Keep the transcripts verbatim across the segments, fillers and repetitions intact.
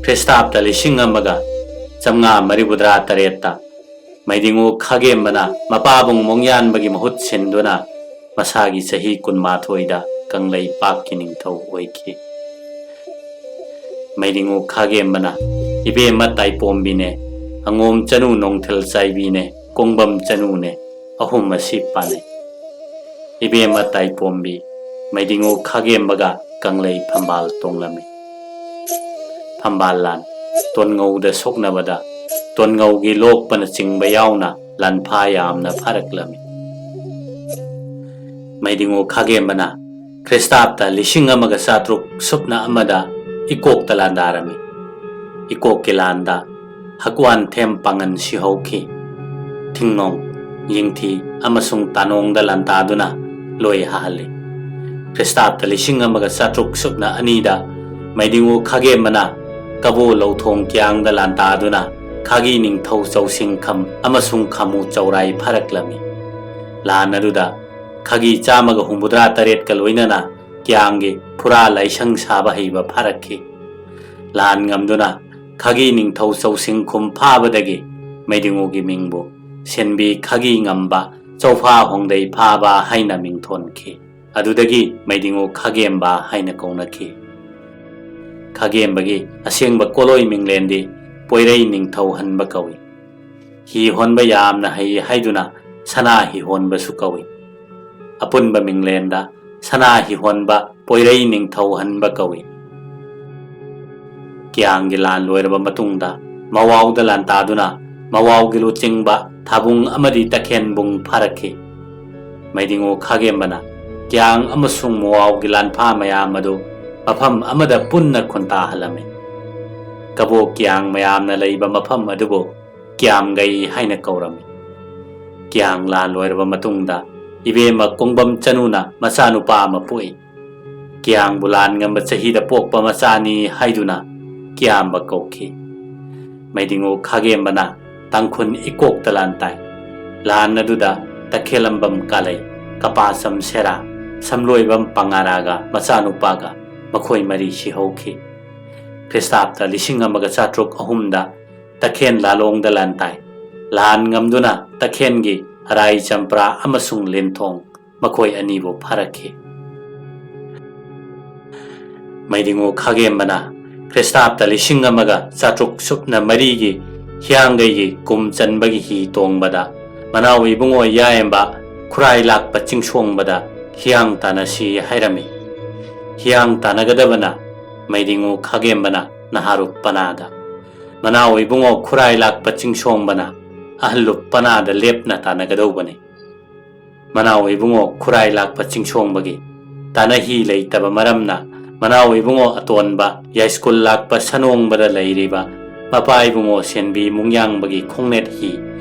ꯈ꯭ꯔꯤꯁꯇꯥꯕꯇ ꯂꯤꯁꯤꯡ ꯑꯃꯒ ꯆꯥꯝꯃꯉꯥ ꯃꯔꯤꯐꯨꯇꯔꯥ ꯇꯔꯦꯠꯇ ꯃꯩꯗꯤꯉꯨ ꯈꯥꯒꯦꯝꯕꯅ ꯃꯄꯥꯕꯨꯡ ꯃꯣꯡꯌꯥꯟꯕꯒꯤ ꯃꯍꯨꯠ ꯁꯤꯟꯗꯨꯅ ꯃꯁꯥꯒꯤ ꯆꯍꯤ ꯀꯨꯟꯃꯥꯊꯣꯏꯗ ꯀꯪꯂꯩꯄꯥꯛꯀꯤ ꯅꯤꯡꯊꯧ ꯑꯣꯏꯈꯤ꯫ ꯃꯩꯗꯤꯉꯨ ꯈꯥꯒꯦꯝꯕꯅ ꯏꯕꯦꯝꯃ ꯇꯥꯏꯄꯣꯝꯕꯤꯅꯦ, ꯑꯉꯣꯝ ꯆꯅꯨ ꯅꯣꯡꯊꯤꯜ ꯆꯥꯏꯕꯤꯅꯦ, ꯀꯣꯡꯕꯝ ꯆꯅꯨꯅꯦ, ꯑꯍꯨꯝ ꯑꯁꯤ ꯄꯥꯟꯅꯩ꯫ ꯏꯕꯦꯝꯃ ꯇꯥꯏꯄꯣꯝꯕꯤ ꯃꯩꯗꯤꯉꯨ ꯈꯥꯒꯦꯝꯕꯒ ꯀꯪꯂꯩ ꯐꯝꯕꯥꯜ ꯇꯣꯡꯂꯝꯃꯤ꯫ ꯐꯝꯕꯥꯜ ꯂꯥꯟ ꯇꯣꯟꯉꯧꯗ ꯁꯣꯛꯅꯕꯗ ꯇꯣꯟꯉꯧꯒꯤ ꯂꯣꯛꯄꯅꯆꯤꯡꯕ ꯌꯥꯎꯅ ꯂꯥꯟꯐꯥ ꯌꯥꯝꯅ ꯐꯥꯔꯛꯂꯝꯃꯤ꯫ ꯃꯩꯗꯤꯉꯨ ꯈꯥꯒꯦꯝꯕꯅ ꯈ꯭ꯔꯤꯁꯇꯥꯕꯇ ꯂꯤꯁꯤꯡ ꯑꯃꯒ ꯆꯥꯇ꯭ꯔꯨꯛ ꯁꯨꯞꯅ ꯑꯃꯗ ꯏꯀꯣꯛꯇ ꯂꯥꯟꯗꯥꯔꯝꯃꯤ꯫ ꯏꯀꯣꯛꯀꯤ ꯂꯥꯟꯗ ꯍꯛꯋꯥꯟꯊꯦꯝ ꯄꯥꯡꯒꯟ ꯁꯤꯍꯧꯈꯤ꯫ ꯊꯤꯡꯅꯣꯡ, ꯌꯦꯡꯊꯤ ꯑꯃꯁꯨꯡ ꯇꯥꯅꯣꯡꯗ ꯂꯥꯟꯗꯥꯗꯨꯅ ꯂꯣꯏ ꯍꯥꯍꯜꯂꯤ꯫ ꯈ꯭ꯔꯤꯁꯇꯥꯕꯇ ꯂꯤꯁꯤꯡ ꯑꯃꯒ ꯆꯥꯇ꯭ꯔꯨꯛ ꯁꯨꯞꯅ ꯑꯅꯤꯗ ꯃꯩꯗꯤꯉꯨ ꯈꯥꯒꯦꯝꯕꯅ ꯀꯕꯣ ꯂꯧꯊꯣꯡ ꯀꯤꯌꯥꯡꯗ ꯂꯥꯟꯗꯥꯗꯨꯅ ꯈꯥꯒꯤ ꯅꯤꯡꯊꯧ ꯆꯧꯁꯤꯡꯈꯝ ꯑꯃꯁꯨꯡ ꯈꯥꯃꯨ ꯆꯧꯔꯥꯏ ꯐꯥꯔꯛꯂꯝꯃꯤ꯫ ꯂꯥꯟ ꯑꯗꯨꯗ ꯈꯥꯒꯤ ꯆꯥꯝꯃꯒ ꯍꯨꯝꯐꯨꯇꯔꯥ ꯇꯔꯦꯠꯀ ꯂꯣꯏꯅꯅ ꯀꯤꯌꯥꯡꯒꯤ ꯐꯨꯔꯥ ꯂꯥꯏꯁꯪ ꯁꯥꯕ ꯍꯩꯕ ꯐꯥꯔꯛꯈꯤ꯫ ꯂꯥꯟ ꯉꯝꯗꯨꯅ ꯈꯥꯒꯤ ꯅꯤꯡꯊꯧ ꯆꯧꯁꯤꯡꯈꯨꯝ ꯐꯥꯕꯗꯒꯤ ꯃꯩꯗꯤꯉꯨꯒꯤ ꯃꯤꯡꯕꯨ ꯁꯦꯟꯕꯤ ꯈꯥꯒꯤ ꯉꯝꯕ ꯆꯧꯐꯥ ꯍꯣꯡꯗꯩ ꯐꯥꯕ ꯍꯥꯏꯅ ꯃꯤꯡꯊꯣꯟꯈꯤ꯫ ꯑꯗꯨꯗꯒꯤ ꯃꯩꯗꯤꯉꯨ ꯈꯥꯒꯦꯝꯕ ꯍꯥꯏꯅ ꯀꯧꯅꯈꯤ꯫ ꯈꯥꯒꯦꯝꯕꯒꯤ ꯑꯁꯦꯡꯕ ꯀꯣꯂꯣꯏ ꯃꯤꯡꯂꯦꯟꯗꯤ ꯄꯣꯏꯔꯩ ꯅꯤꯡꯊꯧ ꯍꯟꯕ ꯀꯧꯏ꯫ ꯍꯤ ꯍꯣꯟꯕ ꯌꯥꯝꯅ ꯍꯩ ꯍꯥꯏꯗꯨꯅ ꯁꯅꯥ ꯍꯤ ꯍꯣꯟꯕꯁꯨ ꯀꯧꯏ꯫ ꯑꯄꯨꯟꯕ ꯃꯤꯡꯂꯦꯟꯗ ꯁꯅꯥ ꯍꯤ ꯍꯣꯟꯕ ꯄꯣꯏꯔꯩ ꯅꯤꯡꯊꯧ ꯍꯟꯕ ꯀꯧꯏ꯫ ꯀꯤꯌꯥꯡꯒꯤ ꯂꯥꯟ ꯂꯣꯏꯔꯕ ꯃꯇꯨꯡꯗ ꯃꯋꯥꯎꯗ ꯂꯥꯟꯇꯥꯗꯨꯅ ꯃꯋꯥꯎꯒꯤ ꯂꯨꯆꯤꯡꯕ ꯊꯥꯕꯨꯡ ꯑꯃꯗꯤ ꯇꯈꯦꯟꯕꯨꯡ ꯐꯥꯔꯛꯈꯤ꯫ ꯃꯩꯗꯤꯉꯨ ꯈꯥꯒꯦꯝꯕꯅ ꯀꯤꯌꯥꯡ ꯑꯃꯁꯨꯡ ꯃꯋꯥꯎꯒꯤ ꯂꯥꯟꯐꯥ ꯃꯌꯥꯝ ꯑꯗꯨ ꯃꯐꯝ ꯑꯃꯗ ꯄꯨꯟꯅ ꯈꯨꯟꯇꯥꯍꯜꯂꯝꯃꯤ꯫ ꯀꯕꯣꯛ ꯀꯤꯌꯥꯡ ꯃꯌꯥꯝꯅ ꯂꯩꯕ ꯃꯐꯝ ꯑꯗꯨꯕꯨ ꯀꯤꯌꯥꯝꯒꯩ ꯍꯥꯏꯅ ꯀꯧꯔꯝꯃꯤ꯫ ꯀꯤꯌꯥꯡ ꯂꯥꯟ ꯂꯣꯏꯔꯕ ꯃꯇꯨꯡꯗ ꯏꯕꯦꯝꯃ ꯀꯣꯡꯕꯝ ꯆꯅꯨꯅ ꯃꯆꯥꯅꯨꯄꯥ ꯑꯃ ꯄꯣꯛꯏ꯫ ꯀꯤꯌꯥꯡꯕꯨ ꯂꯥꯟ ꯉꯝꯕ ꯆꯍꯤꯗ ꯄꯣꯛꯄ ꯃꯆꯥꯅꯤ ꯍꯥꯏꯗꯨꯅ ꯀꯤꯌꯥꯝꯕ ꯀꯧꯈꯤ꯫ ꯃꯩꯗꯤꯉꯨ ꯈꯥꯒꯦꯝꯕꯅ ꯇꯥꯡꯈꯨꯜ ꯏꯀꯣꯛꯇ ꯂꯥꯟ ꯇꯥꯏ꯫ ꯂꯥꯟ ꯑꯗꯨꯗ ꯇꯈꯦꯂꯝꯕꯝ ꯀꯥꯂꯩ, ꯀꯄꯥꯁꯝ ꯁꯦꯔꯥ, ꯁꯝꯂꯣꯏꯕꯝ ꯄꯉꯥꯔꯥꯒ ꯃꯆꯥꯅꯨꯄꯥꯒ ꯃꯈꯣꯏ ꯃꯔꯤ ꯁꯤꯍꯧꯈꯤ꯫ ꯈ꯭ꯔꯤꯁꯇꯥꯕꯇ ꯂꯤꯁꯤꯡ ꯑꯃꯒ ꯆꯥꯇ꯭ꯔꯨꯛ ꯑꯍꯨꯝꯗ ꯇꯈꯦꯟ ꯂꯥꯂꯣꯡꯗ ꯂꯥꯟ ꯇꯥꯏ꯫ ꯂꯥꯟ ꯉꯝꯗꯨꯅ ꯇꯈꯦꯟꯒꯤ ꯑꯔꯥꯏ ꯆꯝꯄ꯭ꯔꯥ ꯑꯃꯁꯨꯡ ꯂꯤꯟꯊꯣꯡ ꯃꯈꯣꯏ ꯑꯅꯤꯕꯨ ꯐꯥꯔꯛꯈꯤ꯫ ꯃꯩꯗꯤꯡꯉꯨ ꯈꯥꯒꯦꯝꯕꯅ ꯈ꯭ꯔꯤꯁꯇꯥꯕꯇ ꯂꯤꯁꯤꯡ ꯑꯃꯒ ꯆꯥꯇ꯭ꯔꯨꯛ ꯁꯨꯞꯅ ꯃꯔꯤꯒꯤ ꯍꯤꯌꯥꯡꯒꯩꯒꯤ ꯀꯨꯝ ꯆꯟꯕꯒꯤ ꯍꯤ ꯇꯣꯡꯕꯗ ꯃꯅꯥꯎ ꯏꯕꯨꯡꯉꯣ ꯌꯥꯏꯝꯕ ꯈꯨꯔꯥꯏ ꯂꯥꯛꯄ ꯆꯤꯡꯁꯣꯡꯕꯗ ꯍꯤꯌꯥꯡ ꯇꯥꯟꯅꯁꯤ ꯍꯥꯏꯔꯝꯃꯤ꯫ ꯍꯤꯌꯥꯡ ꯇꯥꯟꯅꯒꯗꯕꯅ ꯃꯩꯗꯤꯡꯉꯨ ꯈꯥꯒꯦꯝꯕꯅ ꯅꯍꯥꯔꯨꯞ ꯄꯅꯥꯗ, ꯃꯅꯥꯎ ꯏꯕꯨꯡꯉꯣ ꯈꯨꯔꯥꯏ ꯂꯥꯛꯄ ꯆꯤꯡꯁꯣꯡꯕꯅ ꯑꯍꯜꯂꯨꯞ ꯄꯅꯥꯗ ꯂꯦꯞꯅ ꯇꯥꯟꯅꯒꯗꯧꯕꯅꯤ꯫ ꯃꯅꯥꯎ ꯏꯕꯨꯡꯉꯣ ꯈꯨꯔꯥꯏ ꯂꯥꯛꯄ ꯆꯤꯡꯁꯣꯡꯕꯒꯤ ꯇꯥꯅꯍꯤ ꯂꯩꯇꯕ ꯃꯔꯝꯅ ꯃꯅꯥꯎ ꯏꯕꯨꯡꯉꯣ ꯑꯇꯣꯟꯕ ꯌꯥꯏꯁ꯭ꯀꯨꯜ ꯂꯥꯛꯄ ꯁꯅꯣꯡꯕꯗ ꯂꯩꯔꯤꯕ ꯃꯄꯥ ꯏꯕꯨꯡꯉꯣ ꯁꯦꯟꯕꯤ ꯃꯨꯡꯌꯥꯡꯕꯒꯤ ꯈꯣꯡꯅꯦꯠ ꯍꯤ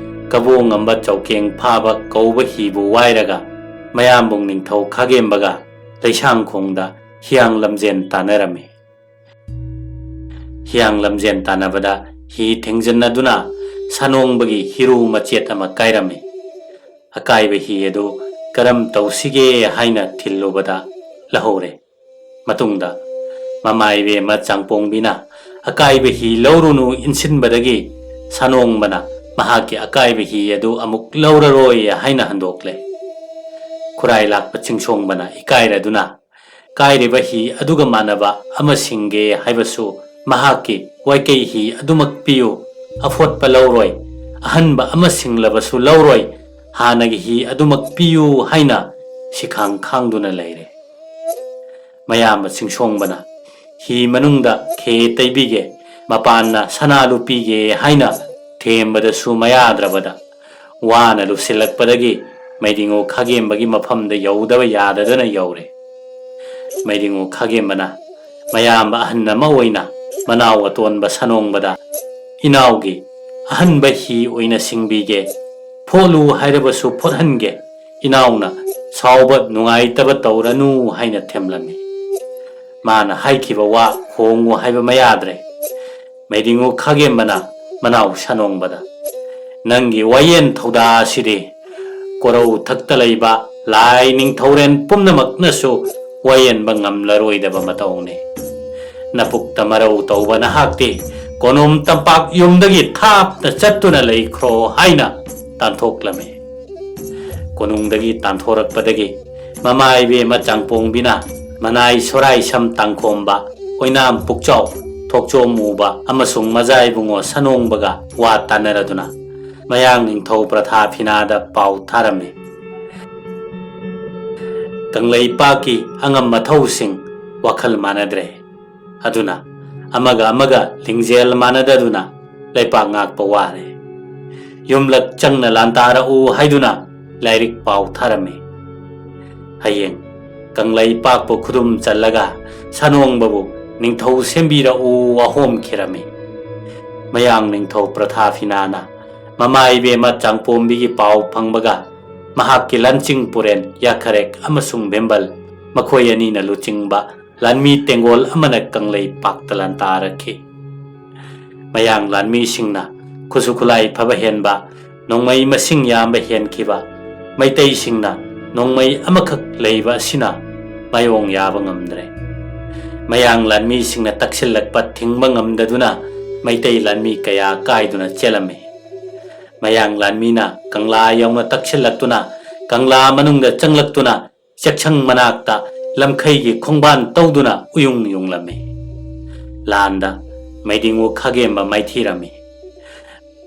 ꯀꯕꯣ ꯉꯝꯕ ꯆꯧꯀꯦꯡ ꯐꯥꯕ ꯀꯧꯕ ꯍꯤꯕꯨ ꯋꯥꯏꯔꯒ ꯃꯌꯥꯝꯕꯨꯡ ꯅꯤꯡꯊꯧ ꯈꯥꯒꯦꯝꯕꯒ ꯂꯩꯁꯥꯡꯈꯣꯡꯗ ꯍꯤꯌꯥꯡ ꯂꯝꯖꯦꯟ ꯇꯥꯟꯅꯔꯝꯃꯤ꯫ ꯍꯤꯌꯥꯡ ꯂꯝꯖꯦꯟ ꯇꯥꯟꯅꯕꯗ ꯍꯤ ꯊꯦꯡꯖꯤꯟꯅꯗꯨꯅ ꯁꯅꯣꯡꯕꯒꯤ ꯍꯤꯔꯨ ꯃꯆꯦꯠ ꯑꯃ ꯀꯥꯏꯔꯝꯃꯤ꯫ ꯑꯀꯥꯏꯕ ꯍꯤ ꯑꯗꯨ ꯀꯔꯝ ꯇꯧꯁꯤꯒꯦ ꯍꯥꯏꯅ ꯊꯤꯜꯂꯨꯕꯗ ꯂꯧꯍꯧꯔꯦ꯫ ꯃꯇꯨꯡꯗ ꯃꯃꯥ ꯏꯕꯦꯝꯃ ꯆꯥꯡꯄꯣꯡꯕꯤꯅ ꯑꯀꯥꯏꯕ ꯍꯤ ꯂꯧꯔꯨꯅꯨ ꯏꯟꯁꯤꯟꯕꯗꯒꯤ ꯁꯅꯣꯡꯕꯅ ꯃꯍꯥꯛꯀꯤ ꯑꯀꯥꯏꯕ ꯍꯤ ꯑꯗꯨ ꯑꯃꯨꯛ ꯂꯧꯔꯔꯣꯏ ꯍꯥꯏꯅ ꯍꯟꯗꯣꯛꯂꯦ꯫ ꯈꯨꯔꯥꯏ ꯂꯥꯛꯄ ꯆꯤꯡꯁꯣꯡꯕꯅ ꯏꯀꯥꯏꯔꯗꯨꯅ ꯀꯥꯏꯔꯤꯕ ꯍꯤ ꯑꯗꯨꯒ ꯃꯥꯟꯅꯕ ꯑꯃ ꯁꯤꯡꯒꯦ ꯍꯥꯏꯕꯁꯨ ꯃꯍꯥꯛꯀꯤ ꯋꯥꯏꯀꯩ ꯍꯤ ꯑꯗꯨꯃꯛ ꯄꯤꯌꯨ, ꯑꯐꯣꯠꯄ ꯂꯧꯔꯣꯏ, ꯑꯍꯟꯕ ꯑꯃ ꯁꯤꯡꯂꯕꯁꯨ ꯂꯧꯔꯣꯏ, ꯍꯥꯟꯅꯒꯤ ꯍꯤ ꯑꯗꯨꯃꯛ ꯄꯤꯌꯨ ꯍꯥꯏꯅ ꯁꯤꯈꯥꯡ ꯈꯥꯡꯗꯨꯅ ꯂꯩꯔꯦ꯫ ꯃꯌꯥꯝꯕ ꯆꯤꯡꯁꯣꯡꯕꯅ ꯍꯤ ꯃꯅꯨꯡꯗ ꯈꯦ ꯇꯩꯕꯤꯒꯦ, ꯃꯄꯥꯟꯅ ꯁꯅꯥ ꯂꯨꯄꯤꯒꯦ ꯍꯥꯏꯅ ꯊꯦꯝꯕꯗꯁꯨ ꯃꯌꯥꯗ꯭ꯔꯕꯗ ꯋꯥꯅ ꯂꯨꯁꯤꯜꯂꯛꯄꯗꯒꯤ ꯃꯩꯗꯤꯡꯉꯨ ꯈꯥꯒꯦꯝꯕꯒꯤ ꯃꯐꯝꯗ ꯌꯧꯗꯕ ꯌꯥꯗꯗꯅ ꯌꯧꯔꯦ꯫ ꯃꯩꯗꯤꯡꯉꯨ ꯈꯥꯒꯦꯝꯕꯅ ꯃꯌꯥꯝꯕ ꯑꯍꯟ ꯑꯃ ꯑꯣꯏꯅ ꯃꯅꯥꯎ ꯑꯇꯣꯟꯕ ꯁꯅꯣꯡꯕꯗ, "ꯏꯅꯥꯎꯒꯤ ꯑꯍꯟꯕ ꯍꯤ ꯑꯣꯏꯅ ꯁꯤꯡꯕꯤꯒꯦ, ꯐꯣꯠꯂꯨ ꯍꯥꯏꯔꯕꯁꯨ ꯐꯣꯠꯍꯟꯒꯦ, ꯏꯅꯥꯎꯅ ꯁꯥꯎꯕ ꯅꯨꯡꯉꯥꯏꯇꯕ ꯇꯧꯔꯅꯨ" ꯍꯥꯏꯅ ꯊꯦꯝꯂꯝꯃꯤ꯫ ꯃꯥꯅ ꯍꯥꯏꯈꯤꯕ ꯋꯥ ꯍꯣꯡꯉꯨ ꯍꯥꯏꯕ ꯃꯌꯥꯗ꯭ꯔꯦ꯫ ꯃꯩꯗꯤꯡꯉꯨ ꯈꯥꯒꯦꯝꯕꯅ ꯃꯅꯥꯎ ꯁꯅꯣꯡꯕꯗ, "ꯅꯪꯒꯤ ꯋꯥꯌꯦꯟ ꯊꯧꯗꯥ ꯑꯁꯤꯗꯤ ꯀꯣꯔꯧ ꯊꯛꯇ ꯂꯩꯕ ꯂꯥꯏ ꯅꯤꯡꯊꯧꯔꯦꯟ ꯄꯨꯝꯅꯃꯛꯅꯁꯨ ꯋꯥꯌꯦꯟꯕ ꯉꯝꯂꯔꯣꯏꯗꯕ ꯃꯇꯧꯅꯤ꯫ "ꯅꯄꯨꯛꯇ ꯃꯔꯧ ꯇꯧꯕ ꯅꯍꯥꯛꯇꯤ ꯀꯣꯅꯨꯡ ꯇꯝꯄꯥꯛ ꯌꯨꯝꯗꯒꯤ ꯊꯥꯞꯅ ꯆꯠꯇꯨꯅ ꯂꯩꯈ꯭ꯔꯣ" ꯍꯥꯏꯅ ꯇꯥꯟꯊꯣꯛꯂꯝꯃꯤ꯫ ꯀꯣꯅꯨꯡꯗꯒꯤ ꯇꯥꯟꯊꯣꯔꯛꯄꯗꯒꯤ ꯃꯃꯥ ꯏꯕꯦꯝꯃ ꯆꯥꯡꯄꯣꯡꯕꯤꯅ ꯃꯅꯥꯏ ꯁꯣꯔꯥꯏ ꯁꯝ ꯇꯥꯡꯈꯣꯝꯕ, ꯑꯣꯏꯅꯥꯝ ꯄꯨꯛꯆꯥꯎ, ꯊꯣꯛꯆꯣꯝ ꯃꯨꯕ ꯑꯃꯁꯨꯡ ꯃꯖꯥ ꯏꯕꯨꯡꯉꯣ ꯁꯅꯣꯡꯕꯒ ꯋꯥ ꯇꯥꯟꯅꯔꯗꯨꯅ ꯃꯌꯥꯡ ꯅꯤꯡꯊꯧ ꯄ꯭ꯔꯊꯥꯐꯤꯅꯥꯗ ꯄꯥꯎ ꯊꯥꯔꯝꯃꯤ꯫ ꯀꯪꯂꯩꯄꯥꯛꯀꯤ ꯑꯉꯝ ꯑꯊꯧꯁꯤꯡ ꯋꯥꯈꯜ ꯃꯥꯟꯅꯗ꯭ꯔꯦ꯫ ꯑꯗꯨꯅ ꯑꯃꯒ ꯑꯃꯒ ꯂꯤꯡꯖꯦꯜ ꯃꯥꯟꯅꯗꯗꯨꯅ ꯂꯩꯄꯥꯛ ꯉꯥꯛꯄ ꯋꯥꯔꯦ꯫ ꯌꯨꯝꯂꯛ ꯆꯪꯅ ꯂꯥꯟꯗꯥꯔꯛꯎ ꯍꯥꯏꯗꯨꯅ ꯂꯥꯏꯔꯤꯛ ꯄꯥꯎ ꯊꯥꯔꯝꯃꯤ꯫ ꯍꯌꯦꯡ ꯀꯪꯂꯩꯄꯥꯛꯄꯨ ꯈꯨꯗꯨꯝ ꯆꯜꯂꯒ ꯁꯅꯣꯡꯕꯕꯨ ꯅꯤꯡꯊꯧ ꯁꯦꯝꯕꯤꯔꯛꯎ ꯋꯥꯍꯣꯝꯈꯤꯔꯝꯃꯤ꯫ ꯃꯌꯥꯡ ꯅꯤꯡꯊꯧ ꯄ꯭ꯔꯊꯥꯐꯤꯅꯥꯅ ꯃꯃꯥ ꯏꯕꯦꯝꯃ ꯆꯥꯡꯄꯣꯝꯕꯤꯒꯤ ꯄꯥꯎ ꯐꯪꯕꯒ ꯃꯍꯥꯛꯀꯤ ꯂꯟꯆꯤꯡ ꯄꯨꯔꯦꯟ ꯌꯥꯈꯔꯦꯛ ꯑꯃꯁꯨꯡ ꯚꯦꯝꯕꯜ, ꯃꯈꯣꯏ ꯑꯅꯤꯅ ꯂꯨꯆꯤꯡꯕ ꯂꯥꯟꯃꯤ ꯇꯦꯡꯒꯣꯜ ꯑꯃꯅ ꯀꯪꯂꯩꯄꯥꯛꯇ ꯂꯥꯟꯗꯥꯔꯛꯈꯤ꯫ ꯃꯌꯥꯡ ꯂꯥꯟꯃꯤꯁꯤꯡꯅ ꯈꯨꯠꯁꯨ ꯈꯨꯠꯂꯥꯏ ꯐꯕ ꯍꯦꯟꯕ, ꯅꯣꯡꯃꯩ ꯃꯁꯤꯡ ꯌꯥꯝꯕ ꯍꯦꯟꯈꯤꯕ, ꯃꯩꯇꯩꯁꯤꯡꯅ ꯅꯣꯡꯃꯩ ꯑꯃꯈꯛ ꯂꯩꯕ ꯑꯁꯤꯅ ꯃꯥꯌꯣꯡ ꯌꯥꯕ ꯉꯝꯗ꯭ꯔꯦ꯫ ꯃꯌꯥꯡ ꯂꯥꯟꯃꯤꯁꯤꯡꯅ ꯇꯛꯁꯤꯜꯂꯛꯄ ꯊꯤꯡꯕ ꯉꯝꯗꯗꯨꯅ ꯃꯩꯇꯩ ꯂꯥꯟꯃꯤ ꯀꯌꯥ ꯀꯥꯏꯗꯨꯅ ꯆꯦꯜꯂꯝꯃꯤ꯫ ꯃꯌꯥꯡ ꯂꯥꯟꯃꯤꯅ ꯀꯪꯂꯥ ꯌꯧꯅ ꯇꯛꯁꯤꯜꯂꯛꯇꯨꯅ ꯀꯪꯂꯥ ꯃꯅꯨꯡꯗ ꯆꯪꯂꯛꯇꯨꯅ ꯆꯦꯛꯁꯪ ꯃꯅꯥꯛꯇ ꯂꯝꯈꯩꯒꯤ ꯈꯣꯡꯕꯥꯟ ꯇꯧꯗꯨꯅ ꯎꯌꯨꯡ ꯌꯨꯡꯂꯝꯃꯤ꯫ ꯂꯥꯟꯗ ꯃꯩꯗꯤꯡꯉꯨ ꯈꯥꯒꯦꯝꯕ ꯃꯥꯏꯊꯤꯔꯝꯃꯤ꯫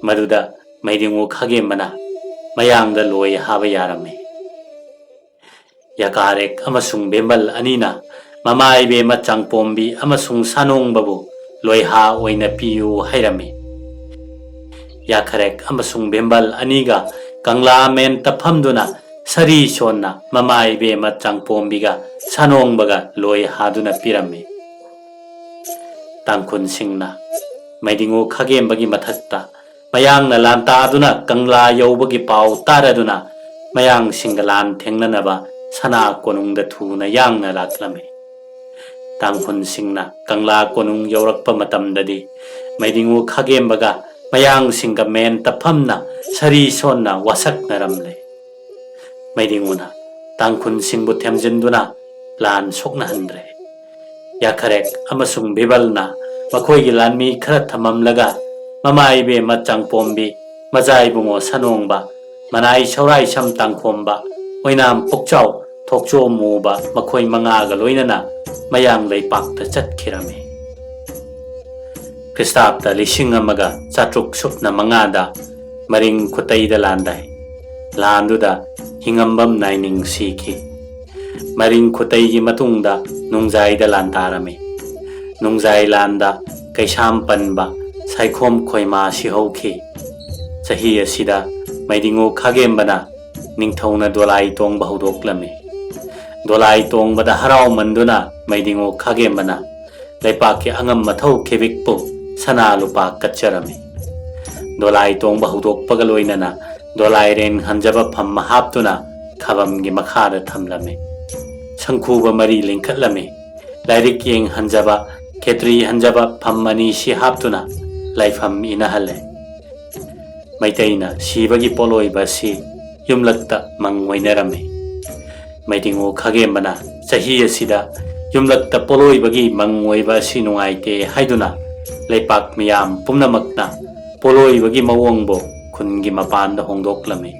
ꯃꯗꯨꯗ ꯃꯩꯗꯤꯡꯉꯨ ꯈꯥꯒꯦꯝꯕꯅ ꯃꯌꯥꯡꯗ ꯂꯣꯏ ꯍꯥꯕ ꯌꯥꯔꯝꯃꯤ꯫ ꯌꯥꯀꯥꯔꯦꯛ ꯑꯃꯁꯨꯡ ꯕꯦꯝꯕꯜ ꯑꯅꯤꯅ ꯃꯃꯥ ꯏꯕꯦꯝꯃ ꯆꯥꯡꯄꯣꯝꯕꯤ ꯑꯃꯁꯨꯡ ꯁꯥꯅꯣꯡꯕꯕꯨ ꯂꯣꯏꯍꯥ ꯑꯣꯏꯅ ꯄꯤꯌꯨ ꯍꯥꯏꯔꯝꯃꯤ꯫ ꯌꯥꯈꯔꯦꯛ ꯑꯃꯁꯨꯡ ꯕꯦꯝꯕꯜ ꯑꯅꯤꯒ ꯀꯪꯂꯥ ꯃꯦꯟꯇ ꯐꯝꯗꯨꯅ ꯁꯔꯤ ꯁꯣꯟꯅ ꯃꯃꯥ ꯏꯕꯦꯝꯃ ꯆꯥꯡꯄꯣꯝꯕꯤꯒ ꯁꯥꯅꯣꯡꯕꯒ ꯂꯣꯏ ꯍꯥꯗꯨꯅ ꯄꯤꯔꯝꯃꯤ꯫ ꯇꯥꯡꯈꯨꯜꯁꯤꯡꯅ ꯃꯩꯗꯤꯡꯉꯨ ꯈꯥꯒꯦꯝꯕꯒꯤ ꯃꯊꯛꯇ ꯃꯌꯥꯡꯅ ꯂꯥꯟꯇꯥꯗꯨꯅ ꯀꯪꯂꯥ ꯌꯧꯕꯒꯤ ꯄꯥꯎ ꯇꯥꯔꯗꯨꯅ ꯃꯌꯥꯡꯁꯤꯡꯒ ꯂꯥꯟ ꯊꯦꯡꯅꯅꯕ ꯁꯅꯥ ꯀꯣꯅꯨꯡꯗ ꯊꯨꯅ ꯌꯥꯡꯅ ꯂꯥꯛꯂꯝꯃꯤ꯫ ꯇꯥꯡꯈꯨꯜꯁꯤꯡꯅ ꯀꯪꯂꯥ ꯀꯣꯅꯨꯡ ꯌꯧꯔꯛꯄ ꯃꯇꯝꯗꯗꯤ ꯃꯩꯗꯤꯡꯉꯨ ꯈꯥꯒꯦꯝꯕꯒ ꯃꯌꯥꯡꯁꯤꯡꯒ ꯃꯦꯟꯇ ꯐꯝꯅ ꯁꯔꯤ ꯁꯣꯟꯅ ꯋꯥꯁꯛꯅꯔꯝꯂꯦ꯫ ꯃꯩꯗꯤꯡꯉꯨꯅ ꯇꯥꯡꯈꯨꯜꯁꯤꯡꯕꯨ ꯊꯦꯝꯖꯤꯟꯗꯨꯅ ꯂꯥꯟ ꯁꯣꯛꯅꯍꯟꯗ꯭ꯔꯦ꯫ ꯌꯥꯈꯔꯦꯛ ꯑꯃꯁꯨꯡ ꯕꯤꯕꯜꯅ ꯃꯈꯣꯏꯒꯤ ꯂꯥꯟꯃꯤ ꯈꯔ ꯊꯝꯃꯝꯂꯒ, ꯃꯃꯥ ꯏꯕꯦꯝꯃ ꯆꯥꯡꯄꯣꯝꯕꯤ, ꯃꯆꯥ ꯏꯕꯨꯡꯉꯣ ꯁꯅꯣꯡꯕ, ꯃꯅꯥꯏ ꯁꯧꯔꯥꯏ ꯁꯝ ꯇꯥꯡꯈꯣꯝꯕ, ꯑꯣꯏꯅꯥꯝ ꯄꯨꯛꯆꯥꯎ ꯊꯣꯛꯆꯣꯝ ꯃꯨꯕ ꯃꯈꯣꯏ ꯃꯉꯥꯒ ꯂꯣꯏꯅꯅ ꯃꯌꯥꯡ ꯂꯩꯄꯥꯛꯇ ꯆꯠꯈꯤꯔꯝꯃꯤ꯫ ꯈ꯭ꯔꯤꯁꯇꯥꯕꯇ ꯂꯤꯁꯤꯡ ꯑꯃꯒ ꯆꯥꯇ꯭ꯔꯨꯛ ꯁꯨꯞꯅ ꯃꯉꯥꯗ ꯃꯔꯤꯡ ꯈꯨꯇꯩꯗ ꯂꯥꯟꯗꯥꯏ꯫ ꯂꯥꯟꯗꯨꯗ ꯍꯤꯉꯝꯕꯝ ꯅꯥꯏꯅꯤꯡ ꯁꯤꯈꯤ꯫ ꯃꯔꯤꯡ ꯈꯨꯇꯩꯒꯤ ꯃꯇꯨꯡꯗ ꯅꯨꯡꯖꯥꯏꯗ ꯂꯥꯟ ꯇꯥꯔꯝꯃꯤ꯫ ꯅꯨꯡꯖꯥꯏ ꯂꯥꯟꯗ ꯀꯩꯁꯥꯝ ꯄꯟꯕ ꯁꯥꯏꯈꯣꯝ ꯈꯣꯏꯃꯥ ꯁꯤꯍꯧꯈꯤ꯫ ꯆꯍꯤ ꯑꯁꯤꯗ ꯃꯩꯗꯤꯉꯣ ꯈꯥꯒꯦꯝꯕꯅ ꯅꯤꯡꯊꯧꯅ ꯗꯣꯂꯥꯏ ꯇꯣꯡꯕ ꯍꯧꯗꯣꯛꯂꯝꯃꯤ꯫ ꯗꯣꯂꯥꯏ ꯇꯣꯡꯕꯗ ꯍꯔꯥꯎꯃꯟꯗꯨꯅ ꯃꯩꯗꯤꯉꯣ ꯈꯥꯒꯦꯝꯕꯅ ꯂꯩꯄꯥꯛꯀꯤ ꯑꯉꯝ ꯑꯊꯧ ꯈꯦꯕꯤꯛꯄꯨ ꯁꯅꯥ ꯂꯨꯄꯥ ꯀꯠꯆꯔꯝꯃꯤ꯫ ꯗꯣꯂꯥꯏ ꯇꯣꯡꯕ ꯍꯧꯗꯣꯛꯄꯒ ꯂꯣꯏꯅꯅ ꯗꯣꯂꯥꯏꯔꯦꯟ ꯍꯟꯖꯕ ꯐꯝ ꯍꯥꯞꯇꯨꯅ ꯈꯥꯕꯝꯒꯤ ꯃꯈꯥꯗ ꯊꯝꯂꯝꯃꯤ꯫ ꯁꯪꯈꯨꯕ ꯃꯔꯤ ꯂꯤꯡꯈꯠꯂꯝꯃꯤ꯫ ꯂꯥꯏꯔꯤꯛ ꯌꯦꯡ ꯍꯟꯖꯕ, ꯈꯦꯇ꯭ꯔꯤ ꯍꯟꯖꯕ ꯐꯝ ꯑꯅꯤ ꯁꯤ ꯍꯥꯞꯇꯨꯅ ꯂꯥꯏꯐꯝ ꯏꯅꯍꯜꯂꯦ꯫ ꯃꯩꯇꯩꯅ ꯁꯤꯕꯒꯤ ꯄꯣꯠꯂꯣꯏꯕ ꯑꯁꯤ ꯌꯨꯝꯂꯛꯇ ꯃꯪ ꯑꯣꯏꯅꯔꯝꯃꯤ꯫ ꯃꯩꯗꯤꯉꯣ ꯈꯥꯒꯦꯝꯕꯅ ꯆꯍꯤ ꯑꯁꯤꯗ ꯌꯨꯝꯂꯛꯇ ꯄꯣꯠꯂꯣꯏꯕꯒꯤ ꯃꯪ ꯑꯣꯏꯕ ꯑꯁꯤ ꯅꯨꯡꯉꯥꯏꯇꯦ ꯍꯥꯏꯗꯨꯅ ꯂꯩꯄꯥꯛ ꯃꯤꯌꯥꯝ ꯄꯨꯝꯅꯃꯛꯅ ꯄꯣꯠꯂꯣꯏꯕꯒꯤ ꯃꯑꯣꯡꯕꯨ ꯈꯨꯟꯒꯤ ꯃꯄꯥꯟꯗ ꯍꯣꯡꯗꯣꯛꯂꯝꯃꯤ꯫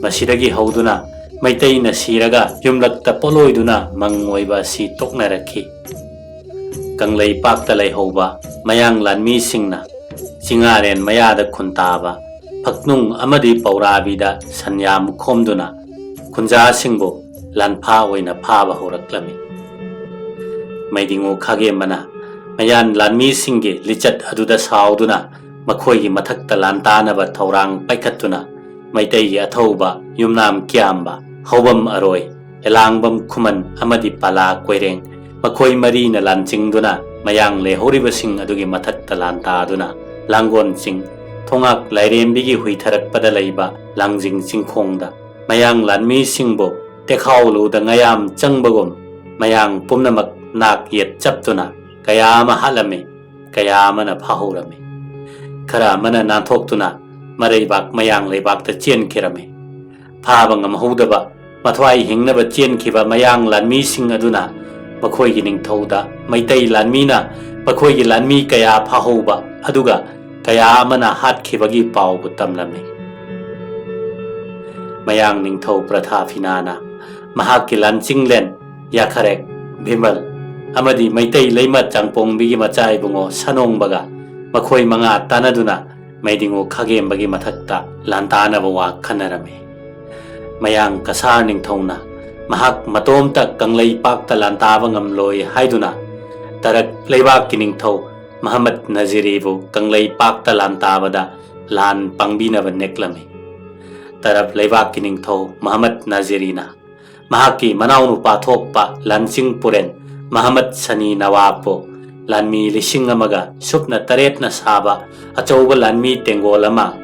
ꯃꯁꯤꯗꯒꯤ ꯍꯧꯗꯨꯅ ꯃꯩꯇꯩꯅ ꯁꯤꯔꯒ ꯌꯨꯝꯂꯛꯇ ꯄꯣꯠꯂꯣꯏꯗꯨꯅ ꯃꯪ ꯑꯣꯏꯕ ꯑꯁꯤ ꯇꯣꯛꯅꯔꯛꯈꯤ꯫ ꯀꯪꯂꯩꯄꯥꯛꯇ ꯂꯩꯍꯧꯕ ꯃꯌꯥꯡ ꯂꯥꯟꯃꯤꯁꯤꯡꯅ ꯆꯤꯡꯉꯥꯔꯦꯟ ꯃꯌꯥꯗ ꯈꯨꯟꯇꯥꯕ ꯐꯛꯅꯨꯡ ꯑꯃꯗꯤ ꯄꯧꯔꯥꯕꯤꯗ ꯁꯟꯌꯥꯝ ꯈꯣꯝꯗꯨꯅ ꯈꯨꯟꯖꯥꯁꯤꯡꯕꯨ ꯂꯥꯟꯐꯥ ꯑꯣꯏꯅ ꯐꯥꯕ ꯍꯧꯔꯛꯂꯝꯃꯤ꯫ ꯃꯩꯗꯤꯉꯣ ꯈꯥꯒꯦꯝꯕꯅ ꯃꯌꯥꯡ ꯂꯥꯟꯃꯤꯁꯤꯡꯒꯤ ꯂꯤꯆꯠ ꯑꯗꯨꯗ ꯁꯥꯎꯗꯨꯅ ꯃꯈꯣꯏꯒꯤ ꯃꯊꯛꯇ ꯂꯥꯟꯇꯥꯅꯕ ꯊꯧꯔꯥꯡ ꯄꯥꯏꯈꯠꯇꯨꯅ ꯃꯩꯇꯩꯒꯤ ꯑꯊꯧꯕ ꯌꯨꯝꯅꯥꯝ ꯀꯤꯌꯥꯝꯕ, ꯍꯧꯕꯝ ꯑꯔꯣꯏ, ꯍꯦꯂꯥꯡꯕꯝ ꯈꯨꯃꯟ ꯑꯃꯗꯤ ꯄꯥꯂꯥ ꯀꯣꯏꯔꯦꯡ, ꯃꯈꯣꯏ ꯃꯔꯤꯅ ꯂꯥꯟꯆꯤꯡꯗꯨꯅ ꯃꯌꯥꯡ ꯂꯩꯍꯧꯔꯤꯕꯁꯤꯡ ꯑꯗꯨꯒꯤ ꯃꯊꯛꯇ ꯂꯥꯟ ꯇꯥꯗꯨꯅ ꯂꯥꯡꯒꯣꯟ ꯆꯤꯡ, ꯊꯣꯉꯥꯛ ꯂꯥꯏꯔꯦꯝꯕꯤꯒꯤ ꯍꯨꯏꯊꯔꯛꯄꯗ ꯂꯩꯕ ꯂꯥꯡꯖꯤꯡ ꯆꯤꯡꯈꯣꯡꯗ ꯃꯌꯥꯡ ꯂꯥꯟꯃꯤꯁꯤꯡꯕꯨ ꯇꯦꯈꯥꯎꯂꯨꯗ ꯉꯌꯥꯝ ꯆꯪꯕꯒꯨꯝ ꯃꯌꯥꯡ ꯄꯨꯝꯅꯃꯛ ꯅꯥꯛ ꯌꯦꯠ ꯆꯞꯇꯨꯅ ꯀꯌꯥ ꯑꯃ ꯍꯥꯠꯂꯝꯃꯤ, ꯀꯌꯥ ꯑꯃꯅ ꯐꯥꯍꯧꯔꯝꯃꯤ꯫ ꯈꯔ ꯑꯃꯅ ꯅꯥꯟꯊꯣꯛꯇꯨꯅ ꯃꯔꯩꯕꯥꯛ ꯃꯌꯥꯡ ꯂꯩꯕꯥꯛꯇ ꯆꯦꯟꯈꯤꯔꯝꯃꯤ꯫ ꯐꯥꯕ ꯉꯝꯍꯧꯗꯕ, ꯃꯊ꯭ꯋꯥꯏ ꯍꯤꯡꯅꯕ ꯆꯦꯟꯈꯤꯕ ꯃꯌꯥꯡ ꯂꯥꯟꯃꯤꯁꯤꯡ ꯑꯗꯨꯅ ꯃꯈꯣꯏꯒꯤ ꯅꯤꯡꯊꯧꯗ ꯃꯩꯇꯩ ꯂꯥꯟꯃꯤꯅ ꯃꯈꯣꯏꯒꯤ ꯂꯥꯟꯃꯤ ꯀꯌꯥ ꯐꯥꯍꯧꯕ ꯑꯗꯨꯒ ꯀꯌꯥ ꯑꯃꯅ ꯍꯥꯠꯈꯤꯕꯒꯤ ꯄꯥꯎꯕꯨ ꯇꯝꯂꯝꯃꯤ꯫ ꯃꯌꯥꯡ ꯅꯤꯡꯊꯧ ꯄ꯭ꯔꯊꯥꯐꯤꯅꯥꯅ ꯃꯍꯥꯛꯀꯤ ꯂꯥꯟꯆꯤꯡꯂꯦꯟ ꯌꯥꯈꯔꯦꯛ, ꯚꯤꯃꯜ ꯑꯃꯗꯤ ꯃꯩꯇꯩ ꯂꯩꯃ ꯆꯥꯡꯄꯣꯡꯕꯤꯒꯤ ꯃꯆꯥ ꯏꯕꯨꯡꯉꯣ ꯁꯅꯣꯡꯕꯒ ꯃꯈꯣꯏ ꯃꯉꯥ ꯇꯥꯟꯅꯗꯨꯅ ꯃꯩꯗꯤꯡꯉꯨ ꯈꯥꯒꯦꯝꯕꯒꯤ ꯃꯊꯛꯇ ꯂꯥꯟꯇꯥꯅꯕ ꯋꯥ ꯈꯟꯅꯔꯝꯃꯤ꯫ ꯃꯌꯥꯡ ꯀꯁꯥꯔ ꯅꯤꯡꯊꯧꯅ ꯃꯍꯥꯛ ꯃꯇꯣꯝꯇ ꯀꯪꯂꯩꯄꯥꯛꯇ ꯂꯥꯟꯇꯥꯕ ꯉꯝꯂꯣꯏ ꯍꯥꯏꯗꯨꯅ ꯇꯔꯛ ꯂꯩꯕꯥꯛꯀꯤ ꯅꯤꯡꯊꯧ ꯃꯍꯃꯠ ꯅꯖꯤꯔꯤꯕꯨ ꯀꯪꯂꯩꯄꯥꯛꯇ ꯂꯥꯟꯇꯥꯕꯗ ꯂꯥꯟ ꯄꯥꯡꯕꯤꯅꯕ ꯅꯦꯛꯂꯝꯃꯤ꯫ ꯇꯔꯞ ꯂꯩꯕꯥꯛꯀꯤ ꯅꯤꯡꯊꯧ ꯃꯍꯃꯠ ꯅꯖꯤꯔꯤꯅ ꯃꯍꯥꯛꯀꯤ ꯃꯅꯥꯎꯅꯨꯄꯥ ꯊꯣꯛꯄ ꯂꯥꯟꯆꯤꯡ ꯄꯨꯔꯦꯟ ꯃꯍꯃꯠ ꯁꯅꯤ ꯅꯋꯥꯕꯄꯨ ꯂꯥꯟꯃꯤ ꯂꯤꯁꯤꯡ ꯑꯃꯒ ꯁꯨꯞꯅ ꯇꯔꯦꯠꯅ ꯁꯥꯕ ꯑꯆꯧꯕ ꯂꯥꯟꯃꯤ ꯇꯦꯡꯒꯣꯜ ꯑꯃ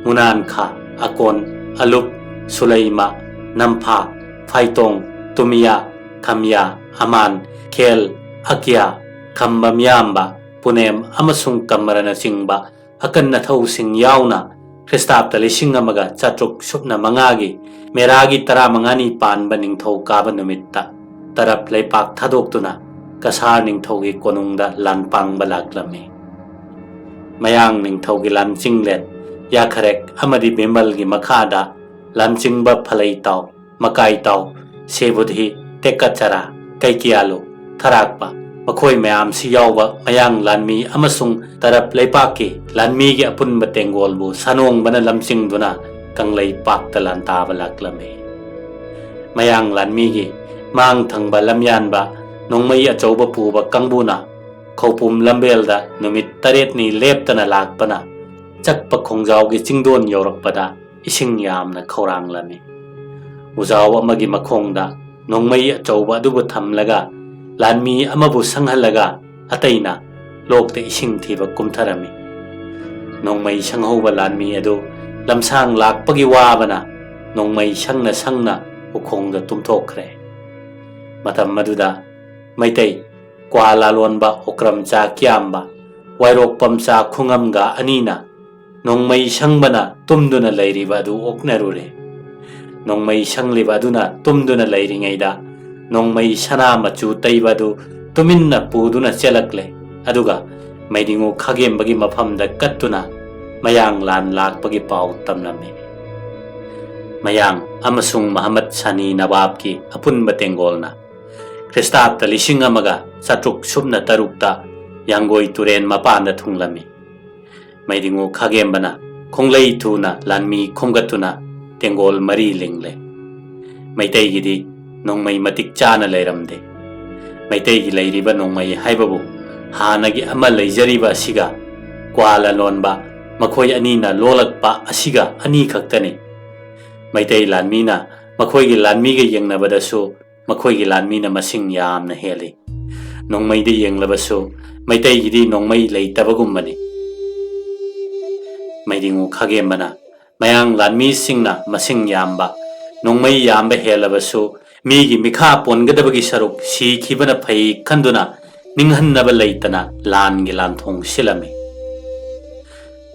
ꯃꯨꯅꯥꯟꯈꯥ, ꯑꯀꯣꯟ, ꯑꯂꯨꯞ, ꯁꯨꯂꯩꯃ, ꯅꯝꯐꯥ, ꯐꯥꯏꯇꯣꯡ, ꯇꯨꯃꯤꯌꯥ, ꯈꯝꯌꯥ, ꯑꯃꯥꯟ, ꯈꯦꯜ, ꯑꯀꯤꯌꯥ, ꯈꯝꯕ ꯃꯤꯌꯥꯝꯕ, ꯄꯨꯅꯦꯝ ꯑꯃꯁꯨꯡ ꯀꯝꯃꯔꯅꯆꯤꯡꯕ ꯑꯀꯟ ꯑꯊꯧꯁꯤꯡ ꯌꯥꯎꯅ ꯈ꯭ꯔꯤꯁꯇꯥꯕꯇ ꯂꯤꯁꯤꯡ ꯑꯃꯒ ꯆꯥꯇ꯭ꯔꯨꯛ ꯁꯨꯞꯅ ꯃꯉꯥꯒꯤ ꯃꯦꯔꯥꯒꯤ ꯇꯔꯥꯃꯉꯥꯅꯤ ꯄꯥꯟꯕ ꯅꯤꯡꯊꯧ ꯀꯥꯕ ꯅꯨꯃꯤꯠꯇ ꯇꯔꯞ ꯂꯩꯄꯥꯛ ꯊꯥꯗꯣꯛꯇꯨꯅ ꯀꯁꯥꯔ ꯅꯤꯡꯊꯧꯒꯤ ꯀꯣꯅꯨꯡꯗ ꯂꯥꯟ ꯄꯥꯡꯕ ꯂꯥꯛꯂꯝꯃꯤ꯫ ꯃꯌꯥꯡ ꯅꯤꯡꯊꯧꯒꯤ ꯂꯥꯟꯆꯤꯡꯂꯦꯟ ꯌꯥꯈꯔꯦꯛ ꯑꯃꯗꯤ ꯕꯤꯃꯜꯒꯤ ꯃꯈꯥꯗ ꯂꯥꯟꯆꯤꯡꯕ ꯐꯂꯩꯇꯥꯎ, ꯃꯀꯥꯏꯇꯥꯎ, ꯁꯦꯕꯨꯙꯤ, ꯇꯦꯛꯀꯆꯔꯥ, ꯀꯩꯀꯤꯌꯥꯂꯨ, ꯊꯔꯥꯛꯄ, ꯃꯈꯣꯏ ꯃꯌꯥꯝꯁꯤ ꯌꯥꯎꯕ ꯃꯌꯥꯡ ꯂꯥꯟꯃꯤ ꯑꯃꯁꯨꯡ ꯇꯔꯞ ꯂꯩꯄꯥꯛꯀꯤ ꯂꯥꯟꯃꯤꯒꯤ ꯑꯄꯨꯟꯕ ꯇꯦꯡꯒꯣꯜꯕꯨ ꯁꯥꯅꯣꯡꯕꯅ ꯂꯝꯆꯤꯡꯗꯨꯅ ꯀꯪꯂꯩꯄꯥꯛꯇ ꯂꯥꯟꯇꯥꯕ ꯂꯥꯛꯂꯝꯃꯤ꯫ ꯃꯌꯥꯡ ꯂꯥꯟꯃꯤꯒꯤ ꯃꯥꯡ ꯊꯪꯕ ꯂꯝꯌꯥꯟꯕ ꯅꯣꯡꯃꯩ ꯑꯆꯧꯕ ꯄꯨꯕ ꯀꯥꯡꯕꯨꯅ ꯈꯧꯄꯨꯝ ꯂꯝꯕꯦꯜꯗ ꯅꯨꯃꯤꯠ ꯇꯔꯦꯠꯅꯤ ꯂꯦꯞꯇꯅ ꯂꯥꯛꯄꯅ ꯆꯛꯄ ꯈꯣꯡꯖꯥꯎꯒꯤ ꯆꯤꯡꯗꯣꯟ ꯌꯧꯔꯛꯄꯗ ꯏꯁꯤꯡ ꯌꯥꯝꯅ ꯈꯧꯔꯥꯡꯂꯝꯃꯤ꯫ ꯎꯖꯥꯎ ꯑꯃꯒꯤ ꯃꯈꯣꯡꯗ ꯅꯣꯡꯃꯩ ꯑꯆꯧꯕ ꯑꯗꯨꯕꯨ ꯊꯝꯂꯒ ꯂꯥꯟꯃꯤ ꯑꯃꯕꯨ ꯁꯪꯍꯜꯂꯒ ꯑꯇꯩꯅ ꯂꯣꯛꯇ ꯏꯁꯤꯡ ꯊꯤꯕ ꯀꯨꯝꯊꯔꯝꯃꯤ꯫ ꯅꯣꯡꯃꯩ ꯁꯪꯍꯧꯕ ꯂꯥꯟꯃꯤ ꯑꯗꯨ ꯂꯝꯁꯥꯡ ꯂꯥꯛꯄꯒꯤ ꯋꯥꯕꯅ ꯅꯣꯡꯃꯩ ꯁꯪꯅ ꯁꯪꯅ ꯎꯈꯣꯡꯗ ꯇꯨꯝꯊꯣꯛꯈ꯭ꯔꯦ꯫ ꯃꯇꯝ ꯑꯗꯨꯗ ꯃꯩꯇꯩ ꯀ꯭ꯋꯥ ꯂꯥꯂꯣꯟꯕ ꯑꯣꯀ꯭ꯔꯝꯆꯥ ꯀꯤꯌꯥꯝꯕ, ꯋꯥꯏꯔꯣꯛꯄꯝꯆꯥ ꯈꯨꯡꯉꯝꯒ ꯑꯅꯤꯅ ꯅꯣꯡꯃꯩ ꯁꯪꯕꯅ ꯇꯨꯝꯗꯨꯅ ꯂꯩꯔꯤꯕ ꯑꯗꯨ ꯑꯣꯛꯅꯔꯨꯔꯦ꯫ ꯅꯣꯡꯃꯩ ꯁꯪꯂꯤꯕ ꯑꯗꯨꯅ ꯇꯨꯝꯗꯨꯅ ꯂꯩꯔꯤꯉꯩꯗ ꯅꯣꯡꯃꯩ ꯁꯅꯥ ꯃꯆꯨ ꯇꯩꯕ ꯑꯗꯨ ꯇꯨꯃꯤꯟꯅ ꯄꯨꯗꯨꯅ ꯆꯦꯜꯂꯛꯂꯦ꯫ ꯑꯗꯨꯒ ꯃꯩꯗꯤꯡꯉꯨ ꯈꯥꯒꯦꯝꯕꯒꯤ ꯃꯐꯝꯗ ꯀꯠꯇꯨꯅ ꯃꯌꯥꯡ ꯂꯥꯟ ꯂꯥꯛꯄꯒꯤ ꯄꯥꯎ ꯇꯝꯂꯝꯃꯤ꯫ ꯃꯌꯥꯡ ꯑꯃꯁꯨꯡ ꯃꯍꯃꯠ ꯁꯥꯅꯤ ꯅꯋꯥꯕꯀꯤ ꯑꯄꯨꯟꯕ ꯇꯦꯡꯒꯣꯜꯅ ꯈ꯭ꯔꯤꯁꯇꯥꯕꯇ ꯂꯤꯁꯤꯡ ꯑꯃꯒ ꯆꯥꯇ꯭ꯔꯨꯛ ꯁꯨꯞꯅ ꯇꯔꯨꯛꯇ ꯌꯥꯡꯒꯣꯏ ꯇꯨꯔꯦꯟ ꯃꯄꯥꯟꯗ ꯊꯨꯡꯂꯝꯃꯤ꯫ ꯃꯩꯗꯤꯡꯉꯨ ꯈꯥꯒꯦꯝꯕꯅ ꯈꯣꯡꯂꯩ ꯊꯨꯅ ꯂꯥꯟꯃꯤ ꯈꯣꯝꯒꯠꯇꯨꯅ ꯇꯦꯡꯒꯣꯜ ꯃꯔꯤ ꯂꯤꯡꯂꯦ꯫ ꯃꯩꯇꯩꯒꯤꯗꯤ ꯅꯣꯡꯃꯩ ꯃꯇꯤꯛ ꯆꯥꯅ ꯂꯩꯔꯝꯗꯦ꯫ ꯃꯩꯇꯩꯒꯤ ꯂꯩꯔꯤꯕ ꯅꯣꯡꯃꯩ ꯍꯥꯏꯕꯕꯨ ꯍꯥꯟꯅꯒꯤ ꯑꯃ ꯂꯩꯖꯔꯤꯕ ꯑꯁꯤꯒ ꯀ꯭ꯋꯥ ꯂꯂꯣꯟꯕ ꯃꯈꯣꯏ ꯑꯅꯤꯅ ꯂꯣꯜꯂꯛꯄ ꯑꯁꯤꯒ ꯑꯅꯤ ꯈꯛꯇꯅꯤ꯫ ꯃꯩꯇꯩ ꯂꯥꯟꯃꯤꯅ ꯃꯈꯣꯏꯒꯤ ꯂꯥꯟꯃꯤꯒ ꯌꯦꯡꯅꯕꯗꯁꯨ ꯃꯈꯣꯏꯒꯤ ꯂꯥꯟꯃꯤꯅ ꯃꯁꯤꯡ ꯌꯥꯝꯅ ꯍꯦꯜꯂꯤ꯫ ꯅꯣꯡꯃꯩꯗ ꯌꯦꯡꯂꯕꯁꯨ ꯃꯩꯇꯩꯒꯤꯗꯤ ꯅꯣꯡꯃꯩ ꯂꯩꯇꯕꯒꯨꯝꯕꯅꯤ꯫ ꯃꯩꯗꯤꯡꯉꯨ ꯈꯥꯒꯦꯝꯕꯅ ꯃꯌꯥꯡ ꯂꯥꯟꯃꯤꯁꯤꯡꯅ ꯃꯁꯤꯡ ꯌꯥꯝꯕ, ꯅꯣꯡꯃꯩ ꯌꯥꯝꯕ ꯍꯦꯜꯂꯕꯁꯨ ꯃꯤꯒꯤ ꯃꯤꯈꯥ ꯄꯣꯟꯒꯗꯕꯒꯤ ꯁꯔꯨꯛ ꯁꯤꯈꯤꯕꯅ ꯐꯩ ꯈꯟꯗꯨꯅ ꯅꯤꯡꯍꯟꯅꯕ ꯂꯩꯇꯅ ꯂꯥꯟꯒꯤ ꯂꯥꯟꯊꯣꯡ ꯁꯤꯜꯂꯝꯃꯤ꯫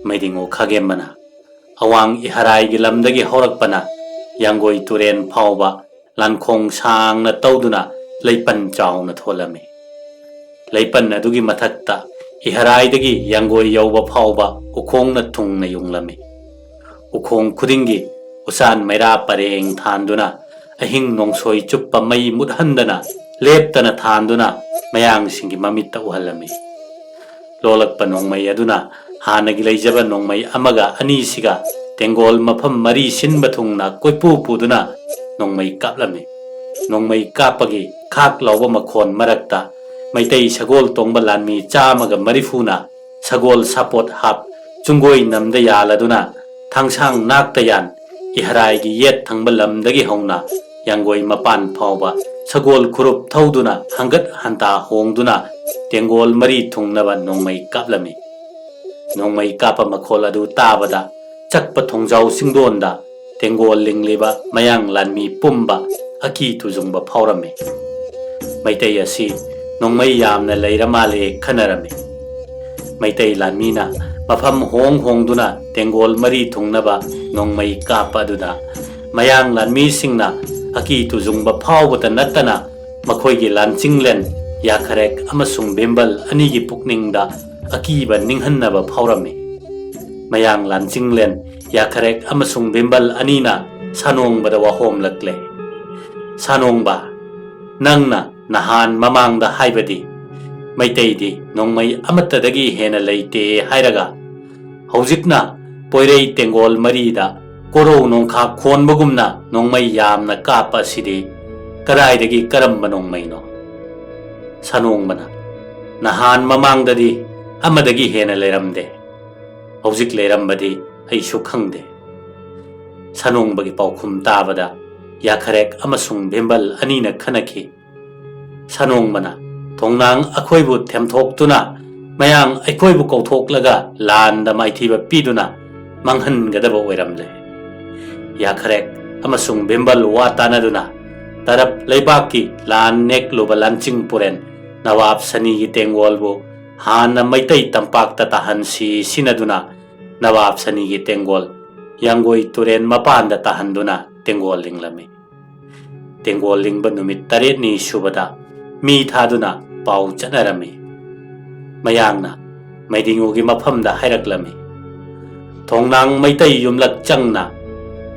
ꯃꯩꯗꯤꯡꯉꯨ ꯈꯥꯒꯦꯝꯕꯅ ꯑꯋꯥꯡ ꯏꯍꯔꯥꯏꯒꯤ ꯂꯝꯗꯒꯤ ꯍꯧꯔꯛꯄꯅ ꯌꯥꯡꯒꯣꯏ ꯇꯨꯔꯦꯟ ꯐꯥꯎꯕ ꯂꯥꯟꯈꯣꯡ ꯁꯥꯡꯅ ꯇꯧꯗꯨꯅ ꯂꯩꯄꯟ ꯆꯥꯎꯅ ꯊꯣꯜꯂꯝꯃꯤ꯫ ꯂꯩꯄꯟ ꯑꯗꯨꯒꯤ ꯃꯊꯛꯇ ꯏꯍꯔꯥꯏꯗꯒꯤ ꯌꯥꯡꯒꯣꯏ ꯌꯧꯕ ꯐꯥꯎꯕ ꯎꯈꯣꯡꯅ ꯊꯨꯡꯅ ꯌꯨꯡꯂꯝꯃꯤ꯫ ꯎꯈꯣꯡ ꯈꯨꯗꯤꯡꯒꯤ ꯎꯆꯥꯟ ꯃꯩꯔꯥ ꯄꯔꯦꯡ ꯊꯥꯟꯗꯨꯅ ꯑꯍꯤꯡ ꯅꯣꯡꯁꯣꯏ ꯆꯨꯞꯄ ꯃꯩ ꯃꯨꯠꯍꯟꯗꯅ ꯂꯦꯞꯇꯅ ꯊꯥꯟꯗꯨꯅ ꯃꯌꯥꯡꯁꯤꯡꯒꯤ ꯃꯃꯤꯠꯇ ꯎꯍꯜꯂꯝꯃꯤ꯫ ꯂꯣꯜꯂꯛꯄ ꯅꯣꯡꯃꯩ ꯑꯗꯨꯅ ꯍꯥꯟꯅꯒꯤ ꯂꯩꯖꯕ ꯅꯣꯡꯃꯩ ꯑꯃꯒ ꯑꯅꯤꯁꯤꯒ ꯇꯦꯡꯒꯣꯜ ꯃꯐꯝ ꯃꯔꯤ ꯁꯤꯟꯕ ꯊꯨꯡꯅ ꯀꯣꯏꯄꯨ ꯄꯨꯗꯨꯅ ꯅꯣꯡꯃꯩ ꯀꯥꯞꯂꯝꯃꯤ꯫ ꯅꯣꯡꯃꯩ ꯀꯥꯞꯄꯒꯤ ꯈꯥꯛ ꯂꯥꯎꯕ ꯃꯈꯣꯟ ꯃꯔꯛꯇ ꯃꯩꯇꯩ ꯁꯒꯣꯜ ꯇꯣꯡꯕ ꯂꯥꯟꯃꯤ ꯆꯥꯝꯃꯒ ꯃꯔꯤꯐꯨꯅ ꯁꯒꯣꯜ ꯁꯥꯄꯣꯠ ꯍꯥꯞ ꯆꯨꯡꯒꯣꯏ ꯅꯝꯗ ꯌꯥꯜꯂꯗꯨꯅ ꯊꯥꯡꯁꯥꯡ ꯅꯥꯛꯇ ꯌꯥꯟ ꯏꯍꯔꯥꯏꯒꯤ ꯌꯦꯠ ꯊꯪꯕ ꯂꯝꯗꯒꯤ ꯍꯧꯅ ꯌꯥꯡꯒꯣꯏ ꯃꯄꯥꯟ ꯐꯥꯎꯕ ꯁꯒꯣꯜ ꯈꯨꯔꯨꯞ ꯊꯧꯗꯨꯅ ꯍꯪꯒꯠ ꯍꯟꯇꯥ ꯍꯣꯡꯗꯨꯅ ꯇꯦꯡꯒꯣꯜ ꯃꯔꯤ ꯊꯨꯡꯅꯕ ꯅꯣꯡꯃꯩ ꯀꯥꯞꯂꯝꯃꯤ꯫ ꯅꯣꯡꯃꯩ ꯀꯥꯞꯄ ꯃꯈꯣꯜ ꯑꯗꯨ ꯇꯥꯕꯗ ꯆꯛꯄ ꯊꯣꯡꯖꯥꯎ ꯆꯤꯡꯗꯣꯟꯗ ꯇꯦꯡꯒꯣꯜ ꯂꯤꯡꯂꯤꯕ ꯃꯌꯥꯡ ꯂꯥꯟꯃꯤ ꯄꯨꯝꯕ ꯑꯀꯤ ꯇꯨꯖꯨꯡꯕ ꯐꯥꯎꯔꯝꯃꯤ꯫ ꯃꯩꯇꯩ ꯑꯁꯤ ꯅꯣꯡꯃꯩ ꯌꯥꯝꯅ ꯂꯩꯔ ꯃꯥꯜꯂꯦ ꯈꯟꯅꯔꯝꯃꯤ꯫ ꯃꯩꯇꯩ ꯂꯥꯟꯃꯤꯅ ꯃꯐꯝ ꯍꯣꯡ ꯍꯣꯡꯗꯨꯅ ꯇꯦꯡꯒꯣꯜ ꯃꯔꯤ ꯊꯨꯡꯅꯕ ꯅꯣꯡꯃꯩ ꯀꯥꯞꯄ ꯑꯗꯨꯗ ꯃꯌꯥꯡ ꯂꯥꯟꯃꯤꯁꯤꯡꯅ ꯑꯀꯤ ꯇꯨꯖꯨꯡꯕ ꯐꯥꯎꯕꯇ ꯅꯠꯇꯅ ꯃꯈꯣꯏꯒꯤ ꯂꯥꯟꯆꯤꯡꯂꯦꯟ ꯌꯥꯈꯔꯦꯛ ꯑꯃꯁꯨꯡ ꯕꯤꯝꯕꯜ ꯑꯅꯤꯒꯤ ꯄꯨꯛꯅꯤꯡꯗ ꯑꯀꯤꯕ ꯅꯤꯡꯍꯟꯅꯕ ꯐꯥꯎꯔꯝꯃꯤ꯫ ꯃꯌꯥꯡ ꯂꯥꯟꯆꯤꯡꯂꯦꯟ ꯌꯥꯈꯔꯦꯛ ꯑꯃꯁꯨꯡ ꯕꯤꯝꯕꯜ ꯑꯅꯤꯅ ꯁꯥꯅꯣꯡꯕꯗ ꯋꯥꯍꯣꯝꯂꯛꯂꯦ꯫ ꯁꯥꯅꯣꯡꯕ, ꯅꯪꯅ ꯅꯍꯥꯟ ꯃꯃꯥꯡꯗ ꯍꯥꯏꯕꯗꯤ ꯃꯩꯇꯩꯗꯤ ꯅꯣꯡꯃꯩ ꯑꯃꯠꯇꯗꯒꯤ ꯍꯦꯟꯅ ꯂꯩꯇꯦ ꯍꯥꯏꯔꯒ, ꯍꯧꯖꯤꯛꯅ ꯄꯣꯏꯔꯩ ꯇꯦꯡꯒꯣꯜ ꯃꯔꯤꯗ ꯀꯣꯔꯧ ꯅꯣꯡꯈꯥ ꯈꯣꯟꯕꯒꯨꯝꯅ ꯅꯣꯡꯃꯩ ꯌꯥꯝꯅ ꯀꯥꯞꯄ ꯑꯁꯤꯗꯤ ꯀꯗꯥꯏꯗꯒꯤ ꯀꯔꯝꯕ ꯅꯣꯡꯃꯩꯅꯣ? ꯁꯥꯅꯣꯡꯕꯅ, ꯅꯍꯥꯟ ꯃꯃꯥꯡꯗꯗꯤ ꯑꯃꯗꯒꯤ ꯍꯦꯟꯅ ꯂꯩꯔꯝꯗꯦ꯫ ꯍꯧꯖꯤꯛ ꯂꯩꯔꯝꯕꯗꯤ ꯑꯩꯁꯨ ꯈꯪꯗꯦ꯫ ꯁꯥꯅꯣꯡꯕꯒꯤ ꯄꯥꯎꯈꯨꯝ ꯇꯥꯕꯗ ꯌꯥꯈꯔꯦꯛ ꯑꯃꯁꯨꯡ ꯚꯤꯝꯕꯜ ꯑꯅꯤꯅ ꯈꯟꯅꯈꯤ꯫ ꯁꯥꯅꯣꯡꯕꯅ, ꯊꯣꯡꯅꯥꯡ ꯑꯩꯈꯣꯏꯕꯨ ꯊꯦꯝꯊꯣꯛꯇꯨꯅ ꯃꯌꯥꯡ ꯑꯩꯈꯣꯏꯕꯨ ꯀꯧꯊꯣꯛꯂꯒ ꯂꯥꯟꯗ ꯃꯥꯏꯊꯤꯕ ꯄꯤꯗꯨꯅ ꯃꯥꯡꯍꯟꯒꯗꯕ ꯑꯣꯏꯔꯝꯂꯦ꯫ ꯌꯥꯈꯔꯦꯛ ꯑꯃꯁꯨꯡ ꯚꯤꯝꯕꯜ ꯋꯥ ꯇꯥꯅꯗꯨꯅ ꯇꯔꯞ ꯂꯩꯕꯥꯛꯀꯤ ꯂꯥꯟ ꯅꯦꯛꯂꯨꯕ ꯂꯥꯟꯆꯤꯡ ꯄꯨꯔꯦꯟ ꯅꯋꯥꯕ ꯁꯅꯤꯒꯤ ꯇꯦꯡꯒꯣꯜꯕꯨ ꯍꯥꯟꯅ ꯃꯩꯇꯩ ꯇꯝꯄꯥꯛꯇ ꯇꯥꯍꯟꯁꯤ ꯁꯤꯅꯗꯨꯅ ꯅꯋꯥꯕ ꯁꯅꯤꯒꯤ ꯇꯦꯡꯒꯣꯜ ꯌꯥꯡꯒꯣꯏ ꯇꯨꯔꯦꯟ ꯃꯄꯥꯟꯗ ꯇꯥꯍꯟꯗꯨꯅ ꯇꯦꯡꯒꯣꯜ ꯂꯤꯡꯂꯝꯃꯤ꯫ ꯇꯦꯡꯒꯣꯜ ꯂꯤꯡꯕ ꯅꯨꯃꯤꯠ ꯇꯔꯦꯠꯅꯤ ꯁꯨꯕꯗ ꯃꯤ ꯊꯥꯗꯨꯅ ꯄꯥꯎ ꯆꯠꯅꯔꯝꯃꯤ꯫ ꯃꯌꯥꯡꯅ ꯃꯩꯗꯤꯉꯨꯒꯤ ꯃꯐꯝꯗ ꯍꯥꯏꯔꯛꯂꯝꯃꯤ, ꯊꯣꯡꯅꯥꯡ ꯃꯩꯇꯩ ꯌꯨꯝꯂꯛ ꯆꯪꯅ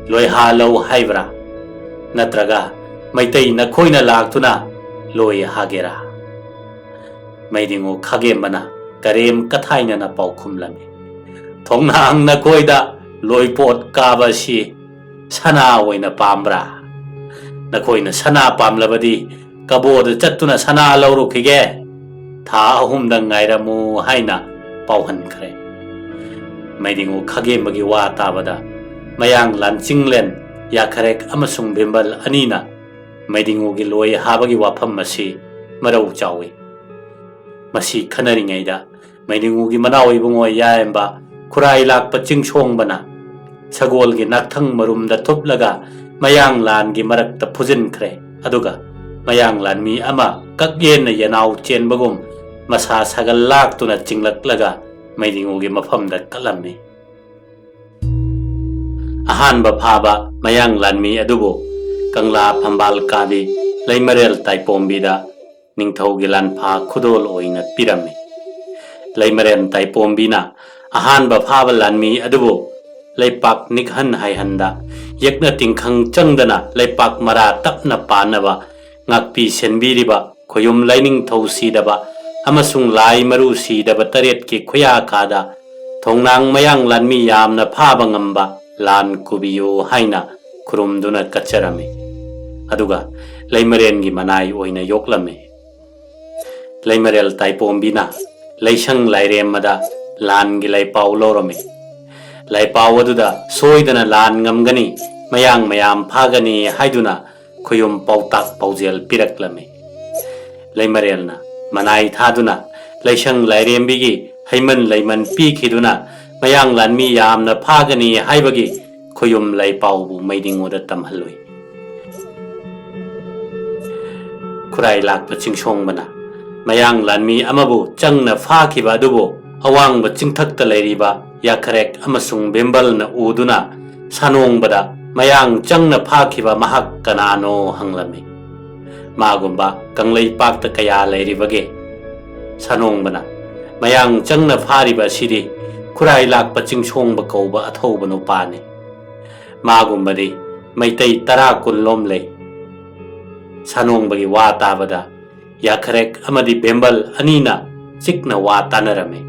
ꯂꯣꯏꯍꯥ ꯂꯧ ꯍꯥꯏꯕ꯭ꯔꯥ? ꯅꯠꯇ꯭ꯔꯒ ꯃꯩꯇꯩ ꯅꯈꯣꯏꯅ ꯂꯥꯛꯇꯨꯅ ꯂꯣꯏ ꯍꯥꯒꯦꯔꯥ? ꯃꯩꯗꯤꯉꯨ ꯈꯥꯒꯦꯝꯕꯅ ꯀꯔꯦꯝ ꯀꯊꯥꯏꯅꯅ ꯄꯥꯎꯈꯨꯝꯂꯝꯃꯤ, ꯊꯣꯡꯅꯥꯡ ꯅꯈꯣꯏꯗ ꯂꯣꯏꯄꯣꯠ ꯀꯥꯕ ꯑꯁꯤ ꯁꯅꯥ ꯑꯣꯏꯅ ꯄꯥꯝꯕ꯭ꯔꯥ? ꯅꯈꯣꯏꯅ ꯁꯅꯥ ꯄꯥꯝꯂꯕꯗꯤ ꯀꯕꯣꯗ ꯆꯠꯇꯨꯅ ꯁꯅꯥ ꯂꯧꯔꯨꯈꯤꯒꯦ꯫ ꯊꯥ ꯑꯍꯨꯝꯗ ꯉꯥꯏꯔꯝꯃꯨ ꯍꯥꯏꯅ ꯄꯥꯎꯍꯟꯈ꯭ꯔꯦ꯫ ꯃꯩꯗꯤꯉꯨ ꯈꯥꯒꯦꯝꯕꯒꯤ ꯋꯥ ꯇꯥꯕꯗ ꯃꯌꯥꯡ ꯂꯥꯟꯆꯤꯡꯂꯦꯟ ꯌꯥꯈꯔꯦꯛ ꯑꯃꯁꯨꯡ ꯚꯤꯝꯕꯜ ꯑꯅꯤꯅ ꯃꯩꯗꯤꯉꯨꯒꯤ ꯂꯣꯏ ꯍꯥꯕꯒꯤ ꯋꯥꯐꯝ ꯑꯁꯤ ꯃꯔꯧ ꯆꯥꯎꯏ꯫ ꯃꯁꯤ ꯈꯟꯅꯔꯤꯉꯩꯗ ꯃꯩꯗꯤꯉꯨꯒꯤ ꯃꯅꯥꯎ ꯏꯕꯨꯡꯉꯣ ꯌꯥꯏꯝꯕ ꯈꯨꯔꯥꯏ ꯂꯥꯛꯄ ꯆꯤꯡꯁꯣꯡꯕꯅ ꯁꯒꯣꯜꯒꯤ ꯅꯥꯛꯊꯪ ꯃꯔꯨꯝꯗ ꯊꯨꯞꯂꯒ ꯃꯌꯥꯡ ꯂꯥꯟꯒꯤ ꯃꯔꯛꯇ ꯐꯨꯖꯤꯟꯈ꯭ꯔꯦ꯫ ꯑꯗꯨꯒ ꯃꯌꯥꯡ ꯂꯥꯟꯃꯤ ꯑꯃ ꯀꯛꯌꯦꯟꯅ ꯌꯦꯅꯥꯎ ꯆꯦꯟꯕꯒꯨꯝ ꯃꯁꯥ ꯁꯥꯒꯜ ꯂꯥꯛꯇꯨꯅ ꯆꯤꯡꯂꯛꯂꯒ ꯃꯩꯗꯤꯉꯨꯒꯤ ꯃꯐꯝꯗ ꯀꯠꯂꯝꯃꯤ꯫ ꯑꯍꯥꯟꯕ ꯐꯥꯕ ꯃꯌꯥꯡ ꯂꯥꯟꯃꯤ ꯑꯗꯨꯕꯨ ꯀꯪꯂꯥ ꯐꯝꯕꯥꯜ ꯀꯥꯕꯤ ꯂꯩꯃꯔꯦꯜ ꯇꯥꯏꯄꯣꯝꯕꯤꯗ ꯅꯤꯡꯊꯧꯒꯤ ꯂꯥꯟꯐꯥ ꯈꯨꯗꯣꯜ ꯑꯣꯏꯅ ꯄꯤꯔꯝꯃꯤ꯫ ꯂꯩꯃꯔꯦꯜ ꯇꯥꯏꯄꯣꯝꯕꯤꯅ ꯑꯍꯥꯟꯕ ꯐꯥꯕ ꯂꯥꯟꯃꯤ ꯑꯗꯨꯕꯨ ꯂꯩꯄꯥꯛ ꯅꯤꯛꯍꯟ ꯍꯥꯏꯍꯟꯗ, ꯌꯦꯛꯅ ꯇꯤꯡꯈꯪ ꯆꯪꯗꯅ ꯂꯩꯄꯥꯛ ꯃꯔꯥ ꯇꯞꯅ ꯄꯥꯟꯅꯕ ꯉꯥꯛꯄꯤ ꯁꯦꯟꯕꯤꯔꯤꯕ ꯈꯣꯌꯨꯝ ꯂꯥꯏꯅꯤꯡꯊꯧ ꯁꯤꯗꯕ ꯑꯃꯁꯨꯡ ꯂꯥꯏ ꯃꯔꯨ ꯁꯤꯗꯕ ꯇꯔꯦꯠꯀꯤ ꯈꯨꯌꯥ ꯀꯥꯗ ꯊꯣꯡꯅꯥꯡ ꯃꯌꯥꯡ ꯂꯥꯟꯃꯤ ꯌꯥꯝꯅ ꯐꯥꯕ ꯉꯝꯕ ꯂꯥꯟ ꯀꯨꯕꯤꯌꯨ ꯍꯥꯏꯅ ꯈꯨꯔꯨꯝꯗꯨꯅ ꯀꯠꯆꯔꯝꯃꯤ꯫ ꯑꯗꯨꯒ ꯂꯩꯃꯔꯦꯟꯒꯤ ꯃꯅꯥꯏ ꯑꯣꯏꯅ ꯌꯣꯛꯂꯝꯃꯤ꯫ ꯂꯩꯃꯔꯦꯜ ꯇꯥꯏꯄꯣꯝꯕꯤꯅ ꯂꯩꯁꯪ ꯂꯥꯏꯔꯦꯝꯃꯗ ꯂꯥꯟꯒꯤ ꯂꯥꯏꯄꯥꯎ ꯂꯧꯔꯝꯃꯤ꯫ ꯂꯥꯏꯄꯥꯎ ꯑꯗꯨꯗ ꯁꯣꯏꯗꯅ ꯂꯥꯟ ꯉꯝꯒꯅꯤ, ꯃꯌꯥꯡ ꯃꯌꯥꯝ ꯐꯥꯒꯅꯤ ꯍꯥꯏꯗꯨꯅ ꯈꯨꯌꯨꯝ ꯄꯥꯎꯇꯥꯛ ꯄꯥꯎꯖꯦꯜ ꯄꯤꯔꯛꯂꯝꯃꯤ꯫ ꯂꯩꯃꯔꯦꯜꯅ ꯃꯅꯥꯏ ꯊꯥꯗꯨꯅ ꯂꯩꯁꯪ ꯂꯥꯏꯔꯦꯝꯕꯤꯒꯤ ꯍꯩꯃꯟ ꯂꯩꯃꯟ ꯄꯤꯈꯤꯗꯨꯅ ꯃꯌꯥꯡ ꯂꯥꯟꯃꯤ ꯌꯥꯝꯅ ꯐꯥꯒꯅꯤ ꯍꯥꯏꯕꯒꯤ ꯈꯨꯌꯨꯝ ꯂꯥꯏꯄꯥꯎꯕꯨ ꯃꯩꯗꯤꯡꯉꯨꯗ ꯇꯝꯍꯜꯂꯨꯏ꯫ ꯈꯨꯔꯥꯏ ꯂꯥꯛꯄ ꯆꯤꯡꯁꯣꯡꯕꯅ ꯃꯌꯥꯡ ꯂꯥꯟꯃꯤ ꯑꯃꯕꯨ ꯆꯪꯅ ꯐꯥꯈꯤꯕ ꯑꯗꯨꯕꯨ ꯑꯋꯥꯡꯕ ꯆꯤꯡꯊꯛꯇ ꯂꯩꯔꯤꯕ ꯌꯥꯈꯔꯦꯛ ꯑꯃꯁꯨꯡ ꯕꯦꯝꯕꯜꯅ ꯎꯗꯨꯅ ꯁꯥꯅꯣꯡꯕꯗ ꯃꯌꯥꯡ ꯆꯪꯅ ꯐꯥꯈꯤꯕ ꯃꯍꯥꯛ ꯀꯅꯥꯅꯣ ꯍꯪꯂꯝꯃꯤ꯫ ꯃꯥꯒꯨꯝꯕ ꯀꯪꯂꯩꯄꯥꯛꯇ ꯀꯌꯥ ꯂꯩꯔꯤꯕꯒꯦ? ꯁꯥꯅꯣꯡꯕꯅ ꯃꯌꯥꯡ ꯆꯪꯅ ꯐꯥꯔꯤꯕ ꯑꯁꯤꯗꯤ ꯈꯨꯔꯥꯏ ꯂꯥꯛꯄ ꯆꯤꯡꯁꯣꯡꯕ ꯀꯧꯕ ꯑꯊꯧꯕ ꯅꯨꯄꯥꯅꯤ꯫ ꯃꯥꯒꯨꯝꯕꯗꯤ ꯃꯩꯇꯩ ꯇꯔꯥ ꯀꯨꯟ ꯂꯣꯝ ꯂꯩ꯫ ꯁꯥꯅꯣꯡꯕꯒꯤ ꯋꯥ ꯇꯥꯕꯗ ꯌꯥꯈꯔꯦꯛ ꯑꯃꯗꯤ ꯕꯦꯝꯕꯜ ꯑꯅꯤꯅ ꯆꯤꯛꯅ ꯋꯥ ꯇꯥꯅꯔꯝꯃꯤ꯫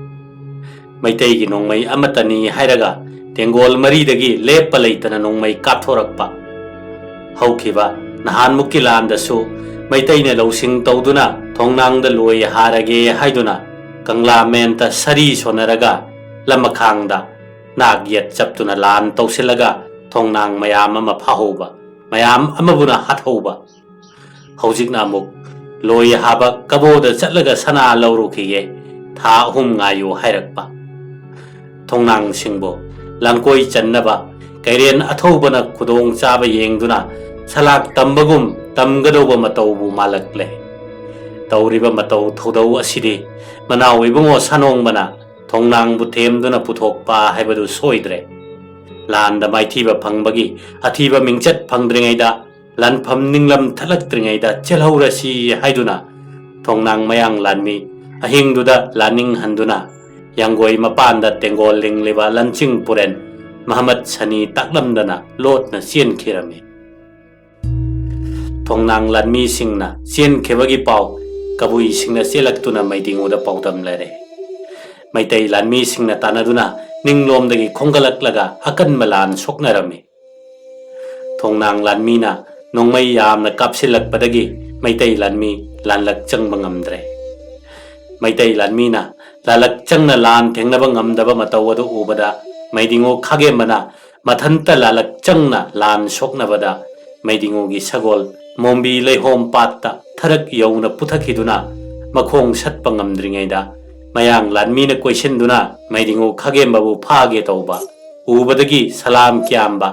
ꯃꯩꯇꯩꯒꯤ ꯅꯣꯡꯃꯩ ꯑꯃꯠꯇꯅꯤ ꯍꯥꯏꯔꯒ ꯇꯦꯡꯒꯣꯜ ꯃꯔꯤꯗꯒꯤ ꯂꯦꯞꯄ ꯂꯩꯇꯅ ꯅꯣꯡꯃꯩ ꯀꯥꯞꯊꯣꯔꯛꯄ꯫ ꯍꯧꯈꯤꯕ ꯅꯍꯥꯟꯃꯨꯛꯀꯤ ꯂꯥꯟꯗꯁꯨ ꯃꯩꯇꯩꯅ ꯂꯧꯁꯤꯡ ꯇꯧꯗꯨꯅ ꯊꯣꯡꯅꯥꯡꯗ ꯂꯣꯏ ꯍꯥꯔꯒꯦ ꯍꯥꯏꯗꯨꯅ ꯀꯪꯂꯥ ꯃꯦꯟꯇ ꯁꯔꯤ ꯁꯣꯟꯅꯔꯒ ꯂꯃꯈꯥꯡꯗ ꯅꯥꯛ ꯌꯦꯠ ꯆꯞꯇꯨꯅ ꯂꯥꯟ ꯇꯧꯁꯤꯜꯂꯒ ꯊꯣꯡꯅꯥꯡ ꯃꯌꯥꯝ ꯑꯃ ꯐꯥꯍꯧꯕ, ꯃꯌꯥꯝ ꯑꯃꯕꯨꯅ ꯍꯥꯠꯍꯧꯕ꯫ ꯍꯧꯖꯤꯛꯅ ꯑꯃꯨꯛ ꯂꯣꯏ ꯍꯥꯕ ꯀꯕꯣꯗ ꯆꯠꯂꯒ ꯁꯅꯥ ꯂꯧꯔꯨꯈꯤꯒꯦ, ꯊꯥ ꯑꯍꯨꯝ ꯉꯥꯏꯌꯨ ꯍꯥꯏꯔꯛꯄ꯫ ꯊꯣꯡꯅꯥꯡꯁꯤꯡꯕꯨ ꯂꯥꯡꯀꯣꯏ ꯆꯟꯅꯕ ꯀꯩꯔꯦꯟ ꯑꯊꯧꯕꯅ ꯈꯨꯗꯣꯡ ꯆꯥꯕ ꯌꯦꯡꯗꯨꯅ ꯁꯂꯥꯛ ꯇꯝꯕꯒꯨꯝ ꯇꯝꯒꯗꯧꯕ ꯃꯇꯧꯕꯨ ꯃꯥꯜꯂꯛꯂꯦ꯫ ꯇꯧꯔꯤꯕ ꯃꯇꯧ ꯊꯧꯗꯧ ꯑꯁꯤꯗꯤ ꯃꯅꯥꯎ ꯏꯕꯨꯡꯉꯣ ꯁꯥꯅꯣꯡꯕꯅ ꯊꯣꯡꯅꯥꯡꯕꯨ ꯊꯦꯝꯗꯨꯅ ꯄꯨꯊꯣꯛꯄ ꯍꯥꯏꯕꯗꯨ ꯁꯣꯏꯗ꯭ꯔꯦ꯫ ꯂꯥꯟꯗ ꯃꯥꯏꯊꯤꯕ ꯐꯪꯕꯒꯤ ꯑꯊꯤꯕ ꯃꯤꯡꯆꯠ ꯐꯪꯗ꯭ꯔꯤꯉꯩꯗ ꯂꯥꯟꯐꯝ ꯅꯤꯡꯂꯝ ꯊꯠꯂꯛꯇ꯭ꯔꯤꯉꯩꯗ ꯆꯦꯜꯍꯧꯔꯁꯤ ꯍꯥꯏꯗꯨꯅ ꯊꯣꯡꯅꯥꯡ ꯃꯌꯥꯡ ꯂꯥꯟꯃꯤ ꯑꯍꯤꯡꯗꯨꯗ ꯂꯥꯟꯅꯤꯡꯍꯟꯗꯨꯅ ꯌꯥꯡꯒꯣꯏ ꯃꯄꯥꯟꯗ ꯇꯦꯡꯒꯣꯜ ꯂꯤꯡꯂꯤꯕ ꯂꯟꯆꯤꯡ ꯄꯨꯔꯦꯟ ꯃꯍꯃꯠ ꯁꯅꯤ ꯇꯥꯛꯂꯝꯗꯅ ꯂꯣꯠꯅ ꯆꯦꯟꯈꯤꯔꯝꯃꯤ꯫ ꯊꯣꯡꯅꯥꯡ ꯂꯥꯟꯃꯤꯁꯤꯡꯅ ꯆꯦꯟꯈꯤꯕꯒꯤ ꯄꯥꯎ ꯀꯕꯨꯏꯁꯤꯡꯅ ꯆꯦꯜꯂꯛꯇꯨꯅ ꯃꯩꯗꯤꯉꯨꯗ ꯄꯥꯎꯗꯝꯅꯔꯦ꯫ ꯃꯩꯇꯩ ꯂꯥꯟꯃꯤꯁꯤꯡꯅ ꯇꯥꯟꯅꯗꯨꯅ ꯅꯤꯡꯂꯣꯝꯗꯒꯤ ꯈꯣꯝꯒꯠꯂꯛꯂꯒ ꯑꯀꯟꯕ ꯂꯥꯟ ꯁꯣꯛꯅꯔꯝꯃꯤ꯫ ꯊꯣꯡꯅꯥꯡ ꯂꯥꯟꯃꯤꯅ ꯅꯣꯡꯃꯩ ꯌꯥꯝꯅ ꯀꯥꯞꯁꯤꯜꯂꯛꯄꯗꯒꯤ ꯃꯩꯇꯩ ꯂꯥꯟꯃꯤ ꯂꯥꯟꯂꯛ ꯆꯪꯕ ꯉꯝꯗ꯭ꯔꯦ꯫ ꯃꯩꯇꯩ ꯂꯥꯟꯃꯤꯅ ꯂꯥꯟꯂꯛ ꯆꯪꯅ ꯂꯥꯟ ꯊꯦꯡꯅꯕ ꯉꯝꯗꯕ ꯃꯇꯧ ꯑꯗꯨ ꯎꯕꯗ ꯃꯩꯗꯤꯉꯨ ꯈꯥꯒꯦꯝꯕꯅ ꯃꯊꯟꯇ ꯂꯥꯟꯂꯛ ꯆꯪꯅ ꯂꯥꯟ ꯁꯣꯛꯅꯕꯗ ꯃꯩꯗꯤꯉꯨꯒꯤ ꯁꯒꯣꯜ ꯃꯣꯝꯕꯤ ꯂꯩꯍꯣꯝ ꯄꯥꯠꯇ ꯊꯔꯛ ꯌꯧꯅ ꯄꯨꯊꯈꯤꯗꯨꯅ ꯃꯈꯣꯡ ꯁꯠꯄ ꯉꯝꯗ꯭ꯔꯤꯉꯩꯗ ꯃꯌꯥꯡ ꯂꯥꯟꯃꯤꯅ ꯀꯣꯏꯁꯤꯟꯗꯨꯅ ꯃꯩꯗꯤꯉꯨ ꯈꯥꯒꯦꯝꯕꯕꯨ ꯐꯥꯒꯦ ꯇꯧꯕ ꯎꯕꯗꯒꯤ ꯁꯂꯥꯝ ꯀ꯭ꯌꯥꯝꯕ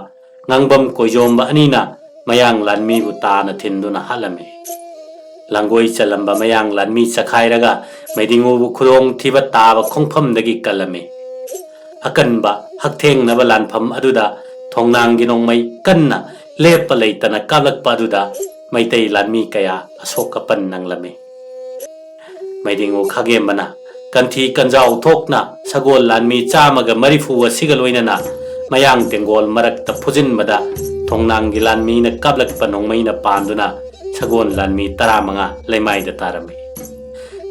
ꯉꯥꯡꯕꯝ ꯀꯣꯏꯖꯣꯝꯕ ꯑꯅꯤꯅ ꯃꯌꯥꯡ ꯂꯥꯟꯃꯤꯕꯨ ꯇꯥꯅ ꯊꯤꯟꯗꯨꯅ ꯍꯥꯠꯂꯝꯃꯤ꯫ ꯂꯥꯡꯒꯣꯏ ꯆꯜꯂꯝꯕ ꯃꯌꯥꯡ ꯂꯥꯟꯃꯤ ꯆꯈꯥꯏꯔꯒ ꯃꯩꯗꯤꯉꯨꯕꯨ ꯈꯨꯗꯣꯡ ꯊꯤꯕ ꯇꯥꯕ ꯈꯣꯡꯐꯝꯗꯒꯤ ꯀꯜꯂꯝꯃꯤ꯫ ꯑꯀꯟꯕ ꯍꯛꯊꯦꯡꯅꯕ ꯂꯥꯟꯐꯝ ꯑꯗꯨꯗ ꯊꯣꯡꯅꯥꯡꯒꯤ ꯅꯣꯡꯃꯩ ꯀꯟꯅ ꯂꯦꯞꯄ ꯂꯩꯇꯅ ꯀꯥꯞꯂꯛꯄ ꯑꯗꯨꯗ ꯃꯩꯇꯩ ꯂꯥꯟꯃꯤ ꯀꯌꯥ ꯑꯁꯣꯛ ꯑꯄꯟ ꯅꯪꯂꯝꯃꯤ꯫ ꯃꯩꯗꯤꯉꯨ ꯈꯥꯒꯦꯝꯕꯅ ꯀꯟꯊꯤ ꯀꯟꯖꯥꯎ ꯊꯣꯛꯅ ꯁꯒꯣꯜ ꯂꯥꯟꯃꯤ ꯆꯥꯝꯃꯒ ꯃꯔꯤꯐꯨ ꯑꯁꯤꯒ ꯂꯣꯏꯅꯅ ꯃꯌꯥꯡ ꯇꯦꯡꯒꯣꯜ ꯃꯔꯛꯇ ꯐꯨꯖꯤꯟꯕꯗ ꯊꯣꯡꯅꯥꯡꯒꯤ ꯂꯥꯟꯃꯤꯅ ꯀꯥꯞꯂꯛꯄ ꯅꯣꯡꯃꯩꯅ ꯄꯥꯟꯗꯨꯅ ꯁꯒꯣꯜ ꯂꯥꯟꯃꯤ ꯇꯔꯥꯃꯉꯥ ꯂꯩꯃꯥꯏꯗ ꯇꯥꯔꯝꯃꯤ꯫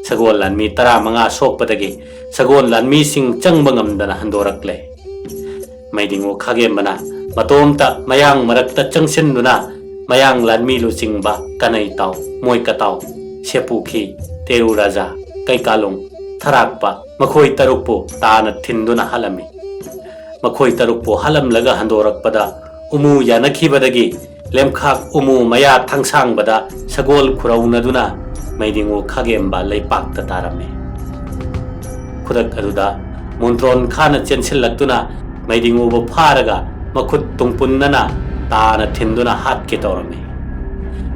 ꯁꯒꯣꯜ ꯂꯥꯟꯃꯤ ꯇꯔꯥꯃꯉꯥ ꯁꯣꯛꯄꯗꯒꯤ ꯁꯒꯣꯜ ꯂꯥꯟꯃꯤꯁꯤꯡ ꯆꯪꯕ ꯉꯝꯗꯅ ꯍꯟꯗꯣꯔꯛꯂꯦ꯫ ꯃꯩꯗꯤꯉꯨ ꯈꯥꯒꯦꯝꯕꯅ ꯃꯇꯣꯝꯇ ꯃꯌꯥꯡ ꯃꯔꯛꯇ ꯆꯪꯁꯤꯟꯗꯨꯅ ꯃꯌꯥꯡ ꯂꯥꯟꯃꯤ ꯂꯨꯆꯤꯡꯕ ꯀꯅꯩꯇꯥꯎ, ꯃꯣꯏꯀꯇꯥꯎ, ꯁꯦꯄꯨꯈꯤ, ꯇꯦꯔꯨ ꯔꯥꯖꯥ, ꯀꯩꯀꯥꯂꯨꯡ, ꯊꯔꯥꯛꯄ ꯃꯈꯣꯏ ꯇꯔꯨꯛꯄꯨ ꯇꯥꯅ ꯊꯤꯟꯗꯨꯅ ꯍꯥꯠꯂꯝꯃꯤ꯫ ꯃꯈꯣꯏ ꯇꯔꯨꯛꯄꯨ ꯍꯥꯠꯂꯝꯂꯒ ꯍꯟꯗꯣꯔꯛꯄꯗ ꯎꯃꯨ ꯌꯥꯅꯈꯤꯕꯗꯒꯤ ꯂꯦꯝꯈꯥꯛ ꯎꯃꯨ ꯃꯌꯥ ꯊꯥꯡꯁꯥꯡꯕꯗ ꯁꯒꯣꯜ ꯈꯨꯔꯧꯅꯗꯨꯅ ꯃꯩꯗꯤꯉꯨ ꯈꯥꯒꯦꯝꯕ ꯂꯩꯄꯥꯛꯇ ꯇꯥꯔꯝꯃꯤ꯫ ꯈꯨꯗꯛ ꯑꯗꯨꯗ ꯃꯨꯟꯇ꯭ꯔꯣꯟ ꯈꯥꯅ ꯆꯦꯟꯁꯤꯜꯂꯛꯇꯨꯅ ꯃꯩꯗꯤꯉꯨꯕꯨ ꯐꯥꯔꯒ ꯃꯈꯨꯠ ꯇꯨꯡꯄꯨꯟꯅꯅ ꯇꯥꯅ ꯊꯤꯟꯗꯨꯅ ꯍꯥꯠꯀꯦ ꯇꯧꯔꯝꯃꯤ꯫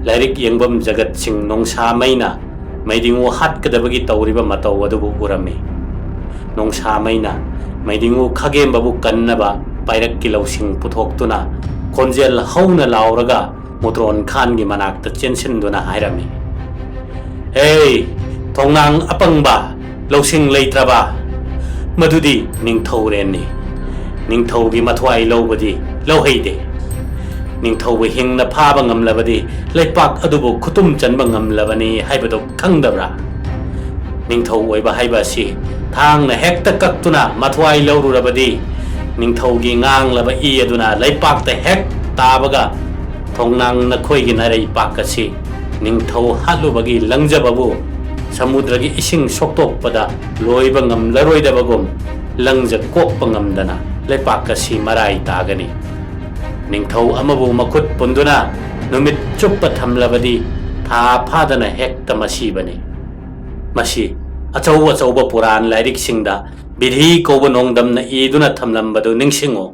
ꯂꯥꯏꯔꯤꯛ ꯌꯦꯡꯐꯝ ꯖꯒꯠꯁꯤꯡ ꯅꯣꯡꯁꯥꯃꯩꯅ ꯃꯩꯗꯤꯉꯨ ꯍꯥꯠꯀꯗꯕꯒꯤ ꯇꯧꯔꯤꯕ ꯃꯇꯧ ꯑꯗꯨꯕꯨ ꯎꯔꯝꯃꯤ꯫ ꯅꯣꯡꯁꯥꯃꯩꯅ ꯃꯩꯗꯤꯉꯨ ꯈꯥꯒꯦꯝꯕꯕꯨ ꯀꯟꯅꯕ ꯄꯥꯏꯔꯛꯀꯤ ꯂꯧꯁꯤꯡ ꯄꯨꯊꯣꯛꯇꯨꯅ ꯈꯣꯟꯖꯦꯜ ꯍꯧꯅ ꯂꯥꯎꯔꯒ ꯃꯨꯇ꯭ꯔꯣꯟ ꯈꯥꯟꯒꯤ ꯃꯅꯥꯛꯇ ꯆꯦꯟꯁꯤꯟꯗꯨꯅ ꯍꯥꯏꯔꯝꯃꯤ, "ꯍꯦ, ꯊꯣꯡꯅꯥꯡ ꯑꯄꯪꯕ, ꯂꯧꯁꯤꯡ ꯂꯩꯇ꯭ꯔꯕ, ꯃꯗꯨꯗꯤ ꯅꯤꯡꯊꯧꯔꯦꯟꯅꯤ꯫ ꯅꯤꯡꯊꯧꯒꯤ ꯃꯊ꯭ꯋꯥꯏ ꯂꯧꯕꯗꯤ ꯂꯧꯍꯩꯗꯦ꯫ ꯅꯤꯡꯊꯧꯕꯨ ꯍꯤꯡꯅ ꯐꯥꯕ ꯉꯝꯂꯕꯗꯤ ꯂꯩꯄꯥꯛ ꯑꯗꯨꯕꯨ ꯈꯨꯇꯨꯝ ꯆꯟꯕ ꯉꯝꯂꯕꯅꯤ ꯍꯥꯏꯕꯗꯨ ꯈꯪꯗꯕ꯭ꯔꯥ? ꯅꯤꯡꯊꯧ ꯑꯣꯏꯕ ꯍꯥꯏꯕ ꯑꯁꯤ ꯊꯥꯡꯅ ꯍꯦꯛꯇ ꯀꯛꯇꯨꯅ ꯃꯊ꯭ꯋꯥꯏ ꯂꯧꯔꯨꯔꯕꯗꯤ, ꯅꯤꯡꯊꯧꯒꯤ ꯉꯥꯡꯂꯕ ꯏ ꯑꯗꯨꯅ ꯂꯩꯄꯥꯛꯇ ꯍꯦꯛ ꯇꯥꯕꯒ, ꯊꯣꯡꯅꯥꯡ ꯅꯈꯣꯏꯒꯤ ꯅꯔꯩꯄꯥꯛ ꯑꯁꯤ ꯅꯤꯡꯊꯧ ꯍꯥꯠꯂꯨꯕꯒꯤ ꯂꯪꯖꯕꯕꯨ ꯁꯃꯨꯗ꯭ꯔꯒꯤ ꯏꯁꯤꯡ ꯁꯣꯛꯇꯣꯛꯄꯗ ꯂꯣꯏꯕ ꯉꯝꯂꯔꯣꯏꯗꯕꯒꯨꯝ, ꯂꯪꯖ ꯀꯣꯛꯄ ꯉꯝꯗꯅ ꯂꯩꯄꯥꯛ ꯑꯁꯤ ꯃꯔꯥꯏ ꯇꯥꯒꯅꯤ꯫ ꯅꯤꯡꯊꯧ ꯑꯃꯕꯨ ꯃꯈꯨꯠ ꯄꯨꯟꯗꯨꯅ ꯅꯨꯃꯤꯠ ꯆꯨꯞꯄ ꯊꯝꯂꯕꯗꯤ ꯊꯥ ꯐꯥꯗꯅ ꯍꯦꯛꯇ ꯃꯁꯤꯕꯅꯤ꯫ ꯃꯁꯤ ꯑꯆꯧ ꯑꯆꯧꯕ ꯄꯨꯔꯥꯟ ꯂꯥꯏꯔꯤꯛꯁꯤꯡꯗ ꯕꯤꯙꯤ ꯀꯧꯕ ꯅꯣꯡꯗꯝꯅ ꯏꯗꯨꯅ ꯊꯝꯂꯝꯕꯗꯨ ꯅꯤꯡꯁꯤꯡꯉꯨ꯫"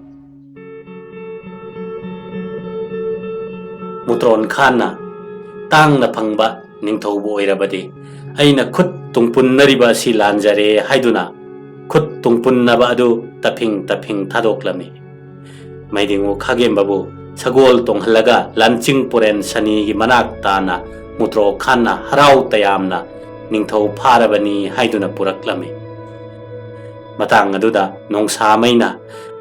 ꯃꯨꯇ꯭ꯔꯣꯟ ꯈꯥꯟꯅ, "ꯇꯥꯡꯅ ꯐꯪꯕ ꯅꯤꯡꯊꯧꯕꯨ ꯑꯣꯏꯔꯕꯗꯤ ꯑꯩꯅ ꯈꯨꯠ ꯇꯨꯡꯄꯨꯟꯅꯔꯤꯕ ꯑꯁꯤ ꯂꯥꯟꯖꯔꯦ" ꯍꯥꯏꯗꯨꯅ ꯈꯨꯠ ꯇꯨꯡꯄꯨꯟꯅꯕ ꯑꯗꯨ ꯇꯐꯤꯡ ꯇꯐꯤꯡ ꯊꯥꯗꯣꯛꯂꯝꯃꯤ꯫ ꯃꯩꯗꯤꯡꯉꯨ ꯈꯥꯒꯦꯝꯕꯕꯨ ꯁꯒꯣꯜ ꯇꯣꯡꯍꯜꯂꯒ ꯂꯥꯟꯆꯤꯡ ꯄꯨꯔꯦꯟ ꯁꯅꯤꯒꯤ ꯃꯅꯥꯛ ꯇꯥꯅ ꯃꯨꯇ꯭ꯔꯣ ꯈꯥꯟꯅ ꯍꯔꯥꯎ ꯇꯌꯥꯝꯅ ꯅꯤꯡꯊꯧ ꯐꯥꯔꯕꯅꯤ ꯍꯥꯏꯗꯨꯅ ꯄꯨꯔꯛꯂꯝꯃꯤ꯫ ꯃꯇꯥꯡ ꯑꯗꯨꯗ ꯅꯣꯡꯁꯥꯃꯩꯅ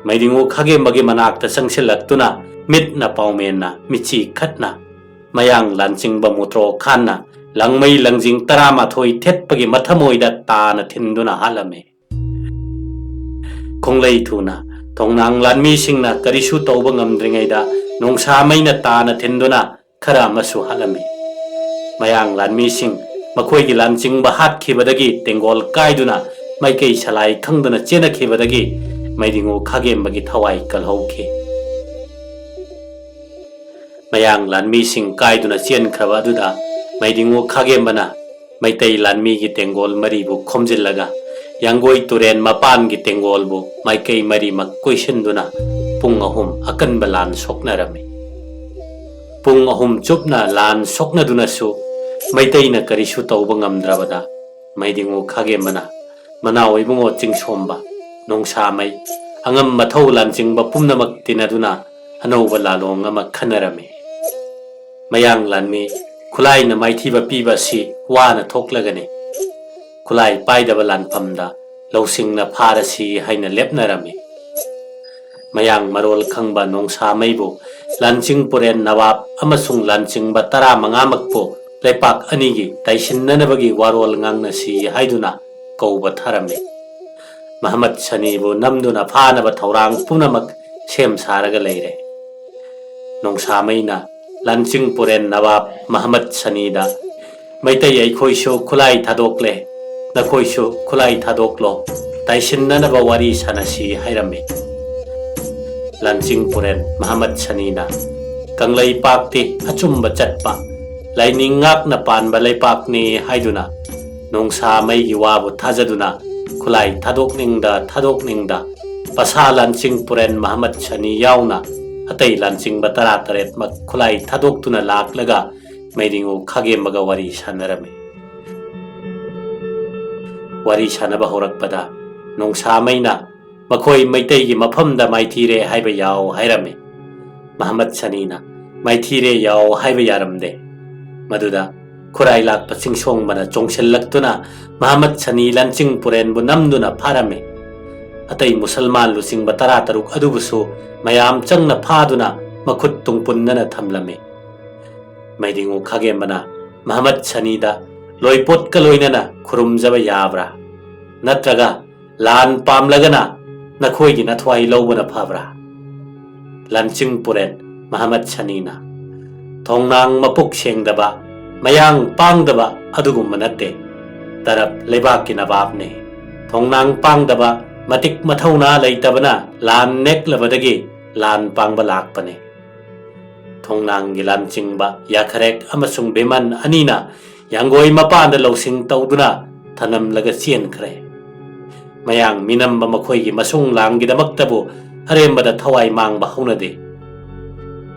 ꯃꯩꯗꯤꯡꯉꯨ ꯈꯥꯒꯦꯝꯕꯒꯤ ꯃꯅꯥꯛꯇ ꯆꯪꯁꯤꯜꯂꯛꯇꯨꯅ ꯃꯤꯠꯅ ꯄꯥꯎꯃꯦꯟꯅ ꯃꯤꯠꯆꯤ ꯈꯠꯅ ꯃꯌꯥꯡ ꯂꯥꯟꯆꯤꯡꯕ ꯃꯨꯇ꯭ꯔꯣ ꯈꯥꯟꯅ ꯂꯪꯃꯩ ꯂꯪꯖꯤꯡ ꯇꯔꯥꯃꯥꯊꯣꯏ ꯊꯦꯠꯄꯒꯤ ꯃꯊꯃꯣꯏꯗ ꯇꯥꯅ ꯊꯤꯟꯗꯨꯅ ꯍꯥꯠꯂꯝꯃꯤ꯫ ꯈꯣꯡꯂꯩ ꯊꯨꯅ ꯊꯣꯡꯅꯥꯡ ꯂꯥꯟꯃꯤꯁꯤꯡꯅ ꯀꯔꯤꯁꯨ ꯇꯧꯕ ꯉꯝꯗ꯭ꯔꯤꯉꯩꯗ ꯅꯣꯡꯁꯥꯃꯩꯅ ꯇꯥꯅ ꯊꯤꯟꯗꯨꯅ ꯈꯔ ꯑꯃꯁꯨ ꯍꯥꯠꯂꯝꯃꯤ꯫ ꯃꯌꯥꯡ ꯂꯥꯟꯃꯤꯁꯤꯡ ꯃꯈꯣꯏꯒꯤ ꯂꯥꯟꯆꯤꯡꯕ ꯍꯥꯠꯈꯤꯕꯗꯒꯤ ꯇꯦꯡꯒꯣꯜ ꯀꯥꯏꯗꯨꯅ ꯃꯥꯏꯀꯩ ꯁꯂꯥꯏ ꯈꯪꯗꯅ ꯆꯦꯟꯅꯈꯤꯕꯗꯒꯤ ꯃꯩꯗꯤꯡꯉꯨ ꯈꯥꯒꯦꯝꯕꯒꯤ ꯊꯋꯥꯏ ꯀꯜꯍꯧꯈꯤ꯫ ꯃꯌꯥꯡ ꯂꯥꯟꯃꯤꯁꯤꯡ ꯀꯥꯏꯗꯨꯅ ꯆꯦꯟꯈ꯭ꯔꯕ ꯑꯗꯨꯗ ꯃꯩꯗꯤꯡꯉꯨ ꯈꯥꯒꯦꯝꯕꯅ ꯃꯩꯇꯩ ꯂꯥꯟꯃꯤꯒꯤ ꯇꯦꯡꯒꯣꯜ ꯃꯔꯤꯕꯨ ꯈꯣꯝꯖꯤꯜꯂꯒ ꯌꯥꯡꯒꯣꯏ ꯇꯨꯔꯦꯟ ꯃꯄꯥꯟꯒꯤ ꯇꯦꯡꯒꯣꯜꯕꯨ ꯃꯥꯏꯀꯩ ꯃꯔꯤꯃꯛ ꯀꯣꯏꯁꯤꯟꯗꯨꯅ ꯄꯨꯡ ꯑꯍꯨꯝ ꯑꯀꯟꯕ ꯂꯥꯟ ꯁꯣꯛꯅꯔꯝꯃꯤ꯫ ꯄꯨꯡ ꯑꯍꯨꯝ ꯆꯨꯞꯅ ꯂꯥꯟ ꯁꯣꯛꯅꯗꯨꯅꯁꯨ ꯃꯩꯇꯩꯅ ꯀꯔꯤꯁꯨ ꯇꯧꯕ ꯉꯝꯗ꯭ꯔꯕꯗ ꯃꯩꯗꯤꯡꯉꯨ ꯈꯥꯒꯦꯝꯕꯅ ꯃꯅꯥꯎ ꯏꯕꯨꯡꯉꯣ ꯆꯤꯡꯁꯣꯝꯕ, ꯅꯣꯡꯁꯥꯃꯩ, ꯑꯉꯝ ꯃꯊꯧ ꯂꯥꯟꯆꯤꯡꯕ ꯄꯨꯝꯅꯃꯛ ꯇꯤꯟꯅꯗꯨꯅ ꯑꯅꯧꯕ ꯂꯥꯂꯣꯡ ꯑꯃ ꯈꯟꯅꯔꯝꯃꯤ꯫ ꯃꯌꯥꯡ ꯂꯥꯟꯃꯤ ꯈꯨꯠꯂꯥꯏꯅ ꯃꯥꯏꯊꯤꯕ ꯄꯤꯕ ꯑꯁꯤ ꯋꯥꯅ ꯊꯣꯛꯂꯒꯅꯤ꯫ ꯈꯨꯠꯂꯥꯏ ꯄꯥꯏꯗꯕ ꯂꯥꯟꯐꯝꯗ ꯂꯧꯁꯤꯡꯅ ꯐꯥꯔꯁꯤ ꯍꯥꯏꯅ ꯂꯦꯞꯅꯔꯝꯃꯤ꯫ ꯃꯌꯥꯡ ꯃꯔꯣꯜ ꯈꯪꯕ ꯅꯣꯡꯁꯥꯃꯩꯕꯨ ꯂꯥꯟꯆꯤꯡ ꯄꯨꯔꯦꯟ ꯅꯋꯥꯕ ꯑꯃꯁꯨꯡ ꯂꯥꯟꯆꯤꯡꯕ ꯇꯔꯥꯃꯉꯥꯃꯛꯄꯨ ꯂꯩꯄꯥꯛ ꯑꯅꯤꯒꯤ ꯇꯥꯏꯁꯤꯟꯅꯅꯕꯒꯤ ꯋꯥꯔꯣꯜ ꯉꯥꯡꯅꯁꯤ ꯍꯥꯏꯗꯨꯅ ꯀꯧꯕ ꯊꯥꯔꯝꯃꯤ꯫ ꯃꯍꯃꯠ ꯁꯅꯤꯕꯨ ꯅꯝꯗꯨꯅ ꯐꯥꯅꯕ ꯊꯧꯔꯥꯡ ꯄꯨꯝꯅꯃꯛ ꯁꯦꯝ ꯁꯥꯔꯒ ꯂꯩꯔꯦ꯫ ꯅꯣꯡꯁꯥꯃꯩꯅ ꯂꯥꯟꯆꯤꯡ ꯄꯨꯔꯦꯟ ꯅꯋꯥꯕ ꯃꯍꯃꯠ ꯁꯅꯤꯗ, "ꯃꯩꯇꯩ ꯑꯩꯈꯣꯏꯁꯨ ꯈꯨꯠꯂꯥꯏ ꯊꯥꯗꯣꯛꯂꯦ, ꯅꯈꯣꯏꯁꯨ ꯈꯨꯠꯂꯥꯏ ꯊꯥꯗꯣꯛꯂꯣ, ꯇꯥꯏꯁꯤꯟꯅꯅꯕ ꯋꯥꯔꯤ ꯁꯥꯟꯅꯁꯤ" ꯍꯥꯏꯔꯝꯃꯤ꯫ ꯂꯥꯟꯆꯤꯡ ꯄꯨꯔꯦꯟ ꯃꯍꯃꯠ ꯁꯅꯤꯅ, "ꯀꯪꯂꯩꯄꯥꯛꯇꯤ ꯑꯆꯨꯝꯕ ꯆꯠꯄ, ꯂꯥꯏꯅꯤꯡ ꯉꯥꯛꯅ ꯄꯥꯟꯕ ꯂꯩꯄꯥꯛꯅꯤ" ꯍꯥꯏꯗꯨꯅ ꯅꯣꯡꯁꯥꯃꯩꯒꯤ ꯋꯥꯕꯨ ꯊꯥꯖꯗꯨꯅ ꯈꯨꯠꯂꯥꯏ ꯊꯥꯗꯣꯛꯅꯤꯡꯗ ꯊꯥꯗꯣꯛꯅꯤꯡꯗ ꯄꯁꯥ ꯂꯥꯟꯆꯤꯡ ꯄꯨꯔꯦꯟ ꯃꯍꯃꯠ ꯁꯅꯤ ꯌꯥꯎꯅ ꯑꯇꯩ ꯂꯥꯟꯆꯤꯡꯕ ꯇꯔꯥꯇꯔꯦꯠꯃꯛ ꯈꯨꯠꯂꯥꯏ ꯊꯥꯗꯣꯛꯇꯨꯅ ꯂꯥꯛꯂꯒ ꯃꯩꯔꯤꯉꯨ ꯈꯥꯒꯦꯝꯕꯒ ꯋꯥꯔꯤ ꯁꯥꯟꯅꯔꯝꯃꯤ꯫ ꯋꯥꯔꯤ ꯁꯥꯟꯅꯕ ꯍꯧꯔꯛꯄꯗ ꯅꯣꯡꯁꯥꯃꯩꯅ, "ꯃꯈꯣꯏ ꯃꯩꯇꯩꯒꯤ ꯃꯐꯝꯗ ꯃꯥꯏꯊꯤꯔꯦ ꯍꯥꯏꯕ ꯌꯥꯎ" ꯍꯥꯏꯔꯝꯃꯤ꯫ ꯃꯍꯃꯠ ꯁꯅꯤꯅ, "ꯃꯥꯏꯊꯤꯔꯦ ꯌꯥꯎ ꯍꯥꯏꯕ ꯌꯥꯔꯝꯗꯦ"꯫ ꯃꯗꯨꯗ ꯈꯨꯔꯥꯏ ꯂꯥꯛꯄ ꯆꯤꯡꯁꯣꯡꯕꯅ ꯆꯣꯡꯁꯤꯜꯂꯛꯇꯨꯅ ꯃꯍꯃꯠ ꯁꯅꯤ ꯂꯥꯟꯆꯤꯡ ꯄꯨꯔꯦꯟꯕꯨ ꯅꯝꯗꯨꯅ ꯐꯥꯔꯝꯃꯤ꯫ ꯑꯇꯩ ꯃꯨꯁꯜꯃꯥꯟ ꯂꯨꯆꯤꯡꯕ ꯇꯔꯥꯇꯔꯨꯛ ꯑꯗꯨꯕꯨꯁꯨ ꯃꯌꯥꯝ ꯆꯪꯅ ꯐꯥꯗꯨꯅ ꯃꯈꯨꯠ ꯇꯨꯡꯄꯨꯟꯅꯅ ꯊꯝꯂꯝꯃꯤ꯫ ꯃꯩꯗꯤꯡꯉꯨ ꯈꯥꯒꯦꯝꯕꯅ ꯃꯍꯃꯠ ꯁꯅꯤꯗ, "ꯂꯣꯏꯄꯣꯠꯀ ꯂꯣꯏꯅꯅ ꯈꯨꯔꯨꯝꯖꯕ ꯌꯥꯕ꯭ꯔꯥ? ꯅꯠꯇ꯭ꯔꯒ ꯂꯥꯟ ꯄꯥꯝꯂꯒꯅ ꯅꯈꯣꯏꯒꯤ ꯅꯊ꯭ꯋꯥꯏ ꯂꯧꯕꯅ ꯐꯕ꯭ꯔꯥ?" ꯂꯥꯟꯆꯤꯡ ꯄꯨꯔꯦꯟ ꯃꯍꯃꯠ ꯁꯅꯤꯅ, "ꯊꯣꯡꯅꯥꯡ ꯃꯄꯨꯛ ꯁꯦꯡꯗꯕ, ꯃꯌꯥꯡ ꯄꯥꯡꯗꯕ ꯑꯗꯨꯒꯨꯝꯕ ꯅꯠꯇꯦ꯫ ꯇꯔꯞ ꯂꯩꯕꯥꯛꯀꯤ ꯅꯕꯥꯕꯅꯤ꯫ ꯊꯣꯡꯅꯥꯡ ꯄꯥꯡꯗꯕ, ꯃꯇꯤꯛ ꯃꯊꯧꯅꯥ ꯂꯩꯇꯕꯅ ꯂꯥꯟ ꯅꯦꯛꯂꯕꯗꯒꯤ ꯂꯥꯟ ꯄꯥꯡꯕ ꯂꯥꯛꯄꯅꯤ꯫ ꯊꯣꯡꯅꯥꯡꯒꯤ ꯂꯥꯟꯆꯤꯡꯕ ꯌꯥꯈꯔꯦꯛ ꯑꯃꯁꯨꯡ ꯕꯤꯃꯟ ꯑꯅꯤꯅ ꯌꯥꯡꯒꯣꯏ ꯃꯄꯥꯟꯗ ꯂꯧꯁꯤꯡ ꯇꯧꯗꯨꯅ ꯊꯅꯝꯂꯒ ꯆꯦꯟꯈ꯭ꯔꯦ꯫ ꯃꯌꯥꯡ ꯃꯤꯅꯝꯕ ꯃꯈꯣꯏꯒꯤ ꯃꯁꯨꯡ ꯂꯥꯡꯒꯤꯗꯃꯛꯇꯕꯨ ꯑꯔꯦꯝꯕꯗ ꯊꯋꯥꯏ ꯃꯥꯡꯕ ꯍꯧꯅꯗꯦ꯫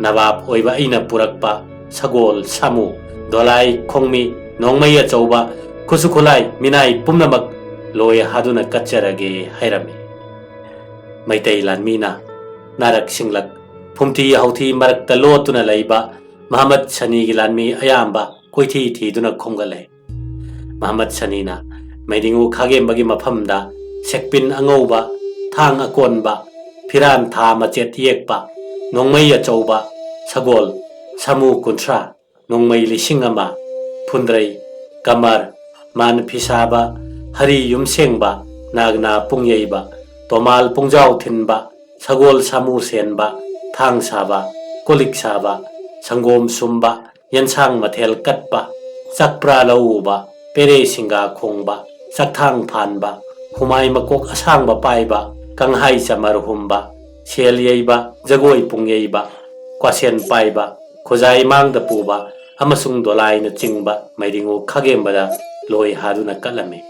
ꯅꯕꯥꯕ ꯑꯣꯏꯕ ꯑꯩꯅ ꯄꯨꯔꯛꯄ ꯁꯒꯣꯜ, ꯁꯥꯃꯨ, ꯗꯣꯂꯥꯏ, ꯈꯣꯡꯃꯤ, ꯅꯣꯡꯃꯩ ꯑꯆꯧꯕ, ꯈꯨꯠꯁꯨ ꯈꯨꯠꯂꯥꯏ, ꯃꯤꯅꯥꯏ ꯄꯨꯝꯅꯃꯛ ꯂꯣꯏ ꯍꯥꯗꯨꯅ ꯀꯠꯆꯔꯒꯦ" ꯍꯥꯏꯔꯝꯃꯤ꯫ ꯃꯩꯇꯩ ꯂꯥꯟꯃꯤꯅ ꯅꯥꯔꯛ ꯁꯤꯡꯂꯛ, ꯐꯨꯝꯊꯤ ꯍꯥꯎꯊꯤ ꯃꯔꯛꯇ ꯂꯣꯠꯇꯨꯅ ꯂꯩꯕ ꯃꯍꯃꯗ ꯁꯅꯤꯒꯤ ꯂꯥꯟꯃꯤ ꯑꯌꯥꯝꯕ ꯀꯣꯏꯊꯤ ꯊꯤꯗꯨꯅ ꯈꯣꯝꯒꯠꯂꯦ꯫ ꯃꯍꯃꯗ ꯁꯅꯤꯅ ꯃꯩꯗꯤꯡꯉꯨ ꯈꯥꯒꯦꯝꯕꯒꯤ ꯃꯐꯝꯗ ꯁꯦꯛꯄꯤꯟ ꯑꯉꯧꯕ, ꯊꯥꯡ ꯑꯀꯣꯟꯕ, ꯐꯤꯔꯥꯟ ꯊꯥ ꯃꯆꯦꯠ ꯌꯦꯛꯄ, ꯅꯣꯡꯃꯩ ꯑꯆꯧꯕ, ꯁꯒꯣꯜ, ꯁꯥꯃꯨ ꯀꯨꯟꯊ꯭ꯔꯥ, ꯅꯣꯡꯃꯩ ꯂꯤꯁꯤꯡ ꯑꯃ, ꯐꯨꯟꯗ꯭ꯔꯩ, ꯀꯃꯔ, ꯃꯥꯟ ꯐꯤꯁꯥꯕ, ꯍꯔꯤ ꯌꯨꯝꯁꯦꯡꯕ, ꯅꯥꯒꯅꯥ ꯄꯨꯡꯌꯩꯕ, ꯇꯣꯃꯥꯜ ꯄꯨꯡꯖꯥꯎ ꯊꯤꯟꯕ, ꯁꯒꯣꯜ ꯁꯥꯃꯨ ꯁꯦꯟꯕ, ꯊꯥꯡ ꯁꯥꯕ, ꯀꯣꯂꯤꯛ ꯁꯥꯕ, ꯁꯪꯒꯣꯝ ꯁꯨꯝꯕ, ꯌꯦꯟꯁꯥꯡ ꯃꯊꯦꯜ ꯀꯠꯄ, ꯆꯥꯛꯄ꯭ꯔꯥ ꯂꯧ ꯎꯕ, ꯄꯦꯔꯦ ꯁꯤꯡꯒꯥ ꯈꯣꯡꯕ, ꯆꯥꯛꯊꯥꯡ ꯐꯥꯟꯕ, ꯍꯨꯃꯥꯏ ꯃꯀꯣꯛ ꯑꯁꯥꯡꯕ ꯄꯥꯏꯕ, ꯀꯪꯍꯥꯏ ꯆꯃꯔ ꯍꯨꯝꯕ, ꯁꯦꯜ ꯌꯩꯕ, ꯖꯒꯣꯏ ꯄꯨꯡ ꯌꯩꯕ, ꯀ꯭ꯋꯥꯁꯦꯟ ꯄꯥꯏꯕ, ꯈꯨꯖꯥꯏ ꯃꯥꯡꯗ ꯄꯨꯕ ꯑꯃꯁꯨꯡ ꯗꯣꯂꯥꯏꯅꯆꯤꯡꯕ ꯃꯩꯗꯤꯡꯉꯨ ꯈꯥꯒꯦꯝꯕꯗ ꯂꯣꯏ ꯍꯥꯗꯨꯅ ꯀꯠꯂꯝꯃꯤ꯫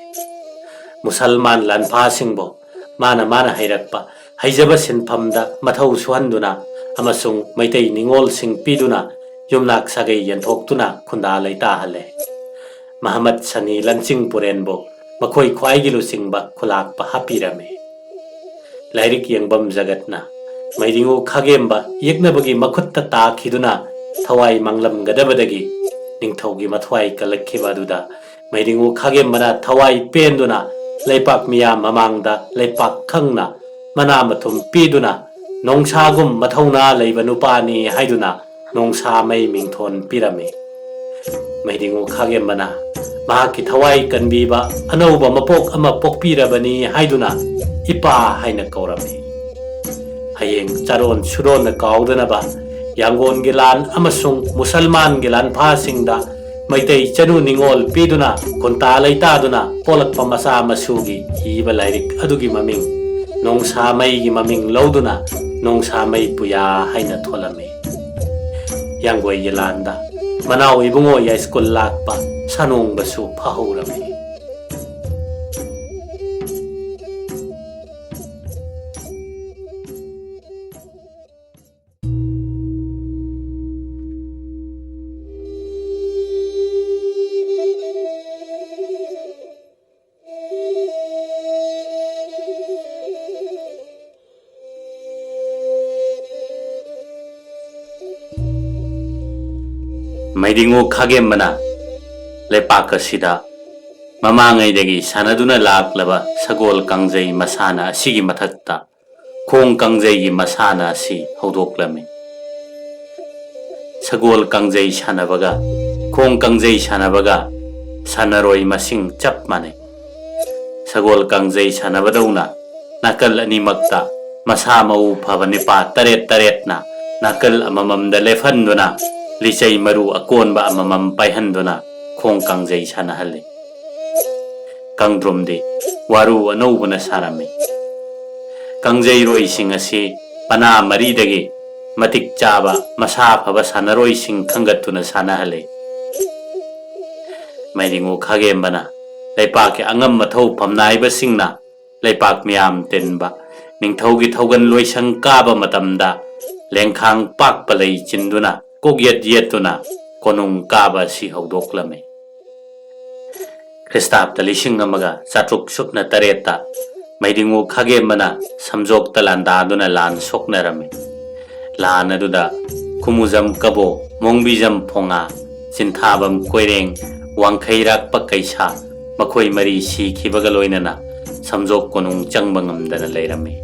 ꯃꯨꯁꯜꯃꯥꯟ ꯂꯥꯟꯐꯥꯁꯤꯡꯕꯨ ꯃꯥꯅ ꯃꯥꯅ ꯍꯩꯔꯛꯄ ꯍꯩꯖꯕ ꯁꯤꯟꯐꯝꯗ ꯃꯊꯧ ꯁꯨꯍꯟꯗꯨꯅ ꯑꯃꯁꯨꯡ ꯃꯩꯇꯩ ꯅꯤꯉꯣꯜꯁꯤꯡ ꯄꯤꯗꯨꯅ ꯌꯨꯝꯅꯥꯛ ꯁꯥꯒꯩ ꯌꯦꯟꯊꯣꯛꯇꯨꯅ ꯈꯨꯟꯗꯥ ꯂꯩꯇꯥꯍꯜꯂꯦ꯫ ꯃꯍꯃꯗ ꯁꯅꯤ ꯂꯟꯆꯤꯡ ꯄꯨꯔꯦꯟꯕꯨ ꯃꯈꯣꯏ ꯈ꯭ꯋꯥꯏꯒꯤ ꯂꯨꯆꯤꯡꯕ ꯈꯨꯂꯥꯛꯄ ꯍꯥꯞꯄꯤꯔꯝꯃꯤ꯫ ꯂꯥꯏꯔꯤꯛ ꯌꯦꯡꯕꯝ ꯖꯒꯠꯅ ꯃꯩꯗꯤꯡꯉꯨ ꯈꯥꯒꯦꯝꯕ ꯌꯦꯛꯅꯕꯒꯤ ꯃꯈꯨꯠꯇ ꯇꯥꯈꯤꯗꯨꯅ ꯊꯋꯥꯏ ꯃꯥꯡꯂꯝꯒꯗꯕꯗꯒꯤ ꯅꯤꯡꯊꯧꯒꯤ ꯃꯊ꯭ꯋꯥꯏ ꯀꯜꯂꯛꯈꯤꯕ ꯑꯗꯨꯗ ꯃꯩꯗꯤꯡꯉꯨ ꯈꯥꯒꯦꯝꯕꯅ ꯊꯋꯥꯏ ꯄꯦꯟꯗꯨꯅ ꯂꯩꯄꯥꯛ ꯃꯤꯌꯥꯝ ꯃꯃꯥꯡꯗ ꯂꯩꯄꯥꯛ ꯈꯪꯅ ꯃꯅꯥ ꯃꯊꯨꯝ ꯄꯤꯗꯨꯅ ꯅꯣꯡꯁꯥꯒꯨꯝ ꯃꯊꯧꯅꯥ ꯂꯩꯕ ꯅꯨꯄꯥꯅꯤ ꯍꯥꯏꯗꯨꯅ ꯅꯣꯡꯁꯥ ꯃꯩ ꯃꯤꯡꯊꯣꯟ ꯄꯤꯔꯝꯃꯤ꯫ ꯃꯩꯗꯤꯡꯉꯨ ꯈꯥꯒꯦꯝꯕꯅ ꯃꯍꯥꯛꯀꯤ ꯊꯋꯥꯏ ꯀꯟꯕꯤꯕ ꯑꯅꯧꯕ ꯃꯄꯣꯛ ꯑꯃ ꯄꯣꯛꯄꯤꯔꯕꯅꯤ ꯍꯥꯏꯗꯨꯅ ꯏꯄꯥ ꯍꯥꯏꯅ ꯀꯧꯔꯝꯃꯤ꯫ ꯍꯌꯦꯡ ꯆꯥꯔꯣꯟ ꯁꯨꯔꯣꯟꯅ ꯀꯥꯎꯗꯅꯕ ꯌꯥꯡꯒꯣꯟꯒꯤ ꯂꯥꯟ ꯑꯃꯁꯨꯡ ꯃꯨꯁꯜꯃꯥꯟꯒꯤ ꯂꯥꯟꯐꯥꯁꯤꯡꯗ ꯃꯩꯇꯩ ꯆꯅꯨ ꯅꯤꯉꯣꯜ ꯄꯤꯗꯨꯅ ꯈꯨꯟꯇꯥ ꯂꯩꯇꯥꯗꯨꯅ ꯄꯣꯛꯂꯛꯄ ꯃꯆꯥ ꯃꯁꯨꯒꯤ ꯏꯕ ꯂꯥꯏꯔꯤꯛ ꯑꯗꯨꯒꯤ ꯃꯃꯤꯡ ꯅꯣꯡꯁꯥ ꯃꯩꯒꯤ ꯃꯃꯤꯡ ꯂꯧꯗꯨꯅ ꯅꯣꯡꯁꯥ ꯃꯩ ꯄꯨꯌꯥ ꯍꯥꯏꯅ ꯊꯣꯜꯂꯝꯃꯤ꯫ ꯌꯥꯡꯒꯣꯏꯒꯤ ꯂꯥꯟꯗ ꯃꯅꯥꯎ ꯏꯕꯨꯡꯉꯣ ꯌꯥꯏꯁ꯭ꯀꯨꯜ ꯂꯥꯛꯄ ꯁꯥꯅꯣꯡꯕꯁꯨ ꯐꯍꯧꯔꯝꯃꯤ꯫ ꯃꯩꯗꯤꯡꯉꯨ ꯈꯥꯒꯦꯝꯕꯅ ꯂꯩꯄꯥꯛ ꯑꯁꯤꯗ ꯃꯃꯥꯡꯉꯩꯗꯒꯤ ꯁꯥꯟꯅꯗꯨꯅ ꯂꯥꯛꯂꯕ ꯁꯒꯣꯜ ꯀꯥꯡꯖꯩ ꯃꯁꯥꯟꯅ ꯑꯁꯤꯒꯤ ꯃꯊꯛꯇ ꯈꯣꯡ ꯀꯥꯡꯖꯩꯒꯤ ꯃꯁꯥꯟꯅ ꯑꯁꯤ ꯍꯧꯗꯣꯛꯂꯝꯃꯤ꯫ ꯁꯒꯣꯜ ꯀꯥꯡꯖꯩ ꯁꯥꯟꯅꯕꯒ ꯈꯣꯡ ꯀꯥꯡꯖꯩ ꯁꯥꯟꯅꯕꯒ ꯁꯥꯟꯅꯔꯣꯏ ꯃꯁꯤꯡ ꯆꯞ ꯃꯥꯟꯅꯩ꯫ ꯁꯒꯣꯜ ꯀꯥꯡꯖꯩ ꯁꯥꯟꯅꯕꯗꯧꯅ ꯅꯥꯀꯜ ꯑꯅꯤꯃꯛꯇ ꯃꯁꯥ ꯃꯎ ꯐꯕ ꯅꯤꯄꯥ ꯇꯔꯦꯠ ꯇꯔꯦꯠꯅ ꯅꯥꯀꯜ ꯑꯃꯃꯝꯗ ꯂꯦꯞꯍꯟꯗꯨꯅ ꯂꯤꯆꯩ ꯃꯔꯨ ꯑꯀꯣꯟꯕ ꯑꯃꯃꯝ ꯄꯥꯏꯍꯟꯗꯨꯅ ꯈꯣꯡ ꯀꯥꯡꯖꯩ ꯁꯥꯟꯅꯍꯜꯂꯤ꯫ ꯀꯥꯡꯗ꯭ꯔꯨꯝꯗꯤ ꯋꯥꯔꯨ ꯑꯅꯧꯕꯅ ꯁꯥꯔꯝꯃꯤ꯫ ꯀꯥꯡꯖꯩꯔꯣꯏꯁꯤꯡ ꯑꯁꯤ ꯄꯅꯥ ꯃꯔꯤꯗꯒꯤ ꯃꯇꯤꯛ ꯆꯥꯕ ꯃꯁꯥ ꯐꯕ ꯁꯥꯟꯅꯔꯣꯏꯁꯤꯡ ꯈꯟꯒꯠꯇꯨꯅ ꯁꯥꯟꯅꯍꯜꯂꯤ꯫ ꯃꯩꯗꯤꯡꯉꯨ ꯈꯥꯒꯦꯝꯕꯅ ꯂꯩꯄꯥꯛꯀꯤ ꯑꯉꯝ ꯑꯊꯧ ꯐꯝꯅꯥꯏꯕꯁꯤꯡꯅ ꯂꯩꯄꯥꯛ ꯃꯤꯌꯥꯝ ꯇꯤꯟꯕ ꯅꯤꯡꯊꯧꯒꯤ ꯊꯧꯒꯜ ꯂꯣꯏꯁꯪ ꯀꯥꯕ ꯃꯇꯝꯗ ꯂꯦꯡꯈꯥꯡ ꯄꯥꯛꯄ ꯂꯩ ꯆꯤꯟꯗꯨꯅ ꯀꯣꯛ ꯌꯦꯠ ꯌꯦꯠꯇꯨꯅ ꯀꯣꯅꯨꯡ ꯀꯥꯕ ꯑꯁꯤ ꯍꯧꯗꯣꯛꯂꯝꯃꯤ꯫ ꯈ꯭ꯔꯤꯁꯇꯥꯕꯇ ꯂꯤꯁꯤꯡ ꯑꯃꯒ ꯆꯥꯇ꯭ꯔꯨꯛ ꯁꯨꯞꯅ ꯇꯔꯦꯠꯇ ꯃꯩꯗꯤꯡꯉꯨ ꯈꯥꯒꯦꯝꯕꯅ ꯁꯝꯖꯣꯛꯇ ꯂꯥꯟꯗꯥꯗꯨꯅ ꯂꯥꯟ ꯁꯣꯛꯅꯔꯝꯃꯤ꯫ ꯂꯥꯟ ꯑꯗꯨꯗ ꯈꯨꯃꯨꯖꯝ ꯀꯕꯣ, ꯃꯣꯡꯕꯤꯖꯝ ꯐꯣꯉꯥ, ꯆꯤꯟꯊꯥꯕꯝ ꯀꯣꯏꯔꯦꯡ, ꯋꯥꯡꯈꯩꯔꯥꯛꯄ ꯀꯩꯁꯥ, ꯃꯈꯣꯏ ꯃꯔꯤ ꯁꯤꯈꯤꯕꯒ ꯂꯣꯏꯅꯅ ꯁꯝꯖꯣꯛ ꯀꯣꯅꯨꯡ ꯆꯪꯕ ꯉꯝꯗꯅ ꯂꯩꯔꯝꯃꯤ꯫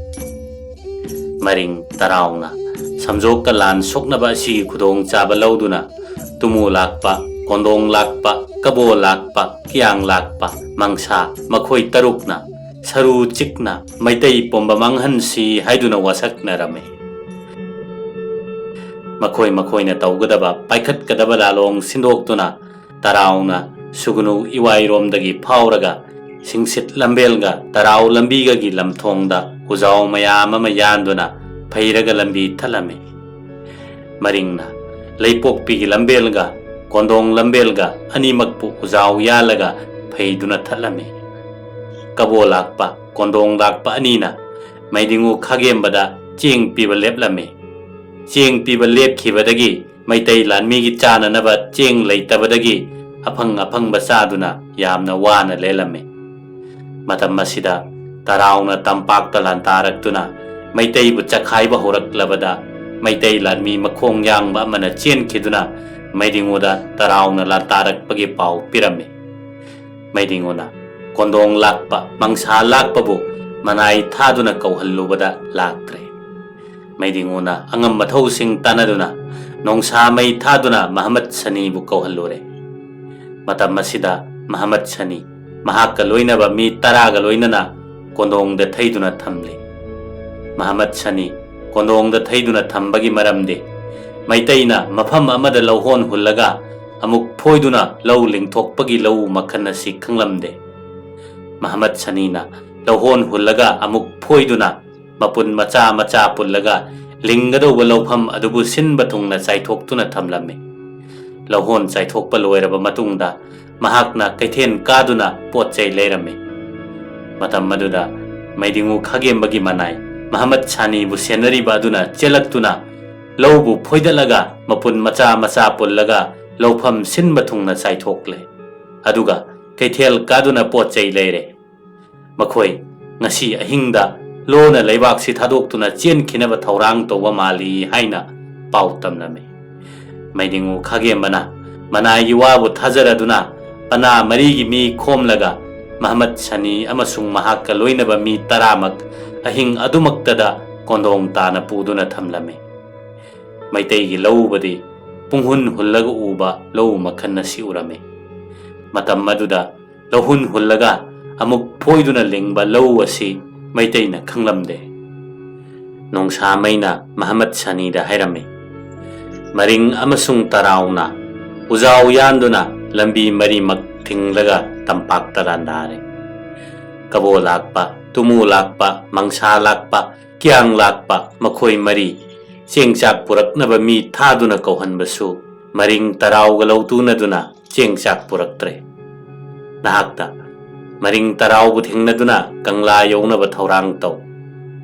ꯃꯔꯤꯡ ꯇꯔꯥꯎꯅ ꯁꯝꯖꯣꯛꯀ ꯂꯥꯟ ꯁꯣꯛꯅꯕ ꯑꯁꯤꯒꯤ ꯈꯨꯗꯣꯡꯆꯥꯕ ꯂꯧꯗꯨꯅ ꯇꯨꯃꯨ ꯂꯥꯛꯄ, ꯀꯣꯟꯗꯣꯡ ꯂꯥꯛꯄ, ꯀꯕꯣ ꯂꯥꯛꯄ, ꯀꯤꯌꯥꯡ ꯂꯥꯛꯄ, ꯃꯪꯁꯥ ꯃꯈꯣꯏ ꯇꯔꯨꯛꯅ ꯁꯔꯨ ꯆꯤꯛꯅ ꯃꯩꯇꯩ ꯄꯨꯝꯕ ꯃꯥꯡꯍꯟꯁꯤ ꯍꯥꯏꯗꯨꯅ ꯋꯥꯁꯛꯅꯔꯝꯃꯤ꯫ ꯃꯈꯣꯏ ꯃꯈꯣꯏꯅ ꯇꯧꯒꯗꯕ ꯄꯥꯏꯈꯠꯀꯗꯕ ꯂꯥꯂꯣꯡ ꯁꯤꯟꯗꯣꯛꯇꯨꯅ ꯇꯔꯥꯎꯅ ꯁꯨꯒꯅꯨ ꯏꯋꯥꯏꯔꯣꯝꯗꯒꯤ ꯐꯥꯎꯔꯒ ꯁꯤꯡꯁꯤꯠ ꯂꯝꯕꯦꯜꯒ ꯇꯔꯥꯎ ꯂꯝꯕꯤꯒꯒꯤ ꯂꯝꯊꯣꯡꯗ ꯎꯖꯥꯎ ꯃꯌꯥꯝ ꯑꯃ ꯌꯥꯟꯗꯨꯅ ꯐꯩꯔꯒ ꯂꯝꯕꯤ ꯊꯠꯂꯝꯃꯤ꯫ ꯃꯔꯤꯡꯅ ꯂꯩꯄꯣꯛꯄꯤꯒꯤ ꯂꯝꯕꯦꯜꯒ ꯀꯣꯟꯗꯣꯡ ꯂꯝꯕꯦꯜꯒ ꯑꯅꯤꯃꯛꯄꯨ ꯎꯖꯥꯎ ꯌꯥꯜꯂꯒ ꯐꯩꯗꯨꯅ ꯊꯠꯂꯝꯃꯤ꯫ ꯀꯕꯣ ꯂꯥꯛꯄ, ꯀꯣꯟꯗꯣꯡ ꯂꯥꯛꯄ ꯑꯅꯤꯅ ꯃꯩꯗꯤꯡꯉꯨ ꯈꯥꯒꯦꯝꯕꯗ ꯆꯦꯡ ꯄꯤꯕ ꯂꯦꯞꯂꯝꯃꯤ꯫ ꯆꯦꯡ ꯄꯤꯕ ꯂꯦꯞꯈꯤꯕꯗꯒꯤ ꯃꯩꯇꯩ ꯂꯥꯟꯃꯤꯒꯤ ꯆꯥꯅꯅꯕ ꯆꯦꯡ ꯂꯩꯇꯕꯗꯒꯤ ꯑꯐꯪ ꯑꯐꯪꯕ ꯆꯥꯗꯨꯅ ꯌꯥꯝꯅ ꯋꯥꯅ ꯂꯦꯜꯂꯝꯃꯤ꯫ ꯃꯇꯝ ꯑꯁꯤꯗ ꯇꯔꯥꯎꯅ ꯇꯝꯄꯥꯛꯇ ꯂꯥꯟꯗꯥꯔꯛꯇꯨꯅ ꯃꯩꯇꯩꯕꯨ ꯆꯈꯥꯏꯕ ꯍꯧꯔꯛꯂꯕꯗ ꯃꯩꯇꯩ ꯂꯥꯟꯃꯤ ꯃꯈꯣꯡ ꯌꯥꯡꯕ ꯑꯃꯅ ꯆꯦꯟꯈꯤꯗꯨꯅ ꯃꯩꯗꯤꯡꯉꯨꯗ ꯇꯔꯥꯎꯅ ꯂꯥꯟꯇꯥꯔꯛꯄꯒꯤ ꯄꯥꯎ ꯄꯤꯔꯝꯃꯤ꯫ ꯃꯩꯗꯤꯡꯉꯨꯅ ꯀꯣꯟꯗꯣꯡ ꯂꯥꯛꯄ, ꯃꯪꯁꯥ ꯂꯥꯛꯄꯕꯨ ꯃꯅꯥꯏ ꯊꯥꯗꯨꯅ ꯀꯧꯍꯜꯂꯨꯕꯗ ꯂꯥꯛꯇ꯭ꯔꯦ꯫ ꯃꯩꯗꯤꯡꯉꯨꯅ ꯑꯉꯝ ꯑꯊꯧꯁꯤꯡ ꯇꯥꯟꯅꯗꯨꯅ ꯅꯣꯡꯁꯥ ꯃꯩ ꯊꯥꯗꯨꯅ ꯃꯍꯃꯠ ꯁꯅꯤꯕꯨ ꯀꯧꯍꯜꯂꯨꯔꯦ꯫ ꯃꯇꯝ ꯑꯁꯤꯗ ꯃꯍꯃꯠ ꯁꯅꯤ ꯃꯍꯥꯛꯀ ꯂꯣꯏꯅꯕ ꯃꯤ ꯇꯔꯥꯒ ꯂꯣꯏꯅꯅ ꯀꯣꯟꯗꯣꯡꯗ ꯊꯩꯗꯨꯅ ꯊꯝꯂꯤ꯫ ꯃꯍꯃꯠ ꯁꯅꯤ ꯀꯣꯟꯗꯣꯡꯗ ꯊꯩꯗꯨꯅ ꯊꯝꯕꯒꯤ ꯃꯔꯝꯗꯤ ꯃꯩꯇꯩꯅ ꯃꯐꯝ ꯑꯃꯗ ꯂꯧꯍꯣꯟ ꯍꯨꯜꯂꯒ ꯑꯃꯨꯛ ꯐꯣꯏꯗꯨꯅ ꯂꯧ ꯂꯤꯡꯊꯣꯛꯄꯒꯤ ꯂꯧ ꯃꯈꯜ ꯑꯁꯤ ꯈꯪꯂꯝꯗꯦ꯫ ꯃꯍꯃꯠ ꯁꯅꯤꯅ ꯂꯧꯍꯣꯟ ꯍꯨꯜꯂꯒ ꯑꯃꯨꯛ ꯐꯣꯏꯗꯨꯅ ꯃꯄꯨꯟ ꯃꯆꯥ ꯃꯆꯥ ꯄꯨꯜꯂꯒ ꯂꯤꯡꯒꯗꯧꯕ ꯂꯧꯐꯝ ꯑꯗꯨꯕꯨ ꯁꯤꯟꯕ ꯊꯨꯡꯅ ꯆꯥꯏꯊꯣꯛꯇꯨꯅ ꯊꯝꯂꯝꯃꯤ꯫ ꯂꯧꯍꯣꯟ ꯆꯥꯏꯊꯣꯛꯄ ꯂꯣꯏꯔꯕ ꯃꯇꯨꯡꯗ ꯃꯍꯥꯛꯅ ꯀꯩꯊꯦꯜ ꯀꯥꯗꯨꯅ ꯄꯣꯠ ꯆꯩ ꯂꯩꯔꯝꯃꯤ꯫ ꯃꯇꯝ ꯑꯗꯨꯗ ꯃꯩꯗꯤꯡꯉꯨ ꯈꯥꯒꯦꯝꯕꯒꯤ ꯃꯅꯥꯏ ꯃꯍꯃꯠ ꯁꯥꯅꯤꯕꯨ ꯁꯦꯟꯅꯔꯤꯕ ꯑꯗꯨꯅ ꯆꯦꯜꯂꯛꯇꯨꯅ ꯂꯧꯕꯨ ꯐꯣꯏꯗꯠꯂꯒ ꯃꯄꯨꯟ ꯃꯆꯥ ꯃꯆꯥ ꯄꯨꯜꯂꯒ ꯂꯧꯐꯝ ꯁꯤꯟꯕ ꯊꯨꯡꯅ ꯆꯥꯏꯊꯣꯛꯂꯦ꯫ ꯑꯗꯨꯒ ꯀꯩꯊꯦꯜ ꯀꯥꯗꯨꯅ ꯄꯣꯠ ꯆꯩ ꯂꯩꯔꯦ꯫ ꯃꯈꯣꯏ ꯉꯁꯤ ꯑꯍꯤꯡꯗ ꯂꯣꯟꯅ ꯂꯩꯕꯥꯛꯁꯤ ꯊꯥꯗꯣꯛꯇꯨꯅ ꯆꯦꯟꯈꯤꯅꯕ ꯊꯧꯔꯥꯡ ꯇꯧꯕ ꯃꯥꯜꯂꯤ ꯍꯥꯏꯅ ꯄꯥꯎ ꯇꯝꯂꯝꯃꯤ꯫ ꯃꯩꯗꯤꯡꯉꯨ ꯈꯥꯒꯦꯝꯕꯅ ꯃꯅꯥꯏꯒꯤ ꯋꯥꯕꯨ ꯊꯥꯖꯔꯗꯨꯅ ꯄꯅꯥ ꯃꯔꯤꯒꯤ ꯃꯤ ꯈꯣꯝꯂꯒ ꯃꯍꯃꯠ ꯁꯅꯤ ꯑꯃꯁꯨꯡ ꯃꯍꯥꯛꯀ ꯂꯣꯏꯅꯕ ꯃꯤ ꯇꯔꯥꯃꯛ ꯑꯍꯤꯡ ꯑꯗꯨꯃꯛꯇꯗ ꯀꯣꯟꯗꯣꯡ ꯇꯥꯅ ꯄꯨꯗꯨꯅ ꯊꯝꯂꯝꯃꯤ꯫ ꯃꯩꯇꯩꯒꯤ ꯂꯧ ꯎꯕꯗꯤ ꯄꯨꯡꯍꯨꯟ ꯍꯨꯜꯂꯒ ꯎꯕ ꯂꯧ ꯃꯈꯜ ꯑꯁꯤ ꯎꯔꯝꯃꯤ꯫ ꯃꯇꯝ ꯑꯗꯨꯗ ꯂꯧꯍꯨꯟ ꯍꯨꯜꯂꯒ ꯑꯃꯨꯛ ꯐꯣꯏꯗꯨꯅ ꯂꯤꯡꯕ ꯂꯧ ꯑꯁꯤ ꯃꯩꯇꯩꯅ ꯈꯪꯂꯝꯗꯦ꯫ ꯅꯣꯡꯁꯥꯃꯩꯅ ꯃꯍꯃꯠ ꯁꯅꯤꯗ ꯍꯥꯏꯔꯝꯃꯤ, "ꯃꯔꯤꯡ ꯑꯃꯁꯨꯡ ꯇꯔꯥꯎꯅ ꯎꯖꯥꯎ ꯌꯥꯟꯗꯨꯅ ꯂꯝꯕꯤ ꯃꯔꯤꯃꯛ ꯊꯤꯡꯂꯒ ꯇꯝꯄꯥꯛꯇ ꯂꯥꯟꯗꯥꯔꯦ꯫ ꯀꯕꯣ ꯂꯥꯛꯄ, ꯇꯨꯃꯨ ꯂꯥꯛꯄ, ꯃꯪꯁꯥ ꯂꯥꯛꯄ, ꯀꯤꯌꯥꯡ ꯂꯥꯛꯄ ꯃꯈꯣꯏ ꯃꯔꯤ ꯆꯦꯡ ꯆꯥꯛ ꯄꯨꯔꯛꯅꯕ ꯃꯤ ꯊꯥꯗꯨꯅ ꯀꯧꯍꯟꯕꯁꯨ ꯃꯔꯤꯡ ꯇꯔꯥꯎꯒ ꯂꯧꯇꯨꯅꯗꯨꯅ ꯆꯦꯡ ꯆꯥꯛ ꯄꯨꯔꯛꯇ꯭ꯔꯦ꯫ ꯅꯍꯥꯛꯇ ꯃꯔꯤꯡ ꯇꯔꯥꯎꯕꯨ ꯊꯦꯡꯅꯗꯨꯅ ꯀꯪꯂꯥ ꯌꯧꯅꯕ ꯊꯧꯔꯥꯡ ꯇꯧ꯫"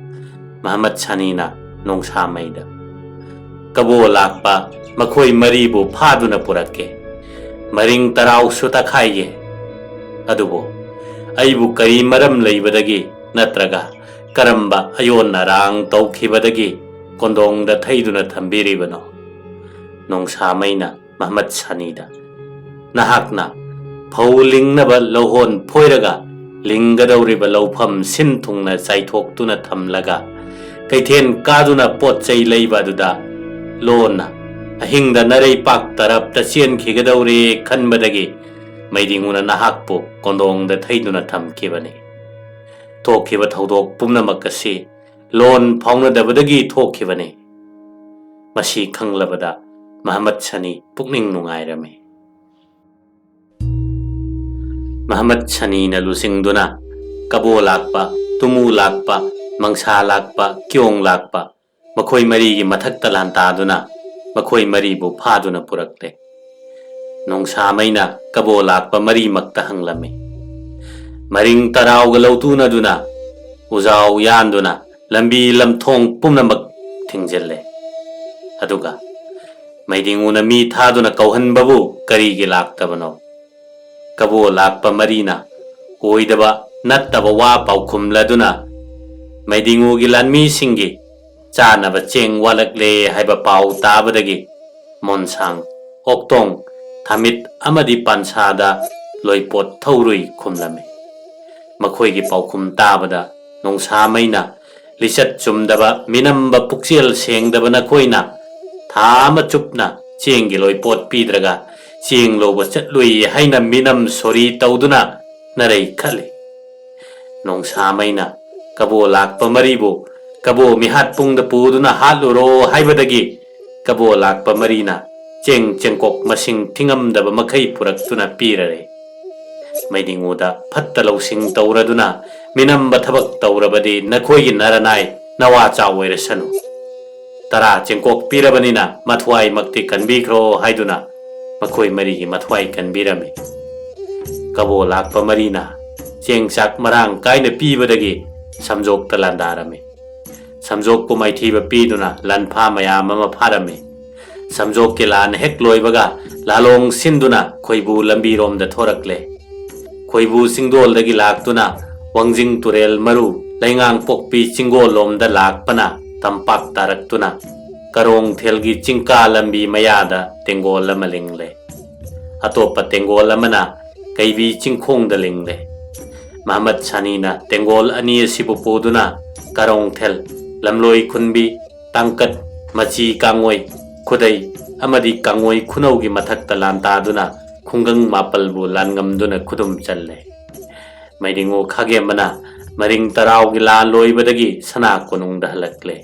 ꯃꯍꯃꯠ ꯁꯅꯤꯅ ꯅꯣꯡꯁꯥꯃꯩꯗ, "ꯀꯕꯣ ꯂꯥꯛꯄ ꯃꯈꯣꯏ ꯃꯔꯤꯕꯨ ꯐꯥꯗꯨꯅ ꯄꯨꯔꯛꯀꯦ꯫ ꯃꯔꯤꯡ ꯇꯔꯥꯎꯁꯨ ꯇꯛꯈꯥꯏꯒꯦ꯫ ꯑꯗꯨꯕꯨ ꯑꯩꯕꯨ ꯀꯔꯤ ꯃꯔꯝ ꯂꯩꯕꯗꯒꯤ ꯅꯠꯇ꯭ꯔꯒ ꯀꯔꯝꯕ ꯑꯌꯣꯟ ꯑꯔꯥꯡ ꯇꯧꯈꯤꯕꯗꯒꯤ ꯀꯣꯟꯗꯣꯡꯗ ꯊꯩꯗꯨꯅ ꯊꯝꯕꯤꯔꯤꯕꯅꯣ?" ꯅꯣꯡꯁꯥꯃꯩꯅ ꯃꯍꯃꯗ ꯁꯥꯅꯤꯗ, "ꯅꯍꯥꯛꯅ ꯐꯧ ꯂꯤꯡꯅꯕ ꯂꯧꯍꯣꯟ ꯐꯣꯏꯔꯒ ꯂꯤꯡꯒꯗꯧꯔꯤꯕ ꯂꯧꯐꯝ ꯁꯤꯟ ꯊꯨꯡꯅ ꯆꯥꯏꯊꯣꯛꯇꯨꯅ ꯊꯝꯂꯒ, ꯀꯩꯊꯦꯜ ꯀꯥꯗꯨꯅ ꯄꯣꯠ ꯆꯩ ꯂꯩꯕ ꯑꯗꯨꯗ ꯂꯣꯟꯅ ꯑꯍꯤꯡꯗ ꯅꯔꯩꯄꯥꯛ ꯇꯔꯞꯇ ꯆꯦꯟꯈꯤꯒꯗꯧꯔꯦ ꯈꯟꯕꯗꯒꯤ ꯃꯩꯗꯤꯡꯉꯨꯅ ꯅꯍꯥꯛꯄꯨ ꯀꯣꯟꯗꯣꯡꯗ ꯊꯩꯗꯨꯅ ꯊꯝꯈꯤꯕꯅꯤ꯫ ꯊꯣꯛꯈꯤꯕ ꯊꯧꯗꯣꯛ ꯄꯨꯝꯅꯃꯛ ꯑꯁꯤ ꯂꯣꯟ ꯐꯥꯎꯅꯗꯕꯗꯒꯤ ꯊꯣꯛꯈꯤꯕꯅꯤ꯫" ꯃꯁꯤ ꯈꯪꯂꯕꯗ ꯃꯍꯃꯗ ꯁꯅꯤ ꯄꯨꯛꯅꯤꯡ ꯅꯨꯡꯉꯥꯏꯔꯝꯃꯤ꯫ ꯃꯍꯃꯗ ꯁꯅꯤꯅ ꯂꯨꯆꯤꯡꯗꯨꯅ ꯀꯕꯣ ꯂꯥꯛꯄ, ꯇꯨꯃꯨ ꯂꯥꯛꯄ, ꯃꯪꯁꯥ ꯂꯥꯛꯄ, ꯀꯤꯌꯣꯡ ꯂꯥꯛꯄ, ꯃꯈꯣꯏ ꯃꯔꯤꯒꯤ ꯃꯊꯛꯇ ꯂꯥꯟꯗꯥꯗꯨꯅ ꯃꯈꯣꯏ ꯃꯔꯤꯕꯨ ꯐꯥꯗꯨꯅ ꯄꯨꯔꯛꯂꯦ꯫ ꯅꯣꯡꯁꯥꯃꯩꯅ ꯀꯕꯣ ꯂꯥꯛꯄ ꯃꯔꯤꯃꯛꯇ ꯍꯪꯂꯝꯃꯤ꯫ ꯃꯔꯤꯡ ꯇꯔꯥꯎꯒ ꯂꯧꯇꯨꯅꯗꯨꯅ, ꯎꯖꯥꯎ ꯌꯥꯟꯗꯨꯅ ꯂꯝꯕꯤ ꯂꯝꯊꯣꯡ ꯄꯨꯝꯅꯃꯛ ꯊꯤꯡꯖꯤꯜꯂꯦ꯫ ꯑꯗꯨꯒ ꯃꯩꯗꯤꯡꯉꯨꯅ ꯃꯤ ꯊꯥꯗꯨꯅ ꯀꯧꯍꯟꯕꯕꯨ ꯀꯔꯤꯒꯤ ꯂꯥꯛꯇꯕꯅꯣ? ꯀꯕꯣ ꯂꯥꯛꯄ ꯃꯔꯤꯅ ꯑꯣꯏꯗꯕ ꯅꯠꯇꯕ ꯋꯥ ꯄꯥꯎꯈꯨꯝꯂꯗꯨꯅ ꯃꯩꯗꯤꯡꯉꯨꯒꯤ ꯂꯥꯟꯃꯤꯁꯤꯡꯒꯤ ꯆꯥꯅꯕ ꯆꯦꯡ ꯋꯥꯠꯂꯛꯂꯦ ꯍꯥꯏꯕ ꯄꯥꯎ ꯇꯥꯕꯗꯒꯤ ꯃꯣꯟꯁꯥꯡ, ꯑꯣꯛꯇꯣꯡ, ꯊꯥꯃꯤꯠ ꯑꯃꯗꯤ ꯄꯥꯟꯁꯥꯗ ꯂꯣꯏꯄꯣꯠ ꯊꯧꯔꯨꯏ ꯈꯨꯝꯂꯝꯃꯤ꯫ ꯃꯈꯣꯏꯒꯤ ꯄꯥꯎꯈꯨꯝ ꯇꯥꯕꯗ ꯅꯣꯡꯁꯥꯃꯩꯅ ꯂꯤꯆꯠ ꯆꯨꯝꯗꯕ, ꯃꯤꯅꯝꯕ, ꯄꯨꯛꯆꯦꯜ ꯁꯦꯡꯗꯕ ꯅꯈꯣꯏꯅ ꯊꯥ ꯑꯃ ꯆꯨꯞꯅ ꯆꯦꯡꯒꯤ ꯂꯣꯏꯄꯣꯠ ꯄꯤꯗ꯭ꯔꯒ ꯆꯦꯡ ꯂꯧꯕ ꯆꯠꯂꯨꯏ ꯍꯥꯏꯅ ꯃꯤꯅꯝ ꯁꯣꯔꯤ ꯇꯧꯗꯨꯅ ꯅꯔꯩ ꯈꯠꯂꯤ꯫ ꯅꯣꯡꯁꯥꯃꯩꯅ ꯀꯕꯣ ꯂꯥꯛꯄ ꯃꯔꯤꯕꯨ ꯀꯕꯣ ꯃꯤꯍꯥꯠ ꯄꯨꯡꯗ ꯄꯨꯗꯨꯅ ꯍꯥꯠꯂꯨꯔꯣ ꯍꯥꯏꯕꯗꯒꯤ ꯀꯕꯣ ꯂꯥꯛꯄ ꯃꯔꯤꯅ ꯆꯦꯡ ꯆꯦꯡꯀꯣꯛ ꯃꯁꯤꯡ ꯊꯤꯉꯝꯗꯕ ꯃꯈꯩ ꯄꯨꯔꯛꯇꯨꯅ ꯄꯤꯔꯔꯦ꯫ ꯃꯩꯗꯤꯡꯉꯨꯗ ꯐꯠꯇ ꯂꯧꯁꯤꯡ ꯇꯧꯔꯗꯨꯅ ꯃꯤꯅꯝꯕ ꯊꯕꯛ ꯇꯧꯔꯕꯗꯤ ꯅꯈꯣꯏꯒꯤ ꯅꯔꯅꯥꯏ ꯅꯋꯥ ꯆꯥꯎ ꯑꯣꯏꯔꯁꯅꯨ꯫ ꯇꯔꯥ ꯆꯦꯡꯀꯣꯛ ꯄꯤꯔꯕꯅꯤꯅ ꯃꯊ꯭ꯋꯥꯏꯃꯛꯇꯤ ꯀꯟꯕꯤꯈ꯭ꯔꯣ ꯍꯥꯏꯗꯨꯅ ꯃꯈꯣꯏ ꯃꯔꯤꯒꯤ ꯃꯊ꯭ꯋꯥꯏ ꯀꯟꯕꯤꯔꯝꯃꯤ꯫ ꯀꯕꯣ ꯂꯥꯛꯄ ꯃꯔꯤꯅ ꯆꯦꯡ ꯆꯥꯛ ꯃꯔꯥꯡ ꯀꯥꯏꯅ ꯄꯤꯕꯗꯒꯤ ꯁꯝꯖꯣꯛꯇ ꯂꯥꯟꯗꯥꯔꯝꯃꯤ꯫ ꯁꯝꯖꯣꯛꯄꯨ ꯃꯥꯏꯊꯤꯕ ꯄꯤꯗꯨꯅ ꯂꯥꯟꯐꯥ ꯃꯌꯥꯝ ꯑꯃ ꯐꯥꯔꯝꯃꯤ꯫ ꯁꯝꯖꯣꯛꯀꯤ ꯂꯥꯟ ꯍꯦꯛ ꯂꯣꯏꯕꯒ ꯂꯥꯂꯣꯡ ꯁꯤꯟꯗꯨꯅ ꯈꯣꯏꯕꯨ ꯂꯝꯕꯤꯔꯣꯝꯗ ꯊꯣꯔꯛꯂꯦ꯫ ꯈꯣꯏꯕꯨ ꯆꯤꯡꯗꯣꯜꯗꯒꯤ ꯂꯥꯛꯇꯨꯅ ꯋꯥꯡꯖꯤꯡ ꯇꯨꯔꯦꯜ ꯃꯔꯨ ꯂꯩꯉꯥꯡ ꯄꯣꯛꯄꯤ ꯆꯤꯡꯒꯣꯜꯂꯣꯝꯗ ꯂꯥꯛꯄꯅ ꯇꯝꯄꯥꯛ ꯇꯥꯔꯛꯇꯨꯅ ꯀꯔꯣꯡꯊꯦꯜꯒꯤ ꯆꯤꯡꯀꯥ ꯂꯝꯕꯤ ꯃꯌꯥꯗ ꯇꯦꯡꯒꯣꯜ ꯑꯃ ꯂꯤꯡꯂꯦ꯫ ꯑꯇꯣꯞꯄ ꯇꯦꯡꯒꯣꯜ ꯑꯃꯅ ꯀꯩꯕꯤ ꯆꯤꯡꯈꯣꯡꯗ ꯂꯤꯡꯂꯦ꯫ ꯃꯍꯃꯠ ꯁꯥꯅꯤꯅ ꯇꯦꯡꯒꯣꯜ ꯑꯅꯤ ꯑꯁꯤꯕꯨ ꯄꯨꯗꯨꯅ ꯀꯔꯣꯡꯊꯦꯜ, ꯂꯝꯂꯣꯏ ꯈꯨꯟꯕꯤ, ꯇꯥꯡꯀꯠ, ꯃꯆꯤ ꯀꯥꯡꯉꯣꯏ, ꯈꯨꯗꯩ ꯑꯃꯗꯤ ꯀꯥꯡꯉꯣꯏ ꯈꯨꯅꯧꯒꯤ ꯃꯊꯛꯇ ꯂꯥꯟꯇꯥꯗꯨꯅ ꯈꯨꯡꯒꯪ ꯃꯥꯄꯜꯕꯨ ꯂꯥꯟꯉꯝꯗꯨꯅ ꯈꯨꯗꯨꯝ ꯆꯜꯂꯦ꯫ ꯃꯩꯗꯤꯡꯉꯨ ꯈꯥꯒꯦꯝꯕꯅ ꯃꯔꯤꯡ ꯇꯔꯥꯎꯒꯤ ꯂꯥꯟ ꯂꯣꯏꯕꯗꯒꯤ ꯁꯅꯥ ꯀꯣꯅꯨꯡꯗ ꯍꯜꯂꯛꯂꯦ꯫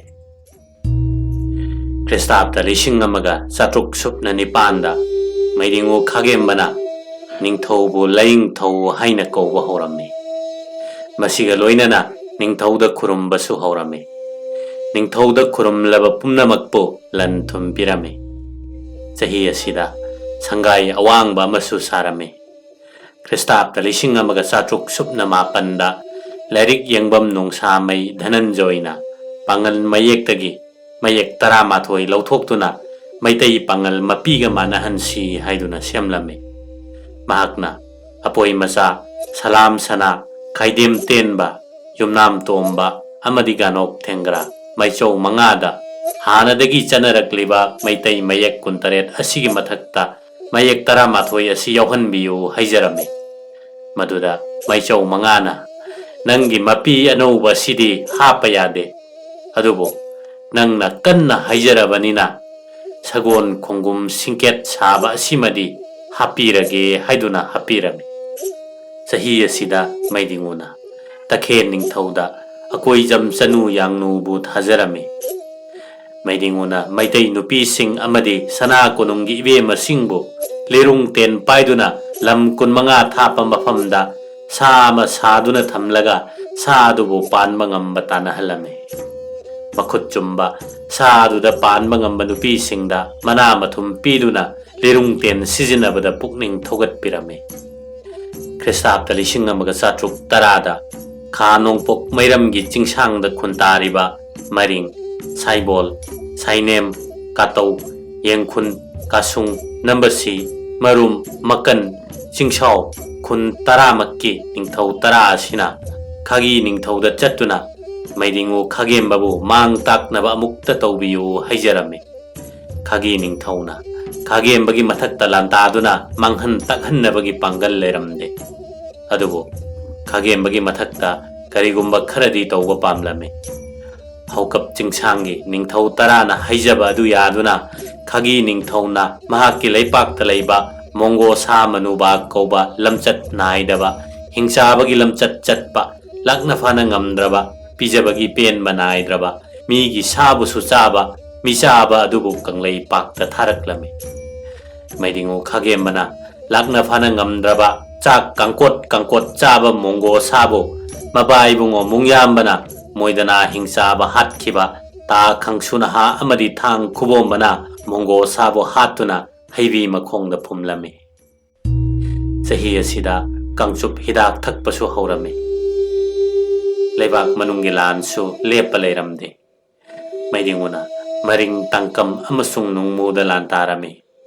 ꯈ꯭ꯔꯤꯁꯇꯥꯕꯇ ꯂꯤꯁꯤꯡ ꯑꯃꯒ ꯆꯥꯇ꯭ꯔꯨꯛ ꯁꯨꯞꯅ ꯅꯤꯄꯥꯟꯗ ꯃꯩꯗꯤꯡꯉꯨ ꯈꯥꯒꯦꯝꯕꯅ ꯅꯤꯡꯊꯧꯕꯨ ꯂꯥꯏꯅꯤꯡꯊꯧ ꯍꯥꯏꯅ ꯀꯧꯕ ꯍꯧꯔꯝꯃꯤ꯫ ꯃꯁꯤꯒ ꯂꯣꯏꯅꯅ ꯅꯤꯡꯊꯧꯗ ꯈꯨꯔꯨꯝꯕꯁꯨ ꯍꯧꯔꯝꯃꯤ꯫ ꯅꯤꯡꯊꯧꯗ ꯈꯨꯔꯨꯝꯂꯕ ꯄꯨꯝꯅꯃꯛꯄꯨ ꯂꯟ ꯊꯨꯝ ꯄꯤꯔꯝꯃꯤ꯫ ꯆꯍꯤ ꯑꯁꯤꯗ ꯁꯪꯒꯥꯏ ꯑꯋꯥꯡꯕ ꯑꯃꯁꯨ ꯁꯥꯔꯝꯃꯤ꯫ ꯈ꯭ꯔꯤꯁꯇꯥꯕꯇ ꯂꯤꯁꯤꯡ ꯑꯃꯒ ꯆꯥꯇ꯭ꯔꯨꯛ ꯁꯨꯞꯅ ꯃꯥꯄꯟꯗ ꯂꯥꯏꯔꯤꯛ ꯌꯦꯡꯕꯝ ꯅꯣꯡꯁꯥꯃꯩ ꯙꯅꯟꯖꯣꯏꯅ ꯄꯥꯉꯜ ꯃꯌꯦꯛꯇꯒꯤ ꯃꯌꯦꯛ ꯇꯔꯥꯃꯥꯊꯣꯏ ꯂꯧꯊꯣꯛꯇꯨꯅ ꯃꯩꯇꯩ ꯄꯥꯉꯜ ꯃꯄꯤꯒ ꯃꯥꯟꯅꯍꯟꯁꯤ ꯍꯥꯏꯗꯨꯅ ꯁꯦꯝꯂꯝꯃꯤ꯫ ꯃꯍꯥꯛꯅ ꯑꯄꯣꯏ ꯃꯆꯥ, ꯁꯂꯥꯝ ꯁꯅꯥ, ꯈꯥꯏꯗꯦꯝ ꯇꯦꯟꯕ, ꯌꯨꯝꯅꯥꯝ ꯇꯣꯝꯕ ꯑꯃꯗꯤ ꯒꯥꯅꯣꯛ ꯊꯦꯡꯒ꯭ꯔꯥ ꯃꯩꯆꯧ ꯃꯉꯥꯗ ꯍꯥꯟꯅꯗꯒꯤ ꯆꯠꯅꯔꯛꯂꯤꯕ ꯃꯩꯇꯩ ꯃꯌꯦꯛ ꯀꯨꯟꯇꯔꯦꯠ ꯑꯁꯤꯒꯤ ꯃꯊꯛꯇ ꯃꯌꯦꯛ ꯇꯔꯥꯃꯥꯊꯣꯏ ꯑꯁꯤ ꯌꯥꯎꯍꯟꯕꯤꯌꯨ ꯍꯥꯏꯖꯔꯝꯃꯤ꯫ ꯃꯗꯨꯗ ꯃꯩꯆꯧ ꯃꯉꯥꯅ, "ꯅꯪꯒꯤ ꯃꯄꯤ ꯑꯅꯧꯕ ꯑꯁꯤꯗꯤ ꯍꯥꯞꯄ ꯌꯥꯗꯦ, ꯑꯗꯨꯕꯨ ꯅꯪꯅ ꯀꯟꯅ ꯍꯥꯏꯖꯔꯕꯅꯤꯅ ꯁꯒꯣꯜ ꯈꯣꯡꯒꯨꯝ ꯁꯤꯡꯀꯦꯠ ꯁꯥꯕ ꯑꯁꯤꯃꯗꯤ ꯍꯥꯞꯄꯤꯔꯒꯦ" ꯍꯥꯏꯗꯨꯅ ꯍꯥꯞꯄꯤꯔꯝꯃꯤ꯫ ꯆꯍꯤ ꯑꯁꯤꯗ ꯃꯩꯗꯤꯡꯉꯨꯅ ꯇꯈꯦꯜ ꯅꯤꯡꯊꯧꯗ ꯑꯀꯣꯏꯖꯝ ꯆꯅꯨ ꯌꯥꯡꯅꯨꯕꯨ ꯊꯥꯖꯔꯝꯃꯤ꯫ ꯃꯩꯗꯤꯡꯉꯨꯅ ꯃꯩꯇꯩ ꯅꯨꯄꯤꯁꯤꯡ ꯑꯃꯗꯤ ꯁꯅꯥ ꯀꯣꯅꯨꯡꯒꯤ ꯏꯕꯦꯝꯃꯁꯤꯡꯕꯨ ꯂꯤꯔꯨꯡ ꯇꯦꯟ ꯄꯥꯏꯗꯨꯅ ꯂꯝ ꯀꯨꯟꯃꯉꯥ ꯊꯥꯞꯄ ꯃꯐꯝꯗ ꯁꯥ ꯑꯃ ꯁꯥꯗꯨꯅ ꯊꯝꯂꯒ ꯁꯥ ꯑꯗꯨꯕꯨ ꯄꯥꯟꯕ ꯉꯝꯕ ꯇꯥꯟꯅꯍꯜꯂꯝꯃꯤ꯫ ꯃꯈꯨꯠ ꯆꯨꯝꯕ ꯁꯥ ꯑꯗꯨꯗ ꯄꯥꯟꯕ ꯉꯝꯕ ꯅꯨꯄꯤꯁꯤꯡꯗ ꯃꯅꯥ ꯃꯊꯨꯝ ꯄꯤꯗꯨꯅ ꯂꯤꯔꯨꯡ ꯇꯦꯟ ꯁꯤꯖꯤꯟꯅꯕꯗ ꯄꯨꯛꯅꯤꯡ ꯊꯧꯒꯠꯄꯤꯔꯝꯃꯤ꯫ ꯈ꯭ꯔꯤꯁꯇꯥꯕꯇ ꯂꯤꯁꯤꯡ ꯑꯃꯒ ꯆꯥꯇ꯭ꯔꯨꯛ ꯇꯔꯥꯗ ꯈꯥ ꯅꯣꯡꯄꯣꯛ ꯃꯩꯔꯝꯒꯤ ꯆꯤꯡꯁꯥꯡꯗ ꯈꯨꯟꯗꯥꯔꯤꯕ ꯃꯔꯤꯡ, ꯁꯥꯏꯕꯣꯜ, ꯁꯥꯏꯅꯦꯝ, ꯀꯥꯇꯧ, ꯌꯦꯡꯈꯨꯟ, ꯀꯥꯁꯨꯡ, ꯅꯝꯕꯁꯤ, ꯃꯔꯨꯝ, ꯃꯀꯟ, ꯆꯤꯡꯁꯥꯎ ꯈꯨꯟ ꯇꯔꯥꯃꯛꯀꯤ ꯅꯤꯡꯊꯧ ꯇꯔꯥ ꯑꯁꯤꯅ ꯈꯥꯒꯤ ꯅꯤꯡꯊꯧꯗ ꯆꯠꯇꯨꯅ ꯃꯩꯗꯤꯡꯉꯨ ꯈꯥꯒꯦꯝꯕꯕꯨ ꯃꯥꯡ ꯇꯥꯛꯅꯕ ꯑꯃꯨꯛꯇ ꯇꯧꯕꯤꯌꯨ ꯍꯥꯏꯖꯔꯝꯃꯤ꯫ ꯈꯥꯒꯤ ꯅꯤꯡꯊꯧꯅ ꯈꯥꯒꯦꯝꯕꯒꯤ ꯃꯊꯛꯇ ꯂꯥꯟꯗꯥꯗꯨꯅ ꯃꯥꯡꯍꯟ ꯇꯥꯛꯍꯟꯅꯕꯒꯤ ꯄꯥꯡꯒꯜ ꯂꯩꯔꯝꯗꯦ꯫ ꯑꯗꯨꯕꯨ ꯈꯥꯒꯦꯝꯕꯒꯤ ꯃꯊꯛꯇ ꯀꯔꯤꯒꯨꯝꯕ ꯈꯔꯗꯤ ꯇꯧꯕ ꯄꯥꯝꯂꯝꯃꯤ꯫ ꯍꯧꯀꯞ ꯆꯤꯡꯁꯥꯡꯒꯤ ꯅꯤꯡꯊꯧ ꯇꯔꯥꯅ ꯍꯥꯏꯖꯕ ꯑꯗꯨ ꯌꯥꯗꯨꯅ ꯈꯥꯒꯤ ꯅꯤꯡꯊꯧꯅ ꯃꯍꯥꯛꯀꯤ ꯂꯩꯄꯥꯛꯇ ꯂꯩꯕ ꯃꯣꯡꯒꯣ ꯁꯥ ꯃꯅꯨꯕꯥꯛ ꯀꯧꯕ ꯂꯝꯆꯠ ꯅꯥꯏꯗꯕ, ꯍꯤꯡꯆꯥꯕꯒꯤ ꯂꯝꯆꯠ ꯆꯠꯄ, ꯂꯥꯛꯅ ꯐꯥꯅ ꯉꯝꯗ꯭ꯔꯕ, ꯄꯤꯖꯕꯒꯤ ꯄꯦꯟꯕ ꯅꯥꯏꯗ꯭ꯔꯕ, ꯃꯤꯒꯤ ꯁꯥꯕꯨꯁꯨ ꯆꯥꯕ, ꯃꯤꯆꯥꯕ ꯑꯗꯨꯕꯨ ꯀꯪꯂꯩꯄꯥꯛꯇ ꯊꯥꯔꯛꯂꯝꯃꯤ꯫ ꯃꯩꯗꯤꯡꯉꯨ ꯈꯥꯒꯦꯝꯕꯅ ꯂꯥꯛꯅ ꯐꯥꯅ ꯉꯝꯗ꯭ꯔꯕ ꯆꯥꯛ ꯀꯥꯡꯀꯣꯠ ꯀꯥꯡꯀꯣꯠ ꯆꯥꯕ ꯃꯣꯡꯒꯣ ꯁꯥꯕꯨ ꯃꯕꯥ ꯏꯕꯨꯡꯉꯣ ꯃꯨꯡꯌꯥꯝꯕꯅ ꯃꯣꯏꯗꯅꯥ ꯍꯤꯡꯆꯥꯕ ꯍꯥꯠꯈꯤꯕ ꯇꯥ ꯈꯪꯁꯨ ꯅꯍꯥ ꯑꯃꯗꯤ ꯊꯥꯡ ꯈꯨꯕꯣꯝꯕꯅ ꯃꯣꯡꯒꯣ ꯁꯥꯕꯨ ꯍꯥꯠꯇꯨꯅ ꯍꯩꯕꯤ ꯃꯈꯣꯡꯗ ꯐꯨꯝꯂꯝꯃꯤ꯫ ꯆꯍꯤ ꯑꯁꯤꯗ ꯀꯥꯡꯆꯨꯞ ꯍꯤꯗꯥꯛ ꯊꯛꯄꯁꯨ ꯍꯧꯔꯝꯃꯤ꯫ ꯂꯩꯕꯥꯛ ꯃꯅꯨꯡꯒꯤ ꯂꯥꯟꯁꯨ ꯂꯦꯞꯄ ꯂꯩꯔꯝꯗꯦ꯫ ꯃꯩꯗꯤꯡꯉꯨꯅ ꯃꯔꯤꯡ, ꯇꯥꯡꯀꯝ ꯑꯃꯁꯨꯡ ꯅꯨꯡꯃꯨꯗ ꯂꯥꯟ ꯇꯥꯔꯝꯃꯤ꯫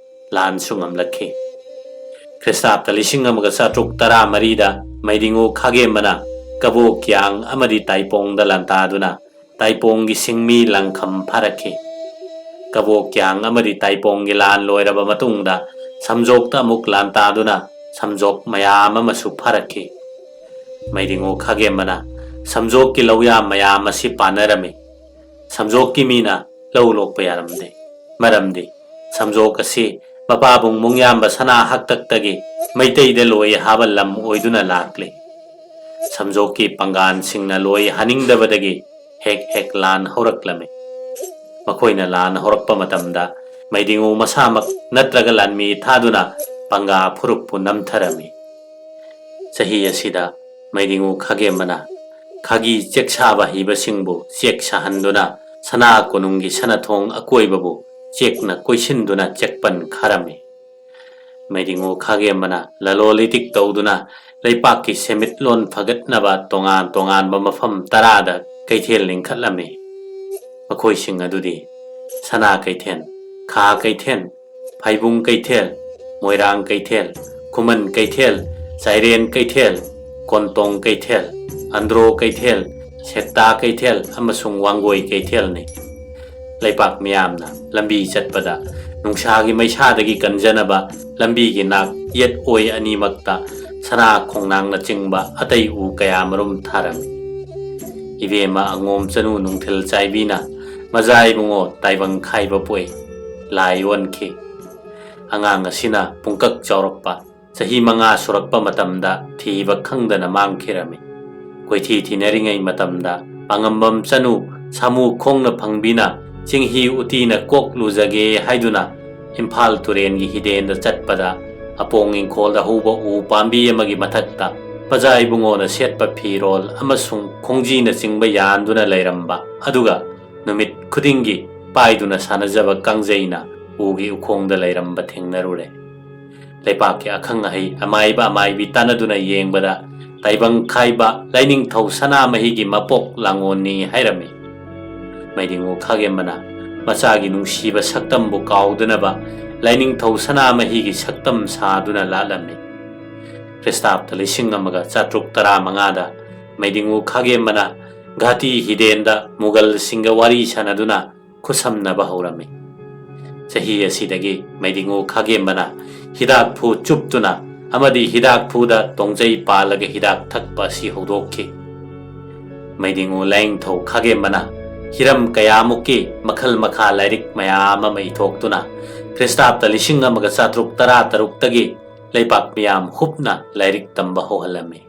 ꯂꯥꯟꯁꯨ ꯉꯝꯂꯛꯈꯤ꯫ ꯈ꯭ꯔꯤꯁꯇꯥꯕꯇ ꯂꯤꯁꯤꯡ ꯑꯃꯒ ꯆꯥꯇ꯭ꯔꯨꯛ ꯇꯔꯥ ꯃꯔꯤꯗ ꯃꯩꯗꯤꯡꯉꯨ ꯈꯥꯒꯦꯝꯕꯅ ꯀꯕꯣ ꯀ꯭ꯌꯥꯡ ꯑꯃꯗꯤ ꯇꯥꯏꯄꯣꯡꯗ ꯂꯥꯟꯇꯥꯗꯨꯅ ꯇꯥꯏꯄꯣꯡꯒꯤ ꯁꯤꯡꯃꯤ ꯂꯥꯡꯈꯝ ꯐꯥꯔꯛꯈꯤ꯫ ꯀꯕꯣ ꯀ꯭ꯌꯥꯡ ꯑꯃꯗꯤ ꯇꯥꯏꯄꯣꯡꯒꯤ ꯂꯥꯟ ꯂꯣꯏꯔꯕ ꯃꯇꯨꯡꯗ ꯁꯝꯖꯣꯛꯇ ꯑꯃꯨꯛ ꯂꯥꯟꯇꯥꯗꯨꯅ ꯁꯝꯖꯣꯛ ꯃꯌꯥꯝ ꯑꯃꯁꯨ ꯐꯥꯔꯛꯈꯤ꯫ ꯃꯩꯗꯤꯡꯉꯨ ꯈꯥꯒꯦꯝꯕꯅ ꯁꯝꯖꯣꯛꯀꯤ ꯂꯧꯌꯥꯝ ꯃꯌꯥꯝ ꯑꯁꯤ ꯄꯥꯟꯅꯔꯝꯃꯤ꯫ ꯁꯝꯖꯣꯛꯀꯤ ꯃꯤꯅ ꯂꯧ ꯂꯣꯛꯄ ꯌꯥꯔꯝꯗꯦ꯫ ꯃꯔꯝꯗꯤ ꯁꯝꯖꯣꯛ ꯑꯁꯤ ꯃꯄꯥꯕꯨꯡ ꯃꯨꯡꯌꯥꯝꯕ ꯁꯅꯥ ꯍꯥꯛꯇꯛꯇꯒꯤ ꯃꯩꯇꯩꯗ ꯂꯣꯏ ꯍꯥꯕ ꯂꯝ ꯑꯣꯏꯗꯨꯅ ꯂꯥꯛꯂꯤ꯫ ꯁꯝꯖꯣꯛꯀꯤ ꯄꯥꯡꯒꯥꯟꯁꯤꯡꯅ ꯂꯣꯏ ꯍꯥꯅꯤꯡꯗꯕꯗꯒꯤ ꯍꯦꯛ ꯍꯦꯛ ꯂꯥꯟ ꯍꯧꯔꯛꯂꯝꯃꯤ꯫ ꯃꯈꯣꯏꯅ ꯂꯥꯟ ꯍꯧꯔꯛꯄ ꯃꯇꯝꯗ ꯃꯩꯗꯤꯡꯉꯨ ꯃꯁꯥꯃꯛ ꯅꯠꯇ꯭ꯔꯒ ꯂꯥꯟꯃꯤ ꯊꯥꯗꯨꯅ ꯄꯥꯡꯒꯥ ꯐꯨꯔꯨꯞꯄꯨ ꯅꯝꯊꯔꯝꯃꯤ꯫ ꯆꯍꯤ ꯑꯁꯤꯗ ꯃꯩꯗꯤꯡꯉꯨ ꯈꯥꯒꯦꯝꯕꯅ ꯈꯥꯒꯤ ꯆꯦꯛ ꯁꯥꯕ ꯍꯩꯕꯁꯤꯡꯕꯨ ꯆꯦꯛ ꯁꯥꯍꯟꯗꯨꯅ ꯁꯅꯥ ꯀꯣꯅꯨꯡꯒꯤ ꯁꯅꯥꯊꯣꯡ ꯑꯀꯣꯏꯕꯕꯨ ꯆꯦꯛꯅ ꯀꯣꯏꯁꯤꯟꯗꯨꯅ ꯆꯦꯛꯄꯟ ꯈꯥꯔꯝꯃꯤ꯫ ꯃꯩꯗꯤꯡꯉꯨ ꯈꯥꯒꯦꯝꯕꯅ ꯂꯂꯣꯜ ꯏꯇꯤꯛ ꯇꯧꯗꯨꯅ ꯂꯩꯄꯥꯛꯀꯤ ꯁꯦꯟꯃꯤꯠꯂꯣꯟ ꯐꯒꯠꯅꯕ ꯇꯣꯉꯥꯟ ꯇꯣꯉꯥꯟꯕ ꯃꯐꯝ ꯇꯔꯥꯗ ꯀꯩꯊꯦꯜ ꯂꯤꯡꯈꯠꯂꯝꯃꯤ꯫ ꯃꯈꯣꯏꯁꯤꯡ ꯑꯗꯨꯗꯤ ꯁꯅꯥ ꯀꯩꯊꯦꯜ, ꯈꯥ ꯀꯩꯊꯦꯜ, ꯐꯥꯏꯕꯨꯡ ꯀꯩꯊꯦꯜ, ꯃꯣꯏꯔꯥꯡ ꯀꯩꯊꯦꯜ, ꯈꯨꯃꯟ ꯀꯩꯊꯦꯜ, ꯆꯥꯏꯔꯦꯟ ꯀꯩꯊꯦꯜ, ꯀꯣꯟꯇꯣꯡ ꯀꯩꯊꯦꯜ, ꯑꯟꯗ꯭ꯔꯣ ꯀꯩꯊꯦꯜ, ꯁꯦꯛꯇꯥ ꯀꯩꯊꯦꯜ ꯑꯃꯁꯨꯡ ꯋꯥꯡꯒꯣꯏ ꯀꯩꯊꯦꯜꯅꯤ꯫ ꯂꯩꯄꯥꯛ ꯃꯤꯌꯥꯝꯅ ꯂꯝꯕꯤ ꯆꯠꯄꯗ ꯅꯨꯡꯁꯥꯒꯤ ꯃꯩꯁꯥꯗꯒꯤ ꯀꯟꯖꯅꯕ ꯂꯝꯕꯤꯒꯤ ꯅꯥꯛ ꯌꯦꯠ ꯑꯣꯏ ꯑꯅꯤꯃꯛꯇ ꯁꯅꯥ ꯈꯣꯡꯅꯥꯡꯅꯆꯤꯡꯕ ꯑꯇꯩ ꯎ ꯀꯌꯥ ꯃꯔꯨꯝ ꯊꯥꯔꯝꯃꯤ꯫ ꯏꯕꯦꯝꯃ ꯑꯉꯣꯝ ꯆꯅꯨ ꯅꯨꯡꯊꯤꯜ ꯆꯥꯏꯕꯤꯅ ꯃꯖꯥ ꯏꯕꯨꯡꯉꯣ ꯇꯥꯏꯕꯪ ꯈꯥꯏꯕ ꯄꯣꯛꯏ꯫ ꯂꯥꯏ ꯑꯣꯟꯈꯤ꯫ ꯑꯉꯥꯡ ꯑꯁꯤꯅ ꯄꯨꯡꯀꯛ ꯆꯥꯎꯔꯛꯄ, ꯆꯍꯤ ꯃꯉꯥ ꯁꯨꯔꯛꯄ ꯃꯇꯝꯗ ꯊꯤꯕ ꯈꯪꯗꯅ ꯃꯥꯡꯈꯤꯔꯝꯃꯤ꯫ ꯀꯣꯏꯊꯤ ꯊꯤꯅꯔꯤꯉꯩ ꯃꯇꯝꯗ ꯄꯥꯉꯝꯕꯝ ꯆꯅꯨ ꯁꯥꯃꯨ ꯈꯣꯡꯅ ꯐꯪꯕꯤꯅ ꯆꯤꯡꯍꯤ ꯎꯇꯤꯅ ꯀꯣꯛ ꯂꯨꯖꯒꯦ ꯍꯥꯏꯗꯨꯅ ꯏꯝꯐꯥꯜ ꯇꯨꯔꯦꯟꯒꯤ ꯍꯤꯗꯦꯟꯗ ꯆꯠꯄꯗ ꯑꯄꯣꯡ ꯏꯪꯈꯣꯜꯗ ꯍꯧꯕ ꯎ ꯄꯥꯝꯕꯤ ꯑꯃꯒꯤ ꯃꯊꯛꯇ ꯄꯖꯥ ꯏꯕꯨꯡꯉꯣꯅ ꯁꯦꯠꯄ ꯐꯤꯔꯣꯜ ꯑꯃꯁꯨꯡ ꯈꯣꯡꯖꯤꯅꯆꯤꯡꯕ ꯌꯥꯟꯗꯨꯅ ꯂꯩꯔꯝꯕ, ꯑꯗꯨꯒ ꯅꯨꯃꯤꯠ ꯈꯨꯗꯤꯡꯒꯤ ꯄꯥꯏꯗꯨꯅ ꯁꯥꯟꯅꯖꯕ ꯀꯥꯡꯖꯩꯅ ꯎꯒꯤ ꯎꯈꯣꯡꯗ ꯂꯩꯔꯝꯕ ꯊꯦꯡꯅꯔꯨꯔꯦ꯫ ꯂꯩꯄꯥꯛꯀꯤ ꯑꯈꯪ ꯑꯍꯩ ꯑꯃꯥꯏꯕ ꯑꯃꯥꯏꯕꯤ ꯇꯥꯟꯅꯗꯨꯅ ꯌꯦꯡꯕꯗ ꯇꯥꯏꯕꯪ ꯈꯥꯏꯕ ꯂꯥꯏꯅꯤꯡꯊꯧ ꯁꯅꯥꯃꯍꯤꯒꯤ ꯃꯄꯣꯛ ꯂꯥꯡꯉꯣꯟꯅꯤ ꯍꯥꯏꯔꯝꯃꯤ꯫ ꯃꯩꯗꯤꯡꯉꯨ ꯈꯥꯒꯦꯝꯕꯅ ꯃꯆꯥꯒꯤ ꯅꯨꯡꯁꯤꯕ ꯁꯛꯇꯝꯕꯨ ꯀꯥꯎꯗꯅꯕ ꯂꯥꯏꯅꯤꯡꯊꯧ ꯁꯅꯥꯃꯍꯤꯒꯤ ꯁꯛꯇꯝ ꯁꯥꯗꯨꯅ ꯂꯥꯠꯂꯝꯃꯤ꯫ ꯈ꯭ꯔꯤꯁꯇꯥꯕꯇ ꯂꯤꯁꯤꯡ ꯑꯃꯒ ꯆꯥꯇ꯭ꯔꯨꯛ ꯇꯔꯥꯃꯉꯥꯗ ꯃꯩꯗꯤꯡꯉꯨ ꯈꯥꯒꯦꯝꯕꯅ ꯘꯥꯇꯤ ꯍꯤꯗꯦꯟꯗ ꯃꯨꯒꯜꯁꯤꯡꯒ ꯋꯥꯔꯤ ꯁꯥꯟꯅꯗꯨꯅ ꯈꯨꯠꯁꯝꯅꯕ ꯍꯧꯔꯝꯃꯤ꯫ ꯆꯍꯤ ꯑꯁꯤꯗꯒꯤ ꯃꯩꯗꯤꯡꯉꯨ ꯈꯥꯒꯦꯝꯕꯅ ꯍꯤꯗꯥꯛꯐꯨ ꯆꯨꯞꯇꯨꯅ ꯑꯃꯗꯤ ꯍꯤꯗꯥꯛꯐꯨꯗ ꯇꯣꯡꯖꯩ ꯄꯥꯜꯂꯒ ꯍꯤꯗꯥꯛ ꯊꯛꯄ ꯑꯁꯤ ꯍꯧꯗꯣꯛꯈꯤ꯫ ꯃꯩꯗꯤꯡꯉꯨ ꯂꯥꯏꯅꯤꯡꯊꯧ ꯈꯥꯒꯦꯝꯕꯅ ꯍꯤꯔꯝ ꯀꯌꯥꯃꯨꯛꯀꯤ ꯃꯈꯜ ꯃꯈꯥ ꯂꯥꯏꯔꯤꯛ ꯃꯌꯥꯝ ꯑꯃ ꯏꯊꯣꯛꯇꯨꯅ ꯈ꯭ꯔꯤꯁꯇꯥꯕꯇ ꯂꯤꯁꯤꯡ ꯑꯃꯒ ꯆꯥꯇ꯭ꯔꯨꯛ ꯇꯔꯥ ꯇꯔꯨꯛꯇꯒꯤ ꯂꯩꯄꯥꯛ ꯃꯤꯌꯥꯝ ꯍꯨꯞꯅ ꯂꯥꯏꯔꯤꯛ ꯇꯝꯕ ꯍꯧꯍꯜꯂꯝꯃꯤ꯫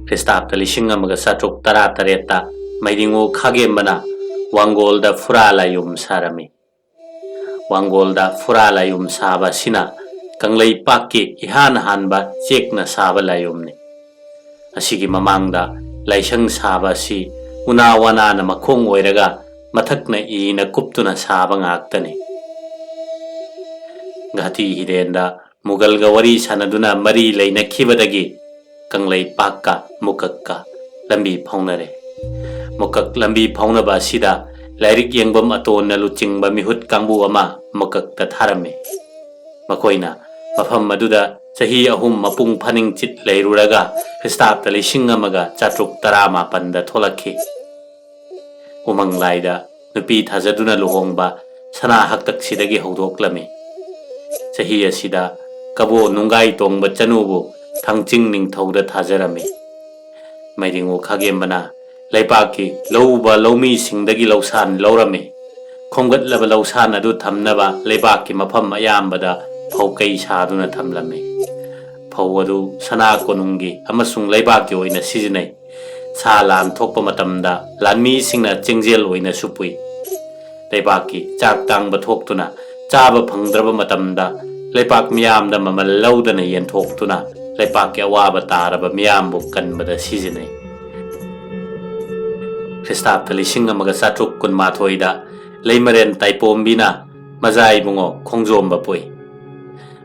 ꯈ꯭ꯔꯤꯁꯇꯥꯕꯇ ꯂꯤꯁꯤꯡ ꯑꯃꯒ ꯆꯥꯇ꯭ꯔꯨꯛ ꯇꯔꯥ ꯇꯔꯦꯠꯇ ꯃꯩꯗꯤꯡꯉꯨ ꯈꯥꯒꯦꯝꯕꯅ ꯋꯥꯡꯒꯣꯜꯗ ꯐꯨꯔꯥ ꯂꯥꯏꯌꯨꯝ ꯁꯥꯔꯝꯃꯤ꯫ ꯋꯥꯡꯒꯣꯜꯗ ꯐꯨꯔꯥ ꯂꯥꯏꯌꯨꯝ ꯁꯥꯕ ꯑꯁꯤꯅ ꯀꯪꯂꯩꯄꯥꯛꯀꯤ ꯏꯍꯥꯟ ꯍꯥꯟꯕ ꯆꯦꯛꯅ ꯁꯥꯕ ꯂꯥꯏꯌꯨꯝꯅꯤ꯫ ꯑꯁꯤꯒꯤ ꯃꯃꯥꯡꯗ ꯂꯥꯏꯁꯪ ꯁꯥꯕ ꯑꯁꯤ ꯎꯅꯥ ꯋꯥꯅꯥꯅ ꯃꯈꯣꯡ ꯑꯣꯏꯔꯒ ꯃꯊꯛꯅ ꯏꯅ ꯀꯨꯞꯇꯨꯅ ꯁꯥꯕ ꯉꯥꯛꯇꯅꯤ꯫ ꯘꯥꯇꯤ ꯍꯤꯗꯦꯟꯗ ꯃꯨꯒꯜꯒ ꯋꯥꯔꯤ ꯁꯥꯟꯅꯗꯨꯅ ꯃꯔꯤ ꯂꯩꯅꯈꯤꯕꯗꯒꯤ ꯀꯪꯂꯩꯄꯥꯛꯀ ꯃꯨꯀꯛꯀ ꯂꯝꯕꯤ ꯐꯥꯎꯅꯔꯦ꯫ ꯃꯨꯀꯛ ꯂꯝꯕꯤ ꯐꯥꯎꯅꯕ ꯑꯁꯤꯗ ꯂꯥꯏꯔꯤꯛ ꯌꯦꯡꯐꯝ ꯑꯇꯣꯟꯅ ꯂꯨꯆꯤꯡꯕ ꯃꯤꯍꯨꯠ ꯀꯥꯡꯕꯨ ꯑꯃ ꯃꯨꯀꯛꯇ ꯊꯥꯔꯝꯃꯤ꯫ ꯃꯈꯣꯏꯅ ꯃꯐꯝ ꯑꯗꯨꯗ ꯆꯍꯤ ꯑꯍꯨꯝ ꯃꯄꯨꯡ ꯐꯥꯅꯤꯡꯆꯤꯠ ꯂꯩꯔꯨꯔꯒ ꯈ꯭ꯔꯤꯁꯇꯥꯕꯇ ꯂꯤꯁꯤꯡ ꯑꯃꯒ ꯆꯥꯇ꯭ꯔꯨꯛ ꯇꯔꯥꯃꯥꯄꯟꯗ ꯊꯣꯛꯂꯛꯈꯤ꯫ ꯎꯃꯪ ꯂꯥꯏꯗ ꯅꯨꯄꯤ ꯊꯥꯖꯗꯨꯅ ꯂꯨꯍꯣꯡꯕ ꯁꯅꯥ ꯍꯛꯇꯛꯁꯤꯗꯒꯤ ꯍꯧꯗꯣꯛꯂꯝꯃꯤ꯫ ꯆꯍꯤ ꯑꯁꯤꯗ ꯀꯕꯣ ꯅꯨꯡꯒꯥꯏ ꯇꯣꯡꯕ ꯆꯅꯨꯕꯨ ꯊꯥꯡꯆꯤꯡ ꯅꯤꯡꯊꯧꯗ ꯊꯥꯖꯔꯝꯃꯤ꯫ ꯃꯩꯗꯤꯡꯉꯨ ꯈꯥꯒꯦꯝꯕꯅ ꯂꯩꯕꯥꯛꯀꯤ ꯂꯧꯎꯕ ꯂꯧꯃꯤꯁꯤꯡꯗꯒꯤ ꯂꯧꯁꯥꯟ ꯂꯧꯔꯝꯃꯤ꯫ ꯈꯣꯝꯒꯠꯂꯕ ꯂꯧꯁꯥꯟ ꯑꯗꯨ ꯊꯝꯅꯕ ꯂꯩꯕꯥꯛꯀꯤ ꯃꯐꯝ ꯑꯌꯥꯝꯕꯗ ꯐꯧ ꯀꯩ ꯁꯥꯗꯨꯅ ꯊꯝꯂꯝꯃꯤ꯫ ꯐꯧ ꯑꯗꯨ ꯁꯅꯥ ꯀꯣꯅꯨꯡꯒꯤ ꯑꯃꯁꯨꯡ ꯂꯩꯕꯥꯛꯀꯤ ꯑꯣꯏꯅ ꯁꯤꯖꯤꯟꯅꯩ꯫ ꯁꯥ ꯂꯥꯟ ꯊꯣꯛꯄ ꯃꯇꯝꯗ ꯂꯥꯟꯃꯤꯁꯤꯡꯅ ꯆꯦꯡꯖꯦꯜ ꯑꯣꯏꯅꯁꯨ ꯄꯨꯏ꯫ ꯂꯩꯕꯥꯛꯀꯤ ꯆꯥꯛ ꯇꯥꯡꯕ ꯊꯣꯛꯇꯨꯅ ꯆꯥꯕ ꯐꯪꯗ꯭ꯔꯕ ꯃꯇꯝꯗ ꯂꯩꯄꯥꯛ ꯃꯤꯌꯥꯝꯗ ꯃꯃꯜ ꯂꯧꯗꯅ ꯌꯦꯟꯊꯣꯛꯇꯨꯅ ꯂꯩꯄꯥꯛꯀꯤ ꯑꯋꯥꯕ ꯇꯥꯔꯕ ꯃꯤꯌꯥꯝꯕꯨ ꯀꯟꯕꯗ ꯁꯤꯖꯤꯟꯅꯩ꯫ ꯈ꯭ꯔꯤꯁꯇꯥꯕꯇ ꯂꯤꯁꯤꯡ ꯑꯃꯒ ꯆꯥꯇ꯭ꯔꯨꯛ ꯀꯨꯟꯃꯥꯊꯣꯏꯗ ꯂꯩꯃꯔꯦꯟ ꯇꯥꯏꯄꯣꯝꯕꯤꯅ ꯃꯖꯥ ꯏꯕꯨꯡꯉꯣ ꯈꯣꯡꯖꯣꯝꯕ ꯄꯣꯛꯏ꯫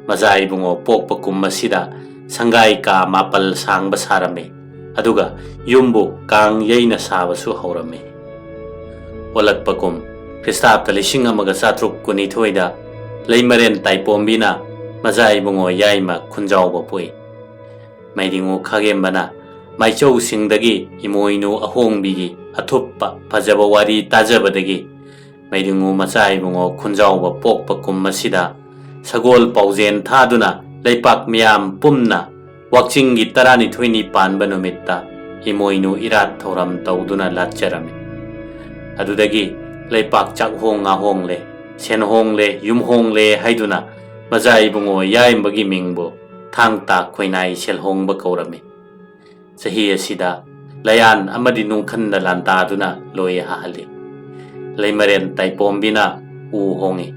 ꯃꯖꯥ ꯏꯕꯨꯡꯉꯣ ꯄꯣꯛꯄ ꯀꯨꯝ ꯑꯁꯤꯗ ꯁꯪꯒꯥꯏ ꯀꯥ ꯃꯥꯄꯜ ꯁꯥꯡꯕ ꯁꯥꯔꯝꯃꯤ, ꯑꯗꯨꯒ ꯌꯨꯝꯕꯨ ꯀꯥꯡ ꯌꯩꯅ ꯁꯥꯕꯁꯨ ꯍꯧꯔꯝꯃꯤ꯫ ꯑꯣꯜꯂꯛꯄ ꯀꯨꯝ ꯈ꯭ꯔꯤꯁꯇꯥꯕꯇ ꯂꯤꯁꯤꯡ ꯑꯃꯒ ꯆꯥꯇ꯭ꯔꯨꯛ ꯀꯨꯟꯅꯤꯊꯣꯏꯗ ꯂꯩꯃꯔꯦꯟ ꯇꯥꯏꯄꯣꯝꯕꯤꯅ ꯃꯖꯥ ꯏꯕꯨꯡꯉꯣ ꯌꯥꯏꯃ ꯈꯨꯟꯖꯥꯎꯕ ꯄꯣꯛꯏ꯫ ꯃꯩꯗꯤꯡꯉꯨ ꯈꯥꯒꯦꯝꯕꯅ ꯃꯥꯏꯆꯧꯁꯤꯡꯗꯒꯤ ꯏꯃꯣꯏꯅꯨ ꯑꯍꯣꯡꯕꯤꯒꯤ ꯑꯊꯨꯞꯄ ꯐꯖꯕ ꯋꯥꯔꯤ ꯇꯥꯖꯕꯗꯒꯤ ꯃꯩꯗꯤꯡꯉꯨ ꯃꯆꯥ ꯏꯕꯨꯡꯉꯣ ꯈꯨꯟꯖꯥꯎꯕ ꯄꯣꯛꯄ ꯀꯨꯝ ꯑꯁꯤꯗ ꯁꯒꯣꯜ ꯄꯥꯎꯖꯦꯟ ꯊꯥꯗꯨꯅ ꯂꯩꯄꯥꯛ ꯃꯤꯌꯥꯝ ꯄꯨꯝꯅ ꯋꯥꯛꯆꯤꯡꯒꯤ ꯇꯔꯥꯅꯤꯊꯣꯏꯅꯤ ꯄꯥꯟꯕ ꯅꯨꯃꯤꯠꯇ ꯏꯃꯣꯏꯅꯨ ꯏꯔꯥꯠ ꯊꯧꯔꯝ ꯇꯧꯗꯨꯅ ꯂꯥꯠꯆꯔꯝꯃꯤ꯫ ꯑꯗꯨꯗꯒꯤ ꯂꯩꯄꯥꯛ ꯆꯥꯛꯍꯣꯡ ꯉꯥꯍꯣꯡꯂꯦ, ꯁꯦꯟꯍꯣꯡꯂꯦ, ꯌꯨꯝꯍꯣꯡꯂꯦ ꯍꯥꯏꯗꯨꯅ ꯃꯖꯥ ꯏꯕꯨꯡꯉꯣ ꯌꯥꯏꯃꯒꯤ ꯃꯤꯡꯕꯨ ꯊꯥꯡ ꯇꯥ ꯈꯣꯏꯅꯥꯏ ꯁꯦꯜꯍꯣꯡꯕ ꯀꯧꯔꯝꯃꯤ꯫ ꯆꯍꯤ ꯑꯁꯤꯗ ꯂꯌꯥꯟ ꯑꯃꯗꯤ ꯅꯨꯡꯈꯟꯗ ꯂꯥꯟꯗꯥꯗꯨꯅ ꯂꯣꯏ ꯍꯥꯍꯜꯂꯤ꯫ ꯂꯩꯃꯔꯦꯟ ꯇꯥꯏꯄꯣꯝꯕꯤꯅ ꯎ ꯍꯣꯡꯉꯤ꯫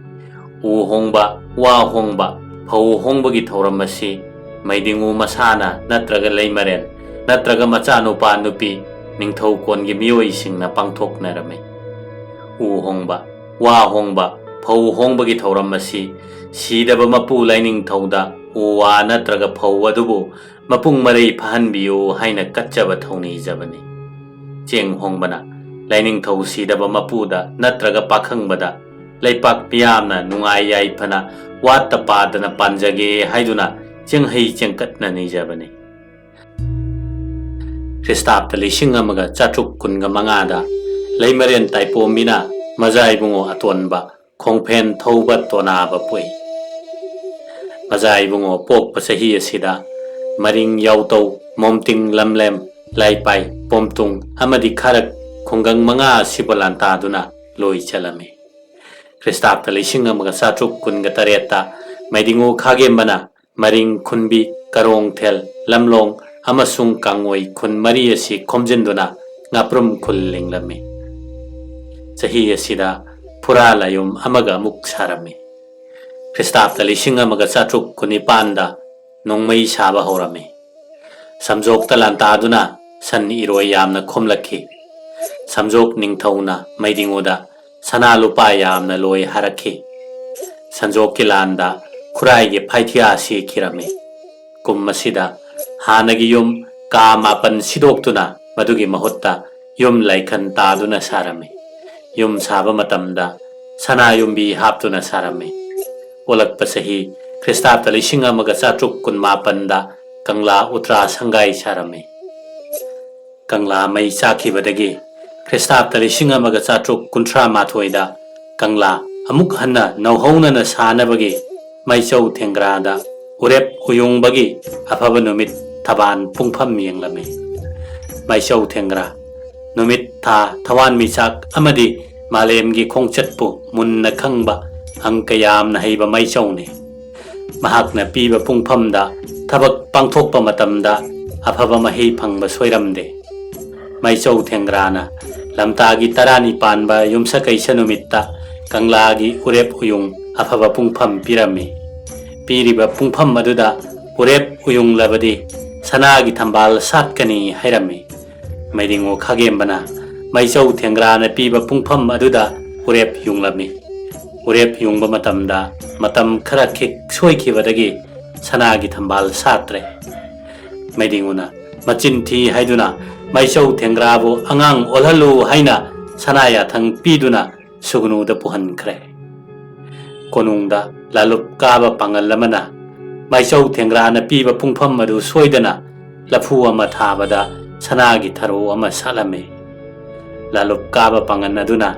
ꯎ ꯍꯣꯡꯕ, ꯋꯥ ꯍꯣꯡꯕ, ꯐꯧ ꯍꯣꯡꯕꯒꯤ ꯊꯧꯔꯝ ꯑꯁꯤ ꯃꯩꯗꯤꯡꯉꯨ ꯃꯁꯥꯅ ꯅꯠꯇ꯭ꯔꯒ ꯂꯩꯃꯔꯦꯟ ꯅꯠꯇ꯭ꯔꯒ ꯃꯆꯥꯅꯨꯄꯥ ꯅꯨꯄꯤ ꯅꯤꯡꯊꯧ ꯀꯣꯟꯒꯤ ꯃꯤꯑꯣꯏꯁꯤꯡꯅ ꯄꯥꯡꯊꯣꯛꯅꯔꯝꯃꯤ꯫ ꯎ ꯍꯣꯡꯕ, ꯋꯥ ꯍꯣꯡꯕ, ꯐꯧ ꯍꯣꯡꯕꯒꯤ ꯊꯧꯔꯝ ꯑꯁꯤ ꯁꯤꯗꯕ ꯃꯄꯨ ꯂꯥꯏꯅꯤꯡꯊꯧꯗ ꯎ ꯋꯥ ꯅꯠꯇ꯭ꯔꯒ ꯐꯧ ꯑꯗꯨꯕꯨ ꯃꯄꯨꯡ ꯃꯔꯩ ꯐꯍꯟꯕꯤꯌꯨ ꯍꯥꯏꯅ ꯀꯠꯆꯕ ꯊꯧꯅꯤꯖꯕꯅꯤ꯫ ꯆꯦꯡ ꯍꯣꯡꯕꯅ ꯂꯥꯏꯅꯤꯡꯊꯧ ꯁꯤꯗꯕ ꯃꯄꯨꯗ ꯅꯠꯇ꯭ꯔꯒ ꯄꯥꯈꯪꯕꯗ ꯂꯩꯄꯥꯛ ꯃꯤꯌꯥꯝꯅ ꯅꯨꯡꯉꯥꯏ ꯌꯥꯏꯐꯅ ꯋꯥꯠꯇ ꯄꯥꯗꯅ ꯄꯥꯟꯖꯒꯦ ꯍꯥꯏꯗꯨꯅ ꯆꯦꯡꯍꯩ ꯆꯦꯡꯀꯠꯅ ꯅꯩꯖꯕꯅꯤ꯫ ꯈ꯭ꯔꯤꯁꯇꯥꯕꯇ ꯂꯤꯁꯤꯡ ꯑꯃꯒ ꯆꯥꯇ꯭ꯔꯨꯛ ꯀꯨꯟꯒ ꯃꯉꯥꯗ ꯂꯩꯃꯔꯦꯟ ꯇꯥꯏꯄꯣꯝꯕꯤꯅ ꯃꯖꯥ ꯏꯕꯨꯡꯉꯣ ꯑꯇꯣꯟꯕ ꯈꯣꯡꯐꯦꯟ ꯊꯧꯕ ꯇꯣꯅꯥꯕ ꯄꯣꯛꯏ꯫ ꯃꯖꯥ ꯏꯕꯨꯡꯉꯣ ꯄꯣꯛꯄ ꯆꯍꯤ ꯑꯁꯤꯗ ꯃꯔꯤꯡ, ꯌꯥꯎꯇꯧ, ꯃꯣꯝꯇꯤꯡ, ꯂꯝꯂꯦꯝ, ꯂꯥꯏꯄꯥꯏ, ꯄꯣꯝꯇꯨꯡ ꯑꯃꯗꯤ ꯈꯥꯔꯛ ꯈꯨꯡꯒꯪ ꯃꯉꯥ ꯑꯁꯤꯕꯨ ꯂꯥꯟꯇꯥꯗꯨꯅ ꯂꯣꯏ ꯆꯠꯂꯝꯃꯤ꯫ ꯈ꯭ꯔꯤꯁꯇꯥꯕꯇ ꯂꯤꯁꯤꯡ ꯑꯃꯒ ꯆꯥꯇ꯭ꯔꯨꯛ ꯀꯨꯟꯒ ꯇꯔꯦꯠꯇ ꯃꯩꯗꯤꯉꯨ ꯈꯥꯒꯦꯝꯕꯅ ꯃꯔꯤꯡ, ꯈꯨꯟꯕꯤ, ꯀꯔꯣꯡꯊꯦꯜ, ꯂꯝꯂꯣꯡ ꯑꯃꯁꯨꯡ ꯀꯥꯡꯉꯣꯏ ꯈꯨꯟ ꯃꯔꯤ ꯑꯁꯤ ꯈꯣꯝꯖꯤꯟꯗꯨꯅ ꯉꯥꯄ꯭ꯔꯨꯝ ꯈꯨꯜ ꯂꯤꯡꯂꯝꯃꯤ꯫ ꯆꯍꯤ ꯑꯁꯤꯗ ꯐꯨꯔꯥ ꯂꯥꯏꯌꯨꯝ ꯑꯃꯒ ꯑꯃꯨꯛ ꯁꯥꯔꯝꯃꯤ꯫ ꯈ꯭ꯔꯤꯁꯇꯥꯕꯇ ꯂꯤꯁꯤꯡ ꯑꯃꯒ ꯆꯥꯇ꯭ꯔꯨꯛ ꯀꯨꯟꯅꯤꯄꯥꯟꯗ ꯅꯣꯡꯃꯩ ꯁꯥꯕ ꯍꯧꯔꯝꯃꯤ꯫ ꯁꯝꯖꯣꯛꯇ ꯂꯥꯟꯇꯥꯗꯨꯅ ꯁꯟ ꯏꯔꯣꯏ ꯌꯥꯝꯅ ꯈꯣꯝꯂꯛꯈꯤ꯫ ꯁꯝꯖꯣꯛ ꯅꯤꯡꯊꯧꯅ ꯃꯩꯗꯤꯉꯨꯗ ꯁꯅꯥ ꯂꯨꯄꯥ ꯌꯥꯝꯅ ꯂꯣꯏ ꯍꯥꯔꯛꯈꯤ꯫ ꯁꯟꯖꯣꯛꯀꯤ ꯂꯥꯟꯗ ꯈꯨꯔꯥꯏꯒꯤ ꯐꯥꯏꯊꯤꯌꯥ ꯁꯤꯈꯤꯔꯝꯃꯤ꯫ ꯀꯨꯝ ꯑꯁꯤꯗ ꯍꯥꯟꯅꯒꯤ ꯌꯨꯝ ꯀꯥ ꯃꯥꯄꯟ ꯁꯤꯗꯣꯛꯇꯨꯅ ꯃꯗꯨꯒꯤ ꯃꯍꯨꯠꯇ ꯌꯨꯝ ꯂꯥꯏꯈꯟ ꯇꯥꯗꯨꯅ ꯁꯥꯔꯝꯃꯤ꯫ ꯌꯨꯝ ꯁꯥꯕ ꯃꯇꯝꯗ ꯁꯅꯥ ꯌꯨꯝꯕꯤ ꯍꯥꯞꯇꯨꯅ ꯁꯥꯔꯝꯃꯤ꯫ ꯑꯣꯜꯂꯛꯄ ꯆꯍꯤ ꯈ꯭ꯔꯤꯁꯇꯥꯕꯇ ꯂꯤꯁꯤꯡ ꯑꯃꯒ ꯆꯥꯇ꯭ꯔꯨꯛ ꯀꯨꯟꯃꯥꯄꯟꯗ ꯀꯪꯂꯥ ꯎꯇ꯭ꯔꯥ ꯁꯪꯒꯥꯏ ꯁꯥꯔꯝꯃꯤ꯫ ꯀꯪꯂꯥ ꯃꯩ ꯆꯥꯛꯈꯤꯕꯗꯒꯤ ꯈ꯭ꯔꯤꯁꯇꯥꯕꯇ ꯂꯤꯁꯤꯡ ꯑꯃꯒ ꯆꯥꯇ꯭ꯔꯨꯛ ꯀꯨꯟꯊ꯭ꯔꯥ ꯃꯥꯊꯣꯏꯗ ꯀꯪꯂꯥ ꯑꯃꯨꯛ ꯍꯟꯅ ꯅꯧꯍꯧꯅꯅ ꯁꯥꯅꯕꯒꯤ ꯃꯥꯏꯆꯧ ꯊꯦꯡꯒ꯭ꯔꯥꯗ ꯎꯔꯦꯞ ꯎꯌꯨꯡꯕꯒꯤ ꯑꯐꯕ ꯅꯨꯃꯤꯠ ꯊꯕꯥꯟ ꯄꯨꯡꯐꯝ ꯌꯦꯡꯂꯝꯃꯤ꯫ ꯃꯥꯏꯆꯧ ꯊꯦꯡꯒ꯭ꯔꯥ ꯅꯨꯃꯤꯠ, ꯊꯥ, ꯊꯋꯥꯟꯃꯤꯆꯥꯛ ꯑꯃꯗꯤ ꯃꯥꯂꯦꯝꯒꯤ ꯈꯣꯡꯆꯠꯄꯨ ꯃꯨꯟꯅ ꯈꯪꯕ ꯑꯪꯀ ꯌꯥꯝꯅ ꯍꯩꯕ ꯃꯥꯏꯆꯧꯅꯤ꯫ ꯃꯍꯥꯛꯅ ꯄꯤꯕ ꯄꯨꯡꯐꯝꯗ ꯊꯕꯛ ꯄꯥꯡꯊꯣꯛꯄ ꯃꯇꯝꯗ ꯑꯐꯕ ꯃꯍꯩ ꯐꯪꯕ ꯁꯣꯏꯔꯝꯗꯦ꯫ ꯃꯥꯏꯆꯧ ꯊꯦꯡꯒ꯭ꯔꯥꯅ ꯂꯝꯇꯥꯒꯤ ꯇꯔꯥꯅꯤ ꯄꯥꯟꯕ ꯌꯨꯝꯁꯀꯩꯁ ꯅꯨꯃꯤꯠꯇ ꯀꯪꯂꯥꯒꯤ ꯎꯔꯦꯞ ꯎꯌꯨꯡ ꯑꯐꯕ ꯄꯨꯡꯐꯝ ꯄꯤꯔꯝꯃꯤ꯫ ꯄꯤꯔꯤꯕ ꯄꯨꯡꯐꯝ ꯑꯗꯨꯗ ꯎꯔꯦꯞ ꯎꯌꯨꯡꯂꯕꯗꯤ ꯁꯅꯥꯒꯤ ꯊꯝꯕꯥꯜ ꯁꯥꯠꯀꯅꯤ ꯍꯥꯏꯔꯝꯃꯤ꯫ ꯃꯩꯗꯤꯡꯉꯨ ꯈꯥꯒꯦꯝꯕꯅ ꯃꯩꯆꯧ ꯊꯦꯡꯒ꯭ꯔꯥꯅ ꯄꯤꯕ ꯄꯨꯡꯐꯝ ꯑꯗꯨꯗ ꯎꯔꯦꯞ ꯌꯨꯡꯂꯝꯃꯤ꯫ ꯎꯔꯦꯞ ꯌꯨꯡꯕ ꯃꯇꯝꯗ ꯃꯇꯝ ꯈꯔ ꯈꯤꯛ ꯁꯣꯏꯈꯤꯕꯗꯒꯤ ꯁꯅꯥꯒꯤ ꯊꯝꯕꯥꯜ ꯁꯥꯠꯇ꯭ꯔꯦ꯫ ꯃꯩꯗꯤꯡꯉꯨꯅ ꯃꯆꯤꯟ ꯊꯤ ꯍꯥꯏꯗꯨꯅ ꯃꯩꯆꯧ ꯊꯦꯡꯒ꯭ꯔꯥꯕꯨ ꯑꯉꯥꯡ ꯑꯣꯜꯍꯜꯂꯨ ꯍꯥꯏꯅ ꯁꯅꯥ ꯌꯥꯊꯪ ꯄꯤꯗꯨꯅ ꯁꯨꯒꯅꯨꯗ ꯄꯨꯍꯟꯈ꯭ꯔꯦ꯫ ꯀꯣꯅꯨꯡꯗ ꯂꯥꯂꯨꯞ ꯀꯥꯕ ꯄꯥꯡꯒꯜ ꯑꯃꯅ ꯃꯥꯏꯆꯧ ꯊꯦꯡꯒ꯭ꯔꯥꯅ ꯄꯤꯕ ꯄꯨꯡꯐꯝ ꯑꯗꯨ ꯁꯣꯏꯗꯅ ꯂꯐꯨ ꯑꯃ ꯊꯥꯕꯗ ꯁꯅꯥꯒꯤ ꯊꯔꯣ ꯑꯃ ꯁꯥꯠꯂꯝꯃꯤ꯫ ꯂꯥꯂꯨꯞ ꯀꯥꯕ ꯄꯥꯡꯒꯟ ꯑꯗꯨꯅ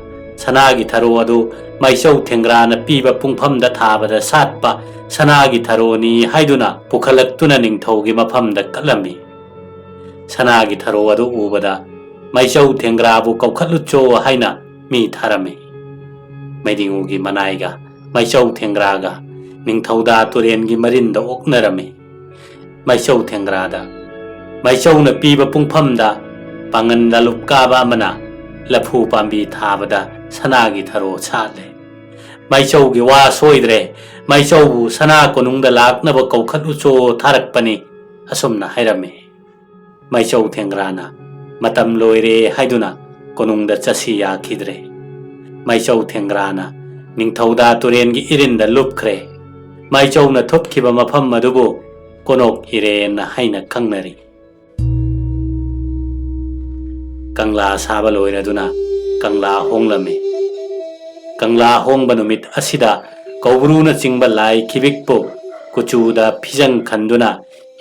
ꯁꯅꯥꯒꯤ ꯊꯔꯣ ꯑꯗꯨ ꯃꯥꯏꯆꯧ ꯊꯦꯡꯒ꯭ꯔꯥꯅ ꯄꯤꯕ ꯄꯨꯡꯐꯝꯗ ꯊꯥꯕꯗ ꯁꯥꯠꯄ ꯁꯅꯥꯒꯤ ꯊꯔꯣꯅꯤ ꯍꯥꯏꯗꯨꯅ ꯄꯨꯈꯠꯂꯛꯇꯨꯅ ꯅꯤꯡꯊꯧꯒꯤ ꯃꯐꯝꯗ ꯀꯠꯂꯝꯃꯤ꯫ ꯁꯅꯥꯒꯤ ꯊꯔꯣ ꯑꯗꯨ ꯎꯕꯗ ꯃꯥꯏꯆꯧ ꯊꯦꯡꯒ꯭ꯔꯥꯕꯨ ꯀꯧꯈꯠꯂꯨꯆꯣ ꯍꯥꯏꯅ ꯃꯤ ꯊꯥꯔꯝꯃꯤ꯫ ꯃꯩꯗꯤꯡꯉꯨꯒꯤ ꯃꯅꯥꯏꯒ ꯃꯥꯏꯆꯧ ꯊꯦꯡꯒ꯭ꯔꯥꯒ ꯅꯤꯡꯊꯧꯗꯥ ꯇꯨꯔꯦꯟꯒꯤ ꯃꯔꯤꯟꯗ ꯑꯣꯛꯅꯔꯝꯃꯤ꯫ ꯃꯥꯏꯆꯧ ꯊꯦꯡꯒ꯭ꯔꯥꯗ ꯃꯥꯏꯆꯧꯅ ꯄꯤꯕ ꯄꯨꯡꯐꯝꯗ ꯄꯥꯡꯒꯟ ꯂꯥꯂꯨꯞ ꯀꯥꯕ ꯑꯃꯅ ꯂꯐꯨ ꯄꯥꯝꯕꯤ ꯊꯥꯕꯗ ꯁꯅꯥꯒꯤ ꯊꯔꯣ ꯁꯥꯠꯂꯦ꯫ ꯃꯥꯏꯆꯧꯒꯤ ꯋꯥ ꯁꯣꯏꯗ꯭ꯔꯦ, ꯃꯥꯏꯆꯧꯕꯨ ꯁꯅꯥ ꯀꯣꯅꯨꯡꯗ ꯂꯥꯛꯅꯕ ꯀꯧꯈꯠꯂꯨꯆꯣ ꯊꯥꯔꯛꯄꯅꯤ, ꯑꯁꯨꯝꯅ ꯍꯥꯏꯔꯝꯃꯤ꯫ ꯃꯥꯏꯆꯧ ꯊꯦꯡꯒ꯭ꯔꯥꯅ ꯃꯇꯝ ꯂꯣꯏꯔꯦ ꯍꯥꯏꯗꯨꯅ ꯀꯣꯅꯨꯡꯗ ꯆꯠꯁꯤ ꯌꯥꯈꯤꯗ꯭ꯔꯦ꯫ ꯃꯥꯏꯆꯧ ꯊꯦꯡꯒ꯭ꯔꯥꯅ ꯅꯤꯡꯊꯧꯗꯥ ꯇꯨꯔꯦꯟꯒꯤ ꯏꯔꯤꯟꯗ ꯂꯨꯞꯈ꯭ꯔꯦ꯫ ꯃꯥꯏꯆꯧꯅ ꯊꯨꯞꯈꯤꯕ ꯃꯐꯝ ꯑꯗꯨꯕꯨ ꯀꯣꯅꯣꯛ ꯏꯔꯦꯟ ꯍꯥꯏꯅ ꯈꯪꯅꯔꯤ꯫ ꯀꯪꯂꯥ ꯁꯥꯕ ꯂꯣꯏꯔꯗꯨꯅ ꯀꯪꯂꯥ ꯍꯣꯡꯂꯝꯃꯤ꯫ ꯀꯪꯂꯥ ꯍꯣꯡꯕ ꯅꯨꯃꯤꯠ ꯑꯁꯤꯗ ꯀꯧꯕ꯭ꯔꯨꯅꯆꯤꯡꯕ ꯂꯥꯏ ꯈꯤꯕꯤꯛꯄꯨ ꯀꯨꯆꯨꯗ ꯐꯤꯖꯪ ꯈꯟꯗꯨꯅ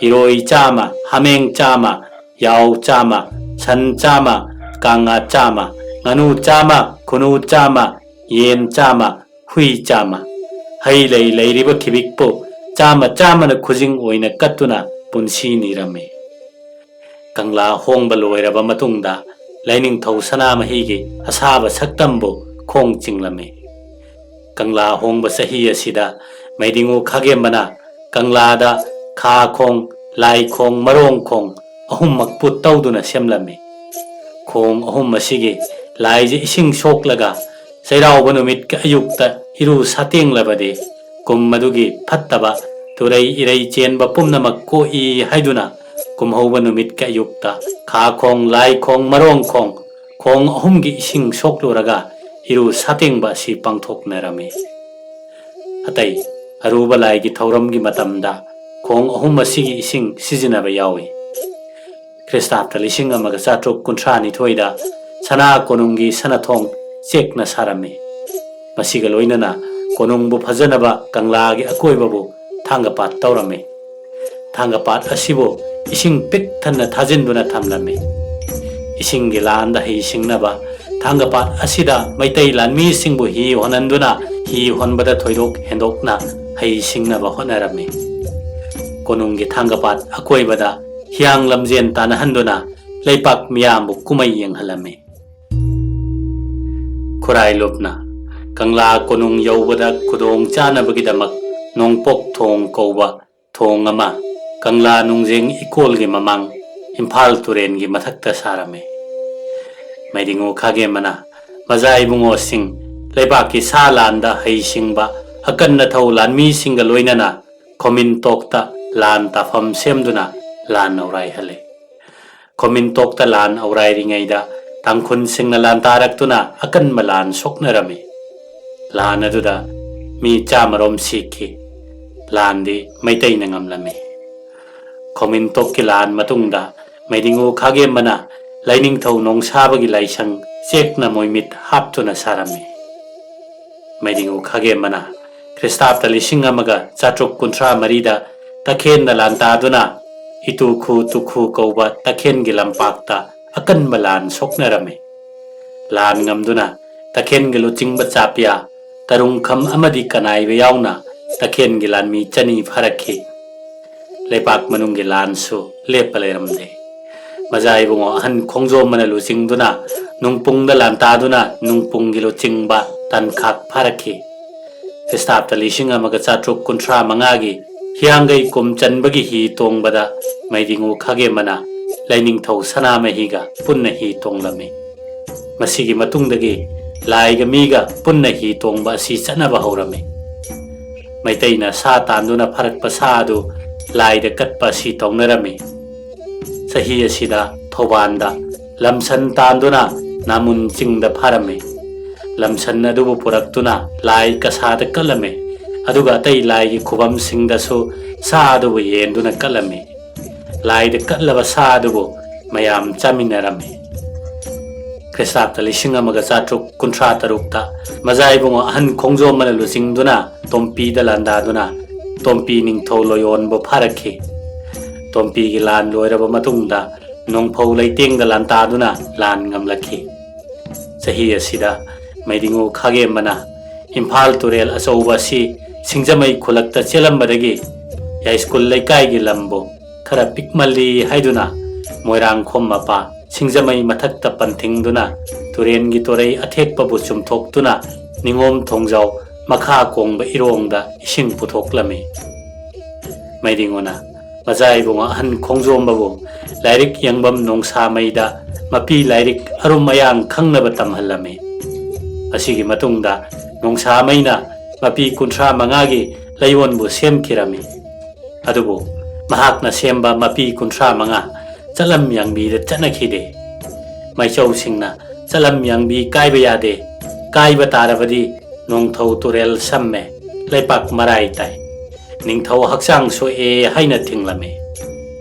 ꯏꯔꯣꯏ ꯆꯥꯝꯃ, ꯍꯥꯃꯦꯡ ꯆꯥꯝꯃ, ꯌꯥꯎ ꯆꯥꯝꯃ, ꯁꯟ ꯆꯥꯝꯃ, ꯀꯥꯡꯉꯥ ꯆꯥꯝꯃ, ꯉꯥꯅꯨ ꯆꯥꯝꯃ, ꯈꯨꯅꯨ ꯆꯥꯝꯃ, ꯌꯦꯟ ꯆꯥꯝꯃ, ꯍꯨꯏ ꯆꯥꯝꯃ, ꯍꯩ ꯂꯩ ꯂꯩꯔꯤꯕ ꯈꯤꯕꯤꯛꯄꯨ ꯆꯥꯝꯃ ꯆꯥꯝꯃꯅ ꯈꯨꯖꯤꯡ ꯑꯣꯏꯅ ꯀꯠꯇꯨꯅ ꯄꯨꯟꯁꯤ ꯅꯤꯔꯝꯃꯤ꯫ ꯀꯪꯂꯥ ꯍꯣꯡꯕ ꯂꯣꯏꯔꯕ ꯃꯇꯨꯡꯗ ꯂꯥꯏꯅꯤꯡꯊꯧ ꯁꯅꯥꯃꯍꯤꯒꯤ ꯑꯁꯥꯕ ꯁꯛꯇꯝꯕꯨ ꯈꯣꯡ ꯆꯤꯡꯂꯝꯃꯤ꯫ ꯀꯪꯂꯥ ꯍꯣꯡꯕ ꯆꯍꯤ ꯑꯁꯤꯗ ꯃꯩꯗꯤꯡꯉꯨ ꯈꯥꯒꯦꯝꯕꯅ ꯀꯪꯂꯥꯗ ꯈꯥ ꯈꯣꯡ, ꯂꯥꯏ ꯈꯣꯡ, ꯃꯔꯣꯡ ꯈꯣꯡ ꯑꯍꯨꯝꯃꯛꯄꯨ ꯇꯧꯗꯨꯅ ꯁꯦꯝꯂꯝꯃꯤ꯫ ꯈꯣꯡ ꯑꯍꯨꯝ ꯑꯁꯤꯒꯤ ꯂꯥꯏꯁꯦ ꯏꯁꯤꯡ ꯁꯣꯛꯂꯒ ꯆꯩꯔꯥꯎꯕ ꯅꯨꯃꯤꯠꯀꯤ ꯑꯌꯨꯛꯇ ꯏꯔꯨ ꯁꯥꯇꯦꯡꯂꯕꯗꯤ ꯀꯨꯝ ꯑꯗꯨꯒꯤ ꯐꯠꯇꯕ ꯇꯨꯔꯩ ꯏꯔꯩ ꯆꯦꯟꯕ ꯄꯨꯝꯅꯃꯛ ꯀꯣꯛꯏ ꯍꯥꯏꯗꯨꯅ ꯀꯨꯝꯍꯧꯕ ꯅꯨꯃꯤꯠꯀꯤ ꯑꯌꯨꯛꯇ ꯈꯥ ꯈꯣꯡ, ꯂꯥꯏ ꯈꯣꯡ, ꯃꯔꯣꯡ ꯈꯣꯡ, ꯈꯣꯡ ꯑꯍꯨꯝꯒꯤ ꯏꯁꯤꯡ ꯁꯣꯛꯂꯨꯔꯒ ꯏꯔꯨ ꯁꯥꯇꯦꯡꯕ ꯑꯁꯤ ꯄꯥꯡꯊꯣꯛꯅꯔꯝꯃꯤ꯫ ꯑꯇꯩ ꯑꯔꯨꯕ ꯂꯥꯏꯒꯤ ꯊꯧꯔꯝꯒꯤ ꯃꯇꯝꯗ ꯈꯣꯡ ꯑꯍꯨꯝ ꯑꯁꯤꯒꯤ ꯏꯁꯤꯡ ꯁꯤꯖꯤꯟꯅꯕ ꯌꯥꯎꯏ꯫ ꯈ꯭ꯔꯤꯁꯇꯥꯕꯇ ꯂꯤꯁꯤꯡ ꯑꯃꯒ ꯆꯥꯇ꯭ꯔꯨꯛ ꯀꯨꯟꯊ꯭ꯔꯥ ꯅꯤꯊꯣꯏꯗ ꯁꯅꯥ ꯀꯣꯅꯨꯡꯒꯤ ꯁꯅꯥꯊꯣꯡ ꯆꯦꯛꯅ ꯁꯥꯔꯝꯃꯤ꯫ ꯃꯁꯤꯒ ꯂꯣꯏꯅꯅ ꯀꯣꯅꯨꯡꯕꯨ ꯐꯖꯅꯕ ꯀꯪꯂꯥꯒꯤ ꯑꯀꯣꯏꯕꯕꯨ ꯊꯥꯡꯒꯄꯥꯠ ꯇꯧꯔꯝꯃꯤ꯫ ꯊꯥꯡꯒꯄꯥꯠ ꯑꯁꯤꯕꯨ ꯏꯁꯤꯡ ꯄꯤꯛ ꯊꯟꯅ ꯊꯥꯖꯤꯟꯗꯨꯅ ꯊꯝꯂꯝꯃꯤ꯫ ꯏꯁꯤꯡꯒꯤ ꯂꯥꯟꯗ ꯍꯩ ꯁꯤꯡꯅꯕ ꯊꯥꯡꯒꯄꯥꯠ ꯑꯁꯤꯗ ꯃꯩꯇꯩ ꯂꯥꯟꯃꯤꯁꯤꯡꯕꯨ ꯍꯤ ꯍꯣꯟꯍꯟꯗꯨꯅ ꯍꯤ ꯍꯣꯟꯕꯗ ꯊꯣꯏꯗꯣꯛ ꯍꯦꯟꯗꯣꯛꯅ ꯍꯩ ꯁꯤꯡꯅꯕ ꯍꯣꯠꯅꯔꯝꯃꯤ꯫ ꯀꯣꯅꯨꯡꯒꯤ ꯊꯥꯡꯒꯄꯥꯠ ꯑꯀꯣꯏꯕꯗ ꯍꯤꯌꯥꯡ ꯂꯝꯖꯦꯟ ꯇꯥꯟꯅꯍꯟꯗꯨꯅ ꯂꯩꯄꯥꯛ ꯃꯤꯌꯥꯝꯕꯨ ꯀꯨꯝꯍꯩ ꯌꯦꯡꯍꯜꯂꯝꯃꯤ꯫ ꯈꯨꯔꯥꯏ ꯂꯨꯞꯅ ꯀꯪꯂꯥ ꯀꯣꯅꯨꯡ ꯌꯧꯕꯗ ꯈꯨꯗꯣꯡ ꯆꯥꯅꯕꯒꯤꯗꯃꯛ ꯅꯣꯡꯄꯣꯛ ꯊꯣꯡ ꯀꯧꯕ ꯊꯣꯡ ꯑꯃ ꯀꯪꯂꯥ ꯅꯨꯡꯖꯦꯡ ꯏꯀꯣꯜꯒꯤ ꯃꯃꯥꯡ ꯏꯝꯐꯥꯜ ꯇꯨꯔꯦꯟꯒꯤ ꯃꯊꯛꯇ ꯁꯥꯔꯝꯃꯤ꯫ ꯃꯩꯗꯤꯡꯉꯨ ꯈꯥꯒꯦꯝꯕꯅ ꯃꯖꯥ ꯏꯕꯨꯡꯉꯣꯁꯤꯡ, ꯂꯩꯕꯥꯛꯀꯤ ꯁꯥ ꯂꯥꯟꯗ ꯍꯩꯁꯤꯡꯕ ꯑꯀꯟ ꯑꯊꯧ ꯂꯥꯟꯃꯤꯁꯤꯡꯒ ꯂꯣꯏꯅꯅ ꯈꯣꯃꯤꯟꯇꯣꯛꯇ ꯂꯥꯟ ꯇꯥꯐꯝ ꯁꯦꯝꯗꯨꯅ ꯂꯥꯟ ꯑꯧꯔꯥꯏꯍꯜꯂꯤ꯫ ꯈꯣꯃꯤꯟꯇꯣꯛꯇ ꯂꯥꯟ ꯑꯧꯔꯥꯏꯔꯤꯉꯩꯗ ꯇꯥꯡꯈꯨꯜꯁꯤꯡꯅ ꯂꯥꯟ ꯇꯥꯔꯛꯇꯨꯅ ꯑꯀꯟꯕ ꯂꯥꯟ ꯁꯣꯛꯅꯔꯝꯃꯤ꯫ ꯂꯥꯟ ꯑꯗꯨꯗ ꯃꯤ ꯆꯥꯃꯔꯣꯝ ꯁꯤꯈꯤ꯫ ꯂꯥꯟꯗꯤ ꯃꯩꯇꯩꯅ ꯉꯝꯂꯝꯃꯤ꯫ ꯈꯣꯃꯤꯟꯇꯣꯛꯀꯤ ꯂꯥꯟ ꯃꯇꯨꯡꯗ ꯃꯩꯗꯤꯡꯉꯨ ꯈꯥꯒꯦꯝꯕꯅ ꯂꯥꯏꯅꯤꯡꯊꯧ ꯅꯣꯡꯁꯥꯕꯒꯤ ꯂꯥꯏꯁꯪ ꯆꯦꯛꯅ ꯃꯣꯏꯃꯤꯠ ꯍꯥꯞꯇꯨꯅ ꯁꯥꯔꯝꯃꯤ꯫ ꯃꯩꯗꯤꯡꯉꯨ ꯈꯥꯒꯦꯝꯕꯅ ꯈ꯭ꯔꯤꯁꯇꯥꯕꯇ ꯂꯤꯁꯤꯡ ꯑꯃꯒ ꯆꯥꯇ꯭ꯔꯨꯛ ꯀꯨꯟꯊ꯭ꯔꯥ ꯃꯔꯤꯗ ꯇꯈꯦꯟꯗ ꯂꯥꯟꯇꯥꯗꯨꯅ ꯏꯇꯨꯈꯨ ꯇꯨꯈꯨ ꯀꯧꯕ ꯇꯈꯦꯟꯒꯤ ꯂꯝꯄꯥꯛꯇ ꯑꯀꯟꯕ ꯂꯥꯟ ꯁꯣꯛꯅꯔꯝꯃꯤ꯫ ꯂꯥꯟ ꯉꯝꯗꯨꯅ ꯇꯈꯦꯟꯒꯤ ꯂꯨꯆꯤꯡꯕ ꯆꯥꯄꯤꯌꯥ, ꯇꯔꯨꯡꯈꯝ ꯑꯃꯗꯤ ꯀꯅꯥꯏꯕ ꯌꯥꯎꯅ ꯇꯈꯦꯟꯒꯤ ꯂꯥꯟꯃꯤ ꯆꯅꯤ ꯐꯥꯔꯛꯈꯤ꯫ ꯂꯩꯄꯥꯛ ꯃꯅꯨꯡꯒꯤ ꯂꯥꯟꯁꯨ ꯂꯦꯞꯄ ꯂꯩꯔꯝꯗꯦ꯫ ꯃꯖꯥ ꯏꯕꯨꯡꯉꯣ ꯑꯍꯟ ꯈꯣꯡꯖꯣꯝꯕꯅ ꯂꯨꯆꯤꯡꯗꯨꯅ ꯅꯨꯡꯄꯨꯡꯗ ꯂꯥꯟꯇꯥꯗꯨꯅ ꯅꯨꯡꯄꯨꯡꯒꯤ ꯂꯨꯆꯤꯡꯕ ꯇꯟꯈꯥꯛ ꯐꯥꯔꯛꯈꯤ꯫ ꯈ꯭ꯔꯤꯁꯇꯥꯕꯇ ꯂꯤꯁꯤꯡ ꯑꯃꯒ ꯆꯥꯇ꯭ꯔꯨꯛ ꯀꯨꯟꯊ꯭ꯔꯥ ꯃꯉꯥꯒꯤ ꯍꯤꯌꯥꯡꯒꯩ ꯀꯨꯝ ꯆꯟꯕꯒꯤ ꯍꯤ ꯇꯣꯡꯕꯗ ꯃꯩꯗꯤꯡꯉꯨ ꯈꯥꯒꯦꯝꯕꯅ ꯂꯥꯏꯅꯤꯡꯊꯧ ꯁꯅꯥꯃꯍꯤꯒ ꯄꯨꯟꯅ ꯍꯤ ꯇꯣꯡꯂꯝꯃꯤ꯫ ꯃꯁꯤꯒꯤ ꯃꯇꯨꯡꯗꯒꯤ ꯂꯥꯏꯒ ꯃꯤꯒ ꯄꯨꯟꯅ ꯍꯤ ꯇꯣꯡꯕ ꯑꯁꯤ ꯆꯠꯅꯕ ꯍꯧꯔꯝꯃꯤ꯫ ꯃꯩꯇꯩꯅ ꯁꯥ ꯇꯥꯟꯗꯨꯅ ꯐꯥꯔꯛꯄ ꯁꯥ ꯑꯗꯨ ꯂꯥꯏꯗ ꯀꯠꯄ ꯑꯁꯤ ꯇꯧꯅꯔꯝꯃꯤ꯫ ꯆꯍꯤ ꯑꯁꯤꯗ ꯊꯧꯕꯥꯜꯗ ꯂꯝꯁꯟ ꯇꯥꯟꯗꯨꯅ ꯅꯥꯃꯨꯟ ꯆꯤꯡꯗ ꯐꯥꯔꯝꯃꯤ꯫ ꯂꯝꯁꯟ ꯑꯗꯨꯕꯨ ꯄꯨꯔꯛꯇꯨꯅ ꯂꯥꯏ ꯀꯁꯥꯗ ꯀꯠꯂꯝꯃꯤ꯫ ꯑꯗꯨꯒ ꯑꯇꯩ ꯂꯥꯏꯒꯤ ꯈꯨꯕꯝꯁꯤꯡꯗꯁꯨ ꯁꯥ ꯑꯗꯨꯕꯨ ꯌꯦꯟꯗꯨꯅ ꯀꯠꯂꯝꯃꯤ꯫ ꯂꯥꯏꯗ ꯀꯠꯂꯕ ꯁꯥ ꯑꯗꯨꯕꯨ ꯃꯌꯥꯝ ꯆꯥꯃꯤꯟꯅꯔꯝꯃꯤ꯫ ꯈ꯭ꯔꯤꯁꯇꯥꯕꯇ ꯂꯤꯁꯤꯡ ꯑꯃꯒ ꯆꯥꯇ꯭ꯔꯨꯛ ꯀꯨꯟꯊ꯭ꯔꯥ ꯇꯔꯨꯛꯇ ꯃꯖꯥ ꯏꯕꯨꯡꯉꯣ ꯑꯍꯟ ꯈꯣꯡꯖꯣꯝꯕꯅ ꯂꯨꯆꯤꯡꯗꯨꯅ ꯇꯣꯝꯄꯤꯗ ꯂꯥꯟꯗꯥꯗꯨꯅ ꯇꯣꯝꯄꯤ ꯅꯤꯡꯊꯧ ꯂꯣꯏꯌꯣꯟꯕꯨ ꯐꯥꯔꯛꯈꯤ꯫ ꯇꯣꯝꯄꯤꯒꯤ ꯂꯥꯟ ꯂꯣꯏꯔꯕ ꯃꯇꯨꯡꯗ ꯅꯣꯡꯐꯧ ꯂꯩꯇꯦꯡꯗ ꯂꯥꯟꯇꯥꯗꯨꯅ ꯂꯥꯟ ꯉꯝꯂꯛꯈꯤ꯫ ꯆꯍꯤ ꯑꯁꯤꯗ ꯃꯩꯗꯤꯡꯉꯨ ꯈꯥꯒꯦꯝꯕꯅ ꯏꯝꯐꯥꯜ ꯇꯨꯔꯦꯜ ꯑꯆꯧꯕ ꯑꯁꯤ ꯁꯤꯡꯖꯃꯩ ꯈꯨꯂꯛꯇ ꯆꯦꯜꯂꯝꯕꯗꯒꯤ ꯌꯥꯏꯁ꯭ꯀꯨꯜ ꯂꯩꯀꯥꯏꯒꯤ ꯂꯝꯕꯨ ꯈꯔ ꯄꯤꯛꯃꯜꯂꯤ ꯍꯥꯏꯗꯨꯅ ꯃꯣꯏꯔꯥꯡꯈꯣꯝ ꯃꯄꯥ ꯁꯤꯡꯖꯃꯩ ꯃꯊꯛꯇ ꯄꯟꯊꯤꯡꯗꯨꯅ ꯇꯨꯔꯦꯟꯒꯤ ꯇꯣꯔꯩ ꯑꯊꯦꯛꯄꯕꯨ ꯆꯨꯝꯊꯣꯛꯇꯨꯅ ꯅꯤꯉꯣꯝ ꯊꯣꯡꯖꯥꯎ ꯃꯈꯥ ꯀꯣꯡꯕ ꯏꯔꯣꯡꯗ ꯏꯁꯤꯡ ꯄꯨꯊꯣꯛꯂꯝꯃꯤ꯫ ꯃꯩꯗꯤꯡꯉꯨꯅ ꯃꯆꯥ ꯏꯕꯨꯡꯉꯣ ꯑꯍꯟ ꯈꯣꯡꯖꯣꯝꯕꯕꯨ ꯂꯥꯏꯔꯤꯛ ꯌꯦꯡꯐꯝ ꯅꯣꯡꯁꯥꯃꯩꯗ ꯃꯄꯤ ꯂꯥꯏꯔꯤꯛ ꯑꯔꯨꯝ ꯑꯌꯥꯡ ꯈꯪꯅꯕ ꯇꯝꯍꯜꯂꯝꯃꯤ꯫ ꯑꯁꯤꯒꯤ ꯃꯇꯨꯡꯗ ꯅꯣꯡꯁꯥꯃꯩꯅ ꯃꯄꯤ ꯀꯨꯟꯊ꯭ꯔꯥ ꯃꯉꯥꯒꯤ ꯂꯩꯌꯣꯟꯕꯨ ꯁꯦꯝꯈꯤꯔꯝꯃꯤ꯫ ꯑꯗꯨꯕꯨ ꯃꯍꯥꯛꯅ ꯁꯦꯝꯕ ꯃꯄꯤ ꯀꯨꯟꯊ꯭ꯔꯥ ꯃꯉꯥ ꯆꯠꯂꯝ ꯌꯥꯡꯕꯤꯗ ꯆꯠꯅꯈꯤꯗꯦ꯫ ꯃꯩꯆꯧꯁꯤꯡꯅ ꯆꯠꯂꯝ ꯌꯥꯡꯕꯤ ꯀꯥꯏꯕ ꯌꯥꯗꯦ, ꯀꯥꯏꯕ ꯇꯥꯔꯕꯗꯤ ꯅꯣꯡꯊꯧ ꯇꯨꯔꯦꯜ ꯁꯝꯃꯦ, ꯂꯩꯄꯥꯛ ꯃꯔꯥꯏ ꯇꯥꯏ, ꯅꯤꯡꯊꯧ ꯍꯛꯆꯥꯡ ꯁꯣꯛꯑꯦ ꯍꯥꯏꯅ ꯊꯤꯡꯂꯝꯃꯤ꯫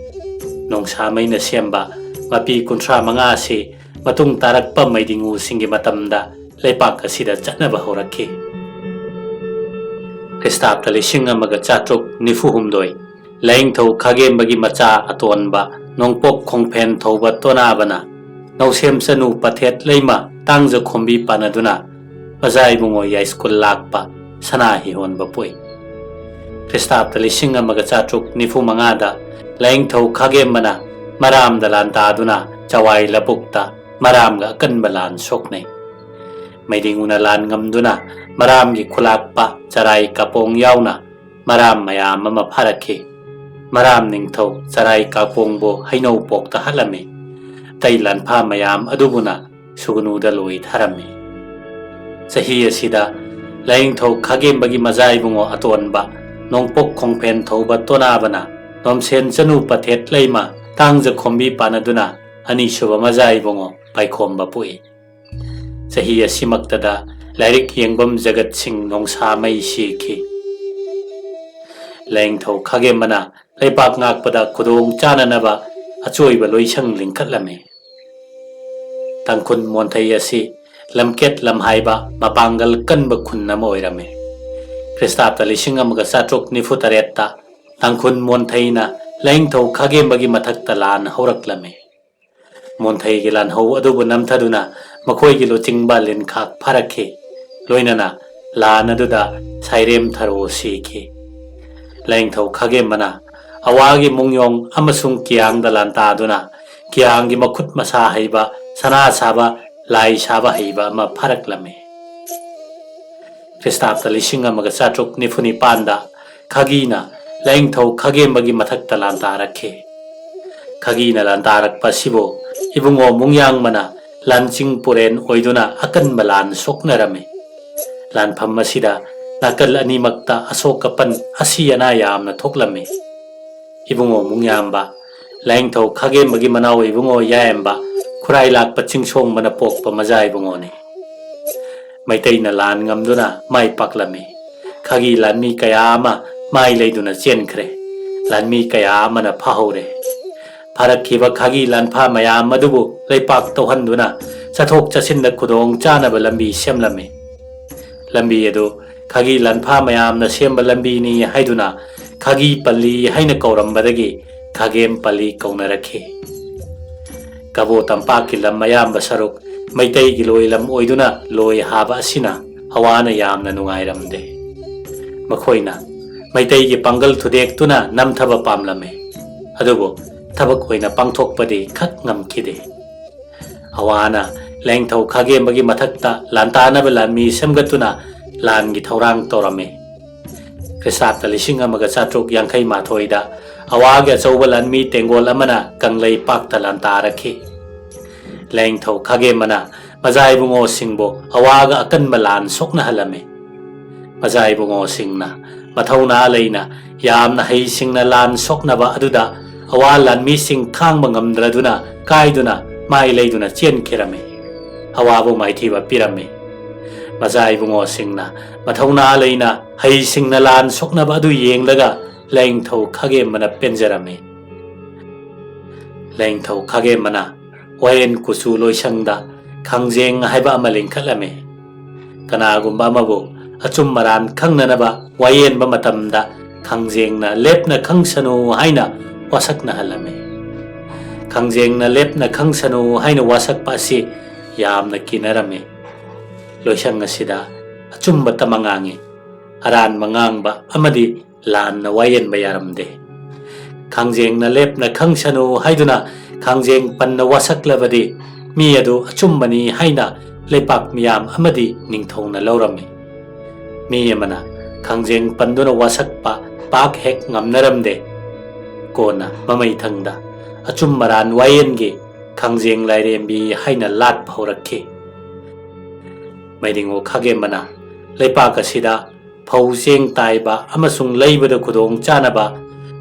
ꯅꯣꯡꯁꯥꯃꯩꯅ ꯁꯦꯝꯕ ꯃꯄꯤ ꯀꯨꯟꯊ꯭ꯔꯥ ꯃꯉꯥ ꯑꯁꯤ ꯃꯇꯨꯡ ꯇꯥꯔꯛꯄ ꯃꯩꯗꯤꯡꯉꯨꯁꯤꯡꯒꯤ ꯃꯇꯝꯗ ꯂꯩꯄꯥꯛ ꯑꯁꯤꯗ ꯆꯠꯅꯕ ꯍꯧꯔꯛꯈꯤ꯫ ꯈ꯭ꯔꯤꯁꯇꯥꯕꯇ ꯂꯤꯁꯤꯡ ꯑꯃꯒ ꯆꯥꯇ꯭ꯔꯨꯛ ꯅꯤꯐꯨ ꯍꯨꯝꯗꯣꯏ, ꯂꯥꯏꯅꯤꯡꯊꯧ ꯈꯥꯒꯦꯝꯕꯒꯤ ꯃꯆꯥ ꯑꯇꯣꯟꯕ ꯅꯣꯡꯄꯣꯛ ꯈꯣꯡꯐꯦꯟ ꯊꯧꯕ ꯇꯣꯅꯥꯕꯅ ꯅꯧꯁꯦꯝ ꯆꯅꯨ ꯄꯊꯦꯠ ꯂꯩꯃ ꯇꯥꯡꯖ ꯈꯣꯝꯕꯤ ꯄꯥꯟꯅꯗꯨꯅ ꯃꯖꯥ ꯏꯕꯨꯡꯉꯣ ꯌꯥꯏꯁ꯭ꯀꯨꯜ ꯂꯥꯛꯄ ꯁꯅꯥ ꯍꯤꯍꯣꯟꯕ ꯄꯣꯛꯏ꯫ ꯈ꯭ꯔꯤꯁꯇꯥꯕꯇ ꯂꯤꯁꯤꯡ ꯑꯃꯒ ꯆꯥꯇ꯭ꯔꯨꯛ ꯅꯤꯐꯨ ꯃꯉꯥꯗ ꯂꯥꯏꯅꯤꯡꯊꯧ ꯈꯥꯒꯦꯝꯕꯅ ꯃꯔꯥꯝꯗ ꯂꯥꯟꯗꯥꯗꯨꯅ ꯆꯋꯥꯏ ꯂꯕꯨꯛꯇ ꯃꯔꯥꯝꯒ ꯑꯀꯟꯕ ꯂꯥꯟ ꯁꯣꯛꯅꯩ꯫ ꯃꯩꯗꯤꯡꯉꯨꯅ ꯂꯥꯟ ꯉꯝꯗꯨꯅ ꯃꯔꯥꯝꯒꯤ ꯈꯨꯂꯥꯛꯄ ꯆꯔꯥꯏ ꯀꯥꯄꯣꯡ ꯌꯥꯎꯅ ꯃꯔꯥꯝ ꯃꯌꯥꯝ ꯑꯃ ꯐꯥꯔꯛꯈꯤ꯫ ꯃꯔꯥꯝ ꯅꯤꯡꯊꯧ ꯆꯔꯥꯏ ꯀꯥꯄꯣꯡꯕꯨ ꯍꯩꯅꯧ ꯄꯣꯛꯇ ꯍꯥꯠꯂꯝꯃꯤ꯫ ꯑꯇꯩ ꯂꯥꯟꯐꯥ ꯃꯌꯥꯝ ꯑꯗꯨꯕꯨꯅ ꯁꯨꯒꯅꯨꯗ ꯂꯣꯏ ꯊꯥꯔꯝꯃꯤ꯫ ꯆꯍꯤ ꯑꯁꯤꯗ ꯂꯥꯏꯅꯤꯡꯊꯧ ꯈꯥꯒꯦꯝꯕꯒꯤ ꯃꯖꯥ ꯏꯕꯨꯡꯉꯣ ꯑꯇꯣꯟꯕ ꯅꯣꯡꯄꯣꯛ ꯈꯣꯡꯐꯦꯟ ꯊꯧꯕ ꯇꯣꯅꯥꯕꯅ ꯅꯣꯝꯁꯦꯟ ꯆꯅꯨ ꯄꯊꯦꯠ ꯂꯩꯃ ꯇꯥꯡꯖ ꯈꯣꯝꯕꯤ ꯄꯥꯟꯅꯗꯨꯅ ꯑꯅꯤꯁꯨꯕ ꯃꯖꯥ ꯏꯕꯨꯡꯉꯣ ꯄꯥꯏꯈꯣꯝꯕ ꯄꯣꯛꯏ꯫ ꯆꯍꯤ ꯑꯁꯤꯃꯛꯇꯗ ꯂꯥꯏꯔꯤꯛ ꯌꯦꯡꯕꯝ ꯖꯒꯠ ꯁꯤꯡ ꯅꯣꯡꯁꯥꯃꯩ ꯁꯤꯈꯤ꯫ ꯂꯥꯏꯅꯤꯡꯊꯧ ꯈꯥꯒꯦꯝꯕꯅ ꯂꯩꯄꯥꯛ ꯉꯥꯛꯄꯗ ꯈꯨꯗꯣꯡ ꯆꯥꯅꯅꯕ ꯑꯆꯣꯏꯕ ꯂꯣꯏꯁꯪ ꯂꯤꯡꯈꯠꯂꯝꯃꯤ꯫ ꯇꯥꯡꯈꯨꯜ ꯃꯣꯟꯊꯩ ꯑꯁꯤ ꯂꯝꯀꯦꯠ ꯂꯝꯍꯥꯏꯕ ꯃꯄꯥꯡꯒꯜ ꯀꯟꯕ ꯈꯨꯟ ꯑꯃ ꯑꯣꯏꯔꯝꯃꯤ꯫ ꯈ꯭ꯔꯤꯁꯇꯥꯕꯇ ꯂꯤꯁꯤꯡ ꯑꯃꯒ ꯆꯥꯇ꯭ꯔꯨꯛ ꯅꯤꯐꯨ ꯇꯔꯦꯠꯇ ꯇꯥꯡꯈꯨꯜ ꯃꯣꯟꯊꯩꯅ ꯂꯥꯏꯅꯤꯡꯊꯧ ꯈꯥꯒꯦꯝꯕꯒꯤ ꯃꯊꯛꯇ ꯂꯥꯟ ꯍꯧꯔꯛꯂꯝꯃꯤ꯫ ꯃꯣꯟꯊꯩꯒꯤ ꯂꯥꯟꯍꯧ ꯑꯗꯨꯕꯨ ꯅꯝꯊꯗꯨꯅ ꯃꯈꯣꯏꯒꯤ ꯂꯨꯆꯤꯡꯕ ꯂꯤꯟꯈꯥꯛ ꯐꯥꯔꯛꯈꯤ꯫ ꯂꯣꯏꯅꯅ ꯂꯥꯟ ꯑꯗꯨꯗ ꯁꯥꯏꯔꯦꯝ ꯊꯔꯣ ꯁꯤꯈꯤ꯫ ꯂꯥꯏꯅꯤꯡꯊꯧ ꯈꯥꯒꯦꯝꯕꯅ ꯑꯋꯥꯒꯤ ꯃꯨꯡꯌꯣꯡ ꯑꯃꯁꯨꯡ ꯀꯤꯌꯥꯡꯗ ꯂꯥꯟꯇꯥꯗꯨꯅ ꯀꯤꯌꯥꯡꯒꯤ ꯃꯈꯨꯠ ꯃꯁꯥ ꯍꯩꯕ, ꯁꯅꯥ ꯁꯥꯕ, ꯂꯥꯏ ꯁꯥꯕ ꯍꯩꯕ ꯑꯃ ꯐꯥꯔꯛꯂꯝꯃꯤ꯫ ꯈ꯭ꯔꯤꯁꯇꯥꯕꯇ ꯂꯤꯁꯤꯡ ꯑꯃꯒ ꯆꯥꯇ꯭ꯔꯨꯛ ꯅꯤꯐꯨ ꯅꯤꯄꯥꯟꯗ ꯈꯥꯒꯤꯅ ꯂꯥꯏꯅꯤꯡꯊꯧ ꯈꯥꯒꯦꯝꯕꯒꯤ ꯃꯊꯛꯇ ꯂꯥꯟꯗꯥꯔꯛꯈꯤ꯫ ꯈꯥꯒꯤꯅ ꯂꯥꯟꯗꯥꯔꯛꯄ ꯑꯁꯤꯕꯨ ꯏꯕꯨꯡꯉꯣ ꯃꯨꯡꯌꯥꯡꯕꯅ ꯂꯥꯟꯆꯤꯡ ꯄꯨꯔꯦꯟ ꯑꯣꯏꯗꯨꯅ ꯑꯀꯟꯕ ꯂꯥꯟ ꯁꯣꯛꯅꯔꯝꯃꯤ꯫ ꯂꯥꯟꯐꯝ ꯑꯁꯤꯗ ꯅꯥꯀꯜ ꯑꯅꯤꯃꯛꯇ ꯑꯁꯣꯛ ꯑꯄꯟ, ꯑꯁꯤ ꯑꯅꯥ ꯌꯥꯝꯅ ꯊꯣꯛꯂꯝꯃꯤ꯫ ꯏꯕꯨꯡꯉꯣ ꯃꯨꯡꯌꯥꯝꯕ, ꯂꯥꯏꯅꯤꯡꯊꯧ ꯈꯥꯒꯦꯝꯕꯒꯤ ꯃꯅꯥꯎ ꯏꯕꯨꯡꯉꯣ ꯌꯥꯏꯝꯕ, ꯈꯨꯔꯥꯏ ꯂꯥꯛꯄ ꯆꯤꯡꯁꯣꯡꯕꯅ ꯄꯣꯛꯄ ꯃꯖꯥ ꯏꯕꯨꯡꯉꯣꯅꯤ꯫ ꯃꯩꯇꯩꯅ ꯂꯥꯟ ꯉꯝꯗꯨꯅ ꯃꯥꯏ ꯄꯥꯛꯂꯝꯃꯤ꯫ ꯈꯥꯒꯤ ꯂꯥꯟꯃꯤ ꯀꯌꯥ ꯑꯃ ꯃꯥꯏ ꯂꯩꯗꯨꯅ ꯆꯦꯟꯈ꯭ꯔꯦ꯫ ꯂꯥꯟꯃꯤ ꯀꯌꯥ ꯑꯃꯅ ꯐꯥꯍꯧꯔꯦ꯫ ꯐꯥꯔꯛꯈꯤꯕ ꯈꯥꯒꯤ ꯂꯥꯟꯐꯥ ꯃꯌꯥꯝ ꯑꯗꯨꯕꯨ ꯂꯩꯄꯥꯛ ꯇꯧꯍꯟꯗꯨꯅ ꯆꯠꯊꯣꯛ ꯆꯠꯁꯤꯟꯗ ꯈꯨꯗꯣꯡ ꯆꯥꯅꯕ ꯂꯝꯕꯤ ꯁꯦꯝꯂꯝꯃꯤ꯫ ꯂꯝꯕꯤ ꯑꯗꯨ ꯈꯥꯒꯤ ꯂꯥꯟꯐꯥ ꯃꯌꯥꯝꯅ ꯁꯦꯝꯕ ꯂꯝꯕꯤꯅꯤ ꯍꯥꯏꯗꯨꯅ ꯈꯥꯒꯤ ꯄꯜꯂꯤ ꯍꯥꯏꯅ ꯀꯧꯔꯝꯕꯗꯒꯤ ꯈꯥꯒꯦꯝ ꯄꯜꯂꯤ ꯀꯧꯅꯔꯛꯈꯤ꯫ ꯀꯕꯣ ꯇꯝꯄꯥꯛꯀꯤ ꯂꯝ ꯑꯌꯥꯝꯕ ꯁꯔꯨꯛ ꯃꯩꯇꯩꯒꯤ ꯂꯣꯏ ꯂꯝ ꯑꯣꯏꯗꯨꯅ ꯂꯣꯏ ꯍꯥꯕ ꯑꯁꯤꯅ ꯑꯋꯥꯅ ꯌꯥꯝꯅ ꯅꯨꯡꯉꯥꯏꯔꯝꯗꯦ꯫ ꯃꯈꯣꯏꯅ ꯃꯩꯇꯩꯒꯤ ꯄꯥꯡꯒꯜ ꯊꯨꯗꯦꯛꯇꯨꯅ ꯅꯝꯊꯕ ꯄꯥꯝꯂꯝꯃꯤ꯫ ꯑꯗꯨꯕꯨ ꯊꯕꯛ ꯑꯣꯏꯅ ꯄꯥꯡꯊꯣꯛꯄꯗꯤ ꯈꯛ ꯉꯝꯈꯤꯗꯦ꯫ ꯑꯋꯥꯅ ꯂꯦꯡꯊꯧ ꯈꯥꯒꯦꯝꯕꯒꯤ ꯃꯊꯛꯇ ꯂꯥꯟꯇꯥꯅꯕ ꯂꯥꯟꯃꯤ ꯁꯦꯝꯒꯠꯇꯨꯅ ꯂꯥꯟꯒꯤ ꯊꯧꯔꯥꯡ ꯇꯧꯔꯝꯃꯤ꯫ ꯈ꯭ꯔꯤꯁꯇꯥꯕꯇ ꯂꯤꯁꯤꯡ ꯑꯃꯒ ꯆꯥꯇ꯭ꯔꯨꯛ ꯌꯥꯡꯈꯩ ꯃꯥꯊꯣꯏꯗ ꯑꯋꯥꯒꯤ ꯑꯆꯧꯕ ꯂꯥꯟꯃꯤ ꯇꯦꯡꯒꯣꯜ ꯑꯃꯅ ꯀꯪꯂꯩꯄꯥꯛꯇ ꯂꯥꯟꯇꯥꯔꯛꯈꯤ꯫ ꯂꯦꯡꯊꯧ ꯈꯥꯒꯦꯝꯕꯅ ꯃꯖꯥ ꯏꯕꯨꯡꯉꯣꯁꯤꯡꯕꯨ ꯑꯋꯥꯒ ꯑꯀꯟꯕ ꯂꯥꯟ ꯁꯣꯛꯅꯍꯜꯂꯝꯃꯤ꯫ ꯃꯖꯥ ꯏꯕꯨꯡꯉꯣꯁꯤꯡꯅ ꯃꯊꯧꯅꯥ ꯂꯩꯅ ꯌꯥꯝꯅ ꯍꯩꯁꯤꯡꯅ ꯂꯥꯟ ꯁꯣꯛꯅꯕ ꯑꯗꯨꯗ ꯑꯋꯥ ꯂꯥꯟꯃꯤꯁꯤꯡ ꯈꯥꯡꯕ ꯉꯝꯗ꯭ꯔꯗꯨꯅ ꯀꯥꯏꯗꯨꯅ ꯃꯥꯏ ꯂꯩꯗꯨꯅ ꯆꯦꯟꯈꯤꯔꯝꯃꯤ꯫ ꯑꯋꯥꯕ ꯃꯥꯏꯊꯤꯕ ꯄꯤꯔꯝꯃꯤ꯫ ꯃꯖꯥ ꯏꯕꯨꯡꯉꯣꯁꯤꯡꯅ ꯃꯊꯧꯅꯥ ꯂꯩꯅ ꯍꯩꯁꯤꯡꯅ ꯂꯥꯟ ꯁꯣꯛꯅꯕ ꯑꯗꯨ ꯌꯦꯡꯂꯒ ꯂꯦꯡꯊꯧ ꯈꯥꯒꯦꯝꯕꯅ ꯄꯦꯟꯖꯔꯝꯃꯤ꯫ ꯂꯦꯡꯊꯧ ꯈꯥꯒꯦꯝꯕꯅ ꯋꯥꯌꯦꯟ ꯀꯨꯆꯨ ꯂꯣꯏꯁꯪꯗ ꯈꯥꯡꯖꯦꯡ ꯍꯥꯏꯕ ꯑꯃ ꯂꯤꯡꯈꯠꯂꯝꯃꯤ꯫ ꯀꯅꯥꯒꯨꯝꯕ ꯑꯃꯕꯨ ꯑꯆꯨꯝ ꯑꯔꯥꯟ ꯈꯪꯅꯅꯕ ꯋꯥꯌꯦꯟꯕ ꯃꯇꯝꯗ ꯈꯥꯡꯖꯦꯡꯅ ꯂꯦꯞꯅ ꯈꯪꯁꯅꯨ ꯍꯥꯏꯅ ꯋꯥꯁꯛꯅꯍꯜꯂꯝꯃꯤ꯫ ꯈꯥꯡꯖꯦꯡꯅ ꯂꯦꯞꯅ ꯈꯪꯁꯅꯨ ꯍꯥꯏꯅ ꯋꯥꯁꯛꯄ ꯑꯁꯤ ꯌꯥꯝꯅ ꯀꯤꯅꯔꯝꯃꯤ꯫ ꯂꯣꯏꯁꯪ ꯑꯁꯤꯗ ꯑꯆꯨꯝꯕꯇ ꯃꯉꯥꯡꯉꯤ꯫ ꯑꯔꯥꯟꯕ ꯉꯥꯡꯕ ꯑꯃꯗꯤ ꯂꯥꯟꯅ ꯋꯥꯌꯦꯟꯕ ꯌꯥꯔꯝꯗꯦ꯫ ꯈꯥꯡꯖꯦꯡꯅ ꯂꯦꯞꯅ ꯈꯪꯁꯅꯨ ꯍꯥꯏꯗꯨꯅ ꯈꯥꯡꯖꯦꯡ ꯄꯟꯅ ꯋꯥꯁꯛꯂꯕꯗꯤ ꯃꯤ ꯑꯗꯨ ꯑꯆꯨꯝꯕꯅꯤ ꯍꯥꯏꯅ ꯂꯩꯄꯥꯛ ꯃꯤꯌꯥꯝ ꯑꯃꯗꯤ ꯅꯤꯡꯊꯧꯅ ꯂꯧꯔꯝꯃꯤ꯫ ꯃꯤ ꯑꯃꯅ ꯈꯥꯡꯖꯦꯡ ꯄꯟꯗꯨꯅ ꯋꯥꯁꯛꯄ ꯄꯥꯛ ꯍꯦꯛ ꯉꯝꯅꯔꯝꯗꯦ꯫ ꯀꯣꯟꯅ ꯃꯃꯩꯊꯪꯗ ꯑꯆꯨꯝ ꯑꯔꯥꯟ ꯋꯥꯌꯦꯟꯒꯤ ꯈꯥꯡꯖꯦꯡ ꯂꯥꯏꯔꯦꯝꯕꯤ ꯍꯥꯏꯅ ꯂꯥꯠꯄ ꯍꯧꯔꯛꯈꯤ꯫ ꯃꯩꯗꯤꯡꯉꯨ ꯈꯥꯒꯦꯝꯕꯅ ꯂꯩꯄꯥꯛ ꯑꯁꯤꯗ ꯐꯧ ꯆꯦꯡ ꯇꯥꯏꯕ ꯑꯃꯁꯨꯡ ꯂꯩꯕꯗ ꯈꯨꯗꯣꯡ ꯆꯥꯅꯕ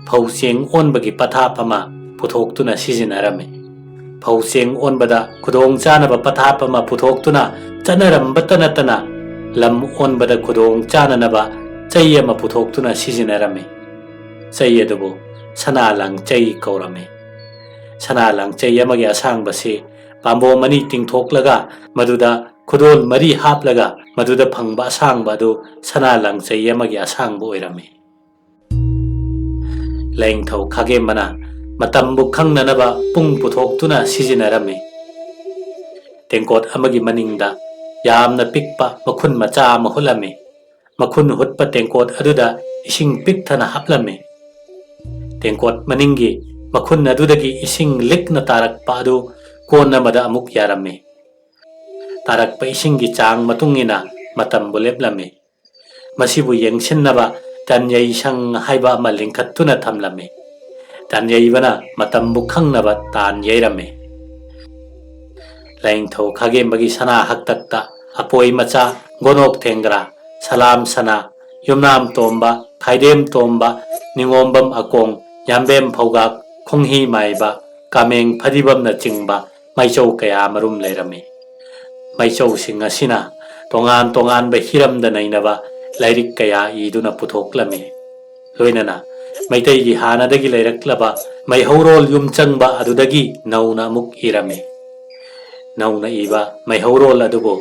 ꯐꯧ ꯆꯦꯡ ꯑꯣꯟꯕꯒꯤ ꯄꯊꯥꯞ ꯑꯃ ꯄꯨꯊꯣꯛꯇꯨꯅ ꯁꯤꯖꯤꯟꯅꯔꯝꯃꯤ꯫ ꯐꯧ ꯆꯦꯡ ꯑꯣꯟꯕꯗ ꯈꯨꯗꯣꯡ ꯆꯥꯅꯕ ꯄꯊꯥꯞ ꯑꯃ ꯄꯨꯊꯣꯛꯇꯨꯅ ꯆꯠꯅꯔꯝꯕꯇ ꯅꯠꯇꯅ ꯂꯝ ꯑꯣꯟꯕꯗ ꯈꯨꯗꯣꯡ ꯆꯥꯅꯅꯕ ꯆꯩ ꯑꯃ ꯄꯨꯊꯣꯛꯇꯨꯅ ꯁꯤꯖꯤꯟꯅꯔꯝꯃꯤ꯫ ꯆꯩ ꯑꯗꯨꯕꯨ ꯁꯅꯥ ꯂꯥꯡꯆꯩ ꯀꯧꯔꯝꯃꯤ꯫ ꯁꯅꯥ ꯂꯥꯡꯆꯩ ꯑꯃꯒꯤ ꯑꯁꯥꯡꯕꯁꯤ ꯄꯥꯝꯕꯣꯝ ꯑꯅꯤ ꯇꯤꯡꯊꯣꯛꯂꯒ ꯃꯗꯨꯗ ꯈꯨꯗꯣꯜ ꯃꯔꯤ ꯍꯥꯞꯂꯒ ꯃꯗꯨꯗ ꯐꯪꯕ ꯑꯁꯥꯡꯕ ꯑꯗꯨ ꯁꯅꯥ ꯂꯥꯡꯆꯩ ꯑꯃꯒꯤ ꯑꯁꯥꯡꯕ ꯑꯣꯏꯔꯝꯃꯤ꯫ ꯂꯥꯏꯅꯤꯡꯊꯧ ꯈꯥꯒꯦꯝꯕꯅ ꯃꯇꯝꯕꯨ ꯈꯪꯅꯅꯕ ꯄꯨꯡ ꯄꯨꯊꯣꯛꯇꯨꯅ ꯁꯤꯖꯤꯟꯅꯔꯝꯃꯤ꯫ ꯇꯦꯡꯀꯣꯠ ꯑꯃꯒꯤ ꯃꯅꯤꯡꯗ ꯌꯥꯝꯅ ꯄꯤꯛꯄ ꯃꯈꯨꯟ ꯃꯆꯥ ꯑꯃ ꯍꯨꯠꯂꯝꯃꯤ꯫ ꯃꯈꯨꯟ ꯍꯨꯠꯄ ꯇꯦꯡꯀꯣꯠ ꯑꯗꯨꯗ ꯏꯁꯤꯡ ꯄꯤꯛ ꯊꯟꯅ ꯍꯥꯞꯂꯝꯃꯤ꯫ ꯇꯦꯡꯀꯣꯠ ꯃꯅꯤꯡꯒꯤ ꯃꯈꯨꯟ ꯑꯗꯨꯗꯒꯤ ꯏꯁꯤꯡ ꯂꯤꯛꯅ ꯇꯥꯔꯛꯄ ꯑꯗꯨ ꯀꯣꯟ ꯑꯃꯗ ꯑꯃꯨꯛ ꯌꯥꯔꯝꯃꯤ꯫ ꯇꯥꯔꯛꯄ ꯏꯁꯤꯡꯒꯤ ꯆꯥꯡ ꯃꯇꯨꯡ ꯏꯟꯅ ꯃꯇꯝꯕꯨ ꯂꯦꯞꯂꯝꯃꯤ꯫ ꯃꯁꯤꯕꯨ ꯌꯦꯡꯁꯤꯟꯅꯕ ꯇꯟꯌꯩ ꯁꯪ ꯍꯥꯏꯕ ꯑꯃ ꯂꯤꯡꯈꯠꯇꯨꯅ ꯊꯝꯂꯝꯃꯤ꯫ ꯇꯟꯌꯩꯕꯅ ꯃꯇꯝꯕꯨ ꯈꯪꯅꯕ ꯇꯥꯟ ꯌꯩꯔꯝꯃꯤ꯫ ꯂꯥꯏꯅꯤꯡꯊꯧ ꯈꯥꯒꯦꯝꯕꯒꯤ ꯁꯅꯥ ꯍꯛꯇꯛꯇ ꯑꯄꯣꯏ ꯃꯆꯥ, ꯒꯣꯅꯣꯛ ꯊꯦꯡꯒ꯭ꯔꯥ, ꯁꯂꯥꯝ ꯁꯅꯥ, ꯌꯨꯝꯅꯥꯝ ꯇꯣꯝꯕ, ꯈꯥꯏꯗꯦꯝ ꯇꯣꯝꯕ, ꯅꯤꯉꯣꯝꯕꯝ ꯑꯀꯣꯡ, ꯌꯥꯝꯕꯦꯝ ꯐꯧꯒꯥꯛ, ꯈꯣꯡꯍꯤ ꯃꯥꯏꯕ, ꯀꯥꯃꯦꯡ ꯐꯗꯤꯕꯝꯅꯆꯤꯡꯕ ꯃꯥꯏꯆꯧ ꯀꯌꯥ ꯃꯔꯨꯝ ꯂꯩꯔꯝꯃꯤ꯫ ꯃꯥꯏꯆꯧꯁꯤꯡ ꯑꯁꯤꯅ ꯇꯣꯉꯥꯟ ꯇꯣꯉꯥꯟꯕ ꯍꯤꯔꯝꯗ ꯅꯩꯅꯕ ꯂꯥꯏꯔꯤꯛ ꯀꯌꯥ ꯏꯗꯨꯅ ꯄꯨꯊꯣꯛꯂꯝꯃꯤ꯫ ꯂꯣꯏꯅꯅ ꯃꯩꯇꯩꯒꯤ ꯍꯥꯟꯅꯗꯒꯤ ꯂꯩꯔꯛꯂꯕ ꯃꯩꯍꯧꯔꯣꯜ ꯌꯨꯝ ꯆꯪꯕ ꯑꯗꯨꯗꯒꯤ ꯅꯧꯅ ꯑꯃꯨꯛ ꯏꯔꯝꯃꯤ꯫ ꯅꯧꯅ ꯏꯕ ꯃꯩꯍꯧꯔꯣꯜ ꯑꯗꯨꯕꯨ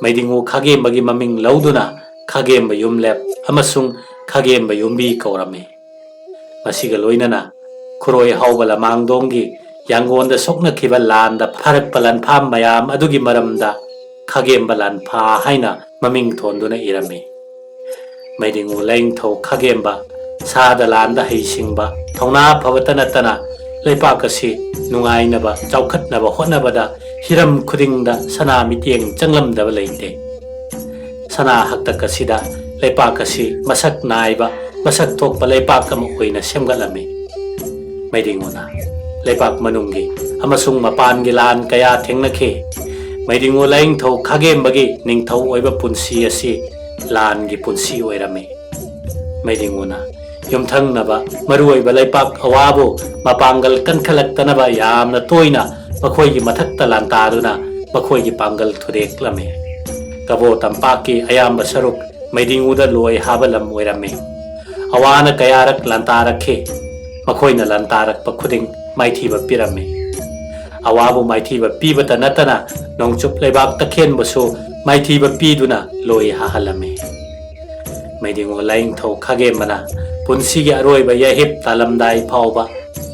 ꯃꯩꯗꯤꯡꯉꯨ ꯈꯥꯒꯦꯝꯕꯒꯤ ꯃꯃꯤꯡ ꯂꯧꯗꯨꯅ ꯈꯥꯒꯦꯝꯕ ꯌꯨꯝꯂꯦꯞ ꯑꯃꯁꯨꯡ ꯈꯥꯒꯦꯝꯕ ꯌꯨꯝꯕꯤ ꯀꯧꯔꯝꯃꯤ꯫ ꯃꯁꯤꯒ ꯂꯣꯏꯅꯅ ꯈꯨꯔꯣꯏ ꯍꯥꯎꯕ ꯂꯃꯥꯡꯗꯣꯡꯒꯤ ꯌꯥꯡꯒꯣꯟꯗ ꯁꯣꯛꯅꯈꯤꯕ ꯂꯥꯟꯗ ꯐꯥꯔꯛꯄ ꯂꯥꯟꯐꯥ ꯃꯌꯥꯝ ꯑꯗꯨꯒꯤ ꯃꯔꯝꯗ ꯈꯥꯒꯦꯝꯕ ꯂꯥꯟꯐꯥ ꯍꯥꯏꯅ ꯃꯃꯤꯡ ꯊꯣꯟꯗꯨꯅ ꯏꯔꯝꯃꯤ꯫ ꯃꯩꯗꯤꯡꯉꯨ ꯂꯥꯏꯅꯤꯡꯊꯧ ꯈꯥꯒꯦꯝꯕ, ꯁꯥꯗ ꯂꯥꯟꯗ ꯍꯩꯁꯤꯡꯕ, ꯊꯧꯅꯥ ꯐꯕꯇ ꯅꯠꯇꯅ ꯂꯩꯄꯥꯛ ꯑꯁꯤ ꯅꯨꯡꯉꯥꯏꯅꯕ, ꯆꯥꯎꯈꯠꯅꯕ ꯍꯣꯠꯅꯕꯗ ꯍꯤꯔꯝ ꯈꯨꯗꯤꯡꯗ ꯁꯅꯥ ꯃꯤꯠꯌꯦꯡ ꯆꯪꯂꯝꯗꯕ ꯂꯩꯇꯦ꯫ ꯁꯅꯥ ꯍꯥꯛꯇꯛ ꯑꯁꯤꯗ ꯂꯩꯄꯥꯛ ꯑꯁꯤ ꯃꯁꯛ ꯅꯥꯏꯕ, ꯃꯁꯛ ꯊꯣꯛꯄ ꯂꯩꯄꯥꯛ ꯑꯃ ꯑꯣꯏꯅ ꯁꯦꯝꯒꯠꯂꯝꯃꯤ꯫ ꯃꯩꯗꯤꯡꯉꯨꯅ ꯂꯩꯄꯥꯛ ꯃꯅꯨꯡꯒꯤ ꯑꯃꯁꯨꯡ ꯃꯄꯥꯟꯒꯤ ꯂꯥꯟ ꯀꯌꯥ ꯊꯦꯡꯅꯈꯤ꯫ ꯃꯩꯗꯤꯡꯉꯨ ꯂꯥꯏꯅꯤꯡꯊꯧ ꯈꯥꯒꯦꯝꯕꯒꯤ ꯅꯤꯡꯊꯧ ꯑꯣꯏꯕ ꯄꯨꯟꯁꯤ ꯑꯁꯤ ꯂꯥꯟꯒꯤ ꯄꯨꯟꯁꯤ ꯑꯣꯏꯔꯝꯃꯤ꯫ ꯃꯩꯗꯤꯡꯉꯨꯅ ꯌꯨꯝꯊꯪꯅꯕ ꯃꯔꯨꯑꯣꯏꯕ ꯂꯩꯄꯥꯛ ꯑꯋꯥꯕꯨ ꯃꯄꯥꯡꯒꯜ ꯀꯟꯈꯠꯂꯛꯇꯅꯕ ꯌꯥꯝꯅ ꯇꯣꯏꯅ ꯃꯈꯣꯏꯒꯤ ꯃꯊꯛꯇ ꯂꯥꯟꯇꯥꯗꯨꯅ ꯃꯈꯣꯏꯒꯤ ꯄꯥꯡꯒꯜ ꯊꯨꯗꯦꯛꯂꯝꯃꯤ꯫ ꯀꯕꯣ ꯇꯝꯄꯥꯛꯀꯤ ꯑꯌꯥꯝꯕ ꯁꯔꯨꯛ ꯃꯩꯗꯤꯡꯉꯨꯗ ꯂꯣꯏ ꯍꯥꯕ ꯂꯝ ꯑꯣꯏꯔꯝꯃꯤ꯫ ꯑꯋꯥꯅ ꯀꯌꯥꯔꯛ ꯂꯥꯟꯇꯥꯔꯛꯈꯤ꯫ ꯃꯈꯣꯏꯅ ꯂꯥꯟꯇꯥꯔꯛꯄ ꯈꯨꯗꯤꯡ ꯃꯥꯏꯊꯤꯕ ꯄꯤꯔꯝꯃꯤ꯫ ꯑꯋꯥꯕꯨ ꯃꯥꯏꯊꯤꯕ ꯄꯤꯕꯇ ꯅꯠꯇꯅ ꯅꯣꯡꯆꯨꯞ ꯂꯩꯕꯥꯛ ꯇꯈꯦꯟꯕꯨꯁꯨ ꯃꯥꯏꯊꯤꯕ ꯄꯤꯗꯨꯅ ꯂꯣꯏ ꯍꯥꯍꯜꯂꯝꯃꯤ꯫ ꯃꯩꯗꯤꯡꯉꯨ ꯂꯥꯏꯅꯤꯡꯊꯧ ꯈꯥꯒꯦꯝꯕꯅ ꯄꯨꯟꯁꯤꯒꯤ ꯑꯔꯣꯏꯕ ꯌꯥꯍꯤꯞ ꯇꯥꯂꯝꯗꯥꯏ ꯐꯥꯎꯕ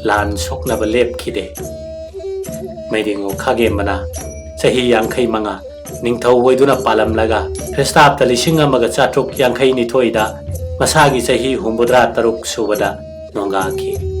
ꯂꯥꯟ ꯁꯣꯛꯅꯕ ꯂꯦꯞꯈꯤꯗꯦ꯫ ꯃꯩꯗꯤꯡꯉꯨ ꯈꯥꯒꯦꯝꯕꯅ ꯆꯍꯤ ꯌꯥꯡꯈꯩ ꯃꯉꯥ ꯅꯤꯡꯊꯧ ꯑꯣꯏꯗꯨꯅ ꯄꯥꯜꯂꯝꯂꯒ ꯈ꯭ꯔꯤꯁꯇꯥꯕꯇ ꯂꯤꯁꯤꯡ ꯑꯃꯒ ꯆꯥꯇ꯭ꯔꯨꯛ ꯌꯥꯡꯈꯩ ꯅꯤꯊꯣꯏꯗ ꯃꯁꯥꯒꯤ ꯆꯍꯤ ꯍꯨꯝꯐꯨꯇꯔꯥ ꯇꯔꯨꯛ ꯁꯨꯕꯗ ꯅꯣꯡꯒꯥꯈꯤ꯫